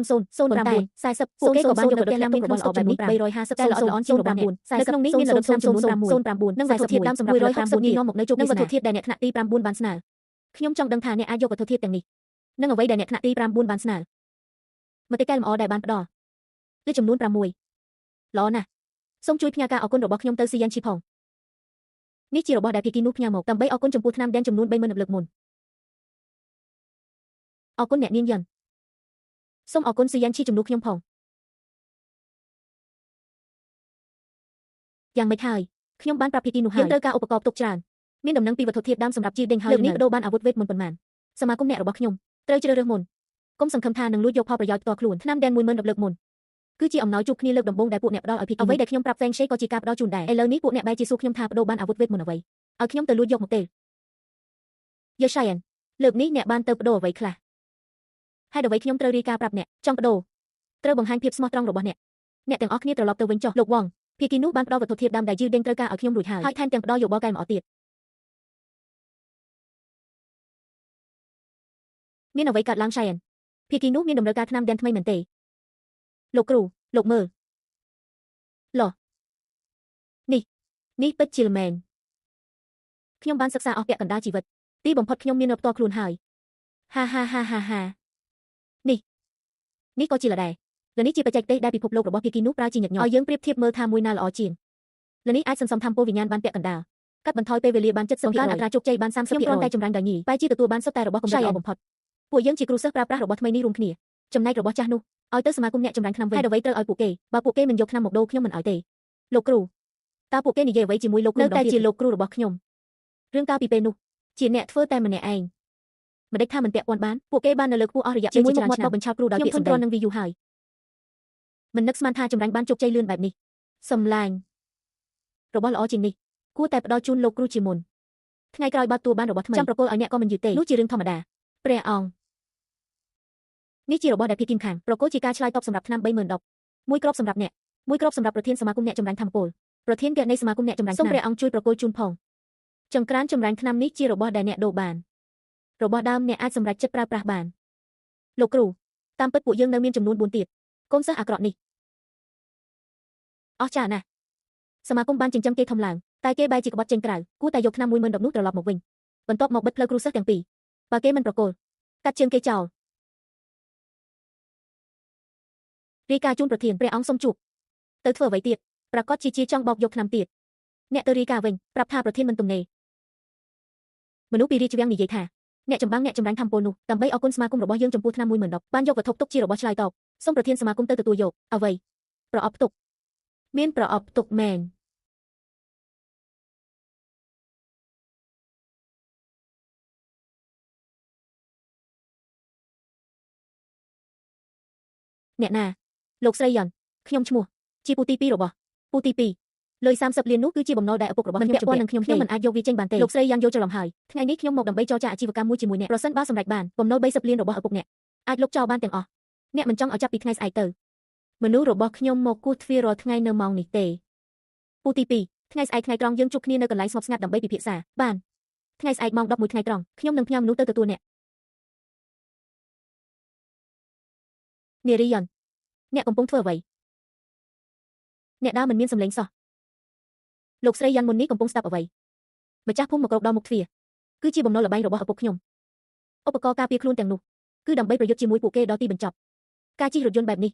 09 40ពួកគេក៏បានយកទៅផ្ទះមានរបស់ល្អបែបនេះ350តែល្អល្អជាងរបស់អ្នកនៅក្នុងនេះមានលំដាប់ចំនួន6 09និងវត្ថុធាតុដើមសម្រាប់160នេះនាំមកនៅជោគវាសនានិងវត្ថុធាតុដែលអ្នកថ្នាក់ទី9បានស្នើខ្ញុំចង់ដឹងថាអ្នកអាចយកវត្ថុធាតុទាំងនេះនិងអ្វីដែលអ្នកថ្នាក់ទី9បានស្នើមតិកែលម្អដែលបានផ្ដល់គឺចំនួន6ល្អណាស់សូមជួយផ្ញើការអរគុណរបស់ខ្ញុំទៅស៊ីយ៉ានឈីផងនេះជារបស់ដែលភីគីនោះផ្ញើមកដើម្បីអរគុណចំពោះថ្នាំដែនចំនួន30000លើកមុនអរគុណអ្នកនាងយ៉ាន់សូមអរគុណស៊ីយ៉ានឈីជំនួសខ្ញុំផងយ៉ាងម៉េចហើយខ្ញុំបានប្រាប់ភីគីនោះហើយយើងត្រូវការឧបករណ៍ផ្ទុកច្រើនមានដំណឹងពីវត្ថុធាតុដើមសម្រាប់ជីដេញហើយលើកនេះបដូរបានអាវុធវេទមន្តប៉ុន្មានសមាគមអ្នករបស់ខ្ញុំត្រូវជ្រើសរើសមុនកុំសង្ឃឹមថានឹងលួចយកផលប្រយោជន៍ផ្ទាល់ខ្លួនថ្នាំដែន10000លើកមុនគឺជាអំណោយជួបគ្នាលើកដំបូងដែលពួកអ្នកផ្ដល់ឲ្យភីគីអ្វីដែលខ្ញុំប្រាប់ហ្វេងឆេក៏ជាការផ្ដល់ជូនដែរឥឡូវនេះពួកអ្នកបែរជាសួរខ្ញុំថាបដូរបានអាវុធវេទមន្តអ្វីឲ្យខ្ញុំទៅលួចយកមកទេយេឆៃអិនលើកនេះអ្នកបានទៅបដូរអ្វីខ្លះហេតុអ្វីខ្ញុំត្រូវរាយការណ៍ប្រាប់អ្នកចង់បដូរត្រូវបង្ហាញភាពស្មោះត្រង់របស់អ្នកអ្នកទាំងអស់គ្នាត្រឡប់ទៅវិញចុះលោកវងភីគីនោះបានផ្ដល់វត្ថុធាតុដើមដែលយឺដេញត្រូវការឲ្យខ្ញុំរួចហើយហើយថែមទាំងផ្ដល់យោបល់កែលម្អទៀតមានអ្វីកើតឡើងឆៃអិនភីគីនោះមានតម្រូវការថ្នាំដែនថ្មីមែនទេលោកគ្រូលោកមើលឡោះនេះពិតជាល្មែនខ្ញុំបានសិក្សាអស់ពាក់កណ្ដាលជីវិតទីបំផុតខ្ញុំមានផ្ទាល់ខ្លួនហើយហាហាហាហាហានេះក៏ជាលដែរលនេះជាបច្ចេកទេសដែលពិភពលោករបស់ភីគីនោះប្រើជាញឹកញាប់ឲ្យយើងប្រៀបធៀបមើលថាមួយណាល្អជាងលនេះអាចសន្សំធម្មពលវិញ្ញាណបានពាក់កណ្ដាលកាត់បន្ថយពេលវេលាបាន70%កើនអត្រាជោគជ័យបាន30%ខ្ញុំគ្រាន់តែចម្រាញ់ដោយញីបែរជាទទួលបានសុទ្ធតែរបស់កម្រិតល្អបំផុតពួកយើងជាគ្រូសិស្សប្រើប្រាស់របស់ថ្មីនេះរួមគ្នាចំណែករបស់ចាស់នោះឲ្យទៅសមាគមអ្នកចម្រាញ់ថ្នាំវិញហេតុអ្វីត្រូវឲ្យពួកគេបើពួកគេមិនយកថ្នាំមកដូរខ្ញុំមិនឲ្យទេលោកគ្រូតើពួកគេនិយាយអ្វីជាមួយលោកគ្រូនៅតែជាលោកគ្រូរបស់ខ្ញុំរឿងកាលពីពេលនោះជាអ្នកធ្វើតែម្នាក់ឯងមិនដេចថាមិនពាក់ព័ន្ធបានពួកគេបាននៅលើខ្ពស់អស់រយៈពេលជាច្រើនឆ្នាំបញ្ឆោតគ្រូដោយពាក្យសម្ដីនឹងវីយូហើយមិននឹកស្មានថាចម្រាញ់បានជោគជ័យលឿនបែបនេះសំឡាញ់របស់ល្អជាងនេះគួរតែផ្ដល់ជូនលោកគ្រូជាមុនថ្ងៃក្រោយបើទួបានរបស់ថ្មីចាំប្រគល់ឲ្យអ្នកក៏មិនយឺតទេនោះជារឿងធម្មតាព្រះអង្គនេះជារបស់ដែលភីគីមខាងប្រគល់ជាការឆ្លើយតបសម្រាប់ថ្នាំ30000មួយគ្រាប់សម្រាប់អ្នកមួយគ្រាប់សម្រាប់ប្រធានសមាគមអ្នកចម្រាញ់ធម្មពលប្រធានគណនេយ្យសមាគមអ្នកចម្រាញ់សូមព្រះអង្គជួយប្រគល់ជូនផងចង្ក្រានចម្រាញ់ថ្នាំនេះជារបស់ដែលអ្នកដូរបានរបស់ដើមអ្នកអាចសម្រេចចិត្តប្រើប្រាស់បានលោកគ្រូតាមពិតពួកយើងនៅមានចំនួន4ទៀតកូនសិស្សអាក្រក់នេះអស្ចារ្យណាស់សមាគមបានចិញ្ចឹមគេធំឡើងតែគេបែរជាក្បត់ចេញក្រៅគួរតែយកថ្នាំ10000នោះត្រឡប់មកវិញបន្ទាប់មកបិទផ្លូវគ្រូសិស្សទាំងពីរបើគេមិនប្រគល់កាត់ជើងគេចោលរាយការណ៍ជូនប្រធានព្រះអង្គសូមជួបទៅធ្វើអ្វីទៀតប្រកាសជាចង់បោកយកថ្នាំទៀត អ្នកទៅរាយការណ៍វិញប្រាប់ថាប្រធានមិនទំនេរមនុស្សពីរាជវាំងនិយាយថាអ្នកចម្បាំងអ្នកចម្រាញ់ធម្មពលនោះដើម្បីអរគុណសមាគមរបស់យើងចំពោះឆ្នាំ10010បានយកវត្ថុទុកជារបស់ឆ្លើយតបសូមប្រធានសមាគមទៅទទួលយកអ្វីប្រអប់ផ្ទុកមានប្រអប់ផ្ទុកមែនអ្នកណាលោកស្រីយ៉ុនខ្ញុំឈ្មោះជាពូទី2របស់ពូទី2លុយ30លាននោះគឺជាបំណុលដែលឪពុករបស់ខ្ញុំពាក់ព័ន្ធនឹងខ្ញុំខ្ញុំមិនអាចយកវាចេញបានទេលោកស្រីយ៉ាងយល់ច្រឡំហើយថ្ងៃនេះខ្ញុំមកដើម្បីចរចាអាជីវកម្មមួយជាមួយអ្នកប្រសិនបើសម្រេចបានបំណុល30លានរបស់ឪពុកអ្នកអាចលុបចោលបានទាំងអស់អ្នកមិនចង់ឲ្យចាប់ពីថ្ងៃស្អែកទៅមនុស្សរបស់ខ្ញុំមកគោះទ្វាររាល់ថ្ងៃនៅម៉ោងនេះទេពូទី2ថ្ងៃស្អែកថ្ងៃត្រង់យើងជួបគ្នានៅកន្លែងស្ងប់ស្ងាត់ដើម្បីពិភាក្សាបានថ្ងៃស្អែកម៉ោង11ថ្ងៃត្រង់ខ្ញុំនឹងផ្ញើមនុស្សទៅទទួលអ្នកនារីយ៉ុនអ្នកកំពុងធ្វើអ្វីអ្នកដើរមិនមានសម្លេងសោះលោកស្រីយ៉ាន់មុននេះកំពុងស្ដាប់អ្វីម្ចាស់ភូមិមកក្រោកដល់មុខទ្វារគឺជាបំណុលល្បែងរបស់ឪពុកខ្ញុំឧបករណ៍ការពារខ្លួនទាំងនោះគឺដើម្បីប្រយុទ្ធជាមួយពួកគេដល់ទីបញ្ចប់ការជិះរថយន្តបែបនេះ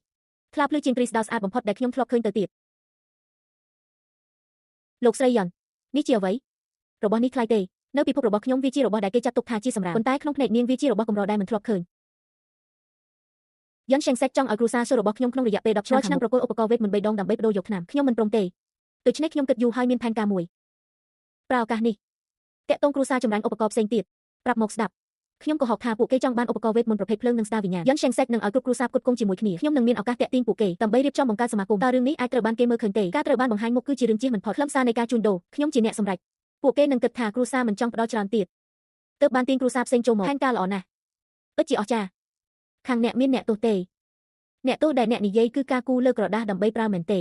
ថ្លាភ្លឺជាងគ្រីស្ដាល់ស្អាតបំផុតដែលខ្ញុំធ្លាប់ឃើញទៅទៀតលោកស្រីយ៉ាន់នេះជាអ្វីរបស់នេះថ្លៃទេនៅពិភពរបស់ខ្ញុំវាជារបស់ដែលគេចាត់ទុកថាជាសម្រាមប៉ុន្តែក្នុងភ្នែកនាងវាជារបស់កម្រដែលមិនធ្លាប់ឃើញយ៉ាន់ឆេងសេកចង់ឲ្យគ្រួសារសូរបស់ខ្ញុំក្នុងរយៈពេល10ឆ្នាំប្រគល់ឧបករណ៍វេទមន្ត3ដងដើម្បីបដូរយកថ្នាំខ្ញុំមិនព្រមទេដូច្នេះខ្ញុំគិតយូរហើយមានផែនការមួយប្រើឱកាសនេះតាក់ទងគ្រួសារចម្រាញ់ឧបករណ៍ផ្សេងទៀតប្រាប់មកស្ដាប់ខ្ញុំក៏ហកថាពួកគេចង់បានឧបករណ៍វេទមន្តប្រភេទភ្លើងនិងស្តារវិញ្ញាណយ៉ាន់ឆេងសេកនឹងឲ្យគ្រប់គ្រួសារផ្គត់ផ្គង់ជាមួយគ្នាខ្ញុំនឹងមានឱកាសតាក់ទាញពួកគេដើម្បីរៀបចំបង្កើតសមាគមតើរឿងនេះអាចត្រូវបានគេមើលឃើញទេការត្រូវបានបង្ហាញមុខគឺជារឿងជៀសមិនផុតខ្លឹមសារនៃការជួញដូរខ្ញុំជាអ្នកសម្រេចពួកគេនឹងគិតថាគ្រួសារមិនចង់ផ្ដល់ច្រើនទៀតទើបបានទាញគ្រួសារផ្សេងចូលមកផែនការល្អណាស់ពិតជាអស្ចារ្យខាងអ្នកមានអ្នកទោសទេអ្នកទោសដែលអ្នកនិយាយគឺការគូលើក្រដាសដើម្បីប្រើមែនទេ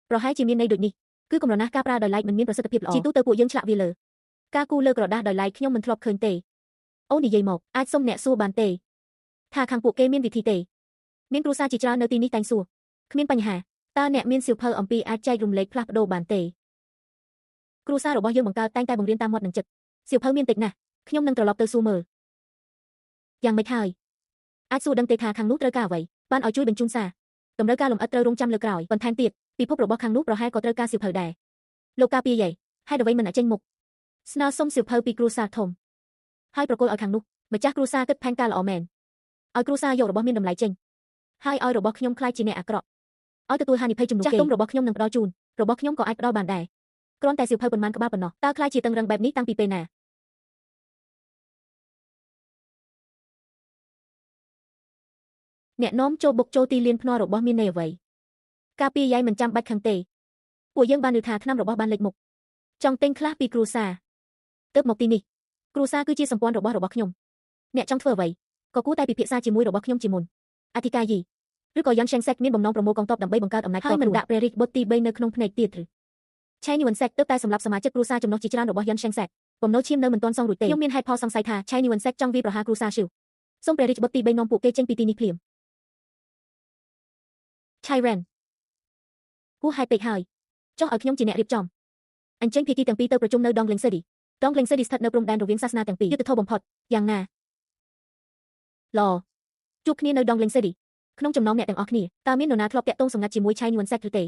ប្រហែលជាមានន័យដូចនេះគឺកម្រណាស់ការប្រើដោយឡែកមិនមានប្រសិទ្ធភាពល្អជាទូទៅពួកយើងឆ្លាក់វាលើការគូលើក្រដាសដោយឡែកខ្ញុំមិនធ្លាប់ឃើញទេអូនិយាយមកអាចសុំអ្នកសួរបានទេថាខាងពួកគេមានវិធីទេមានគ្រួសារជាច្រើននៅទីនេះតែងសួរគ្មានបញ្ហាតើអ្នកមានសៀវភៅអំពីអាចចែករំលែកផ្លាស់ប្ដូរបានទេគ្រួសាររបស់យើងបង្កើតតែងតែបង្រៀនតាមមាត់និងចិត្តសៀវភៅមានតិចណាស់ខ្ញុំនឹងត្រឡប់ទៅសួរមើលយ៉ាងម៉េចហើយអាចសួរដឹងទេថាខាងនោះត្រូវការអ្វីបានឲ្យជួយបញ្ជូនសារតម្រូវការលម្អិតត្រូវរងចាំលើក្រោយបន្ថែមទៀតពិភពរបស់ខាងនោះប្រហែលក៏ត្រូវការសៀវភៅដែរលោកការពារយាយហេតុអ្វីមិនអាចចេញមុខស្នើសុំសៀវភៅពីគ្រួសារធំហើយប្រគល់ឲ្យខាងនោះម្ចាស់គ្រួសារគិតផែនការល្អមែនឲ្យគ្រួសារយករបស់មានតម្លៃចេញហើយឲ្យរបស់ខ្ញុំក្លាយជាអ្នកអាក្រក់ឲ្យទទួលហានិភ័យជំនួសគេចាស់ទុំរបស់ខ្ញុំនឹងផ្ដល់ជូនរបស់ខ្ញុំក៏អាចផ្ដល់បានដែរគ្រាន់តែសៀវភៅប៉ុន្មានក្បាលប៉ុណ្ណោះតើក្លាយជាតឹងរឹងបែបនេះតាំងពីពេលណាអ្នកនាំចូលបុកចូលទីលានភ្នាល់របស់មានន័យអ្វីការពារយាយមិនចាំបាច់ខឹងទេពួកយើងបានឮថាថ្នាំរបស់បានលេចមុខចង់ទិញខ្លះពីគ្រួសារទើបមកទីនេះគ្រួសារគឺជាសម្ព័ន្ធរបស់ខ្ញុំអ្នកចង់ធ្វើអ្វីក៏គួរតែពិភាក្សាជាមួយរបស់ខ្ញុំជាមុនអធិការយីឬក៏យ៉ាន់ឆេងសេកមានបំណងប្រមូលកងទ័ពដើម្បីបង្កើតអំណាចហើយមិនដាក់ព្រះរាជបុត្រទី3នៅក្នុងភ្នែកទៀតឬឆៃនីវិនសេកទើបតែសម្លាប់សមាជិកគ្រួសារចំណុះជាច្រើនរបស់យ៉ាន់ឆេងសេកបំណុលឈាមនៅមិនទាន់សងរួចទេខ្ញុំមានហេតុផលសង្ស័យថាឆៃនីវិនសេកចង់វាយប្រហារគ្រួសារស៊ូសូមព្រះរាជបុត្រទី3នាំពួកគេចេញពីទីនេះភ្លាមឆៃរ៉ែនហួសហេតុពេកហើយចុះឲ្យខ្ញុំជាអ្នករៀបចំអញ្ជើញភាគីទាំងពីរទៅប្រជុំនៅដងលេងសេឌីដងលេងសេឌីស្ថិតនៅព្រំដែនរវាងសាសនាទាំងពីរយុត្តិធម៌បំផុតយ៉ាងណាល្អជួបគ្នានៅដងលេងសេឌីក្នុងចំណោមអ្នកទាំងអស់គ្នាតើមាននរណាធ្លាប់តាក់ទងសម្ងាត់ជាមួយឆៃញួនសេកឬទេ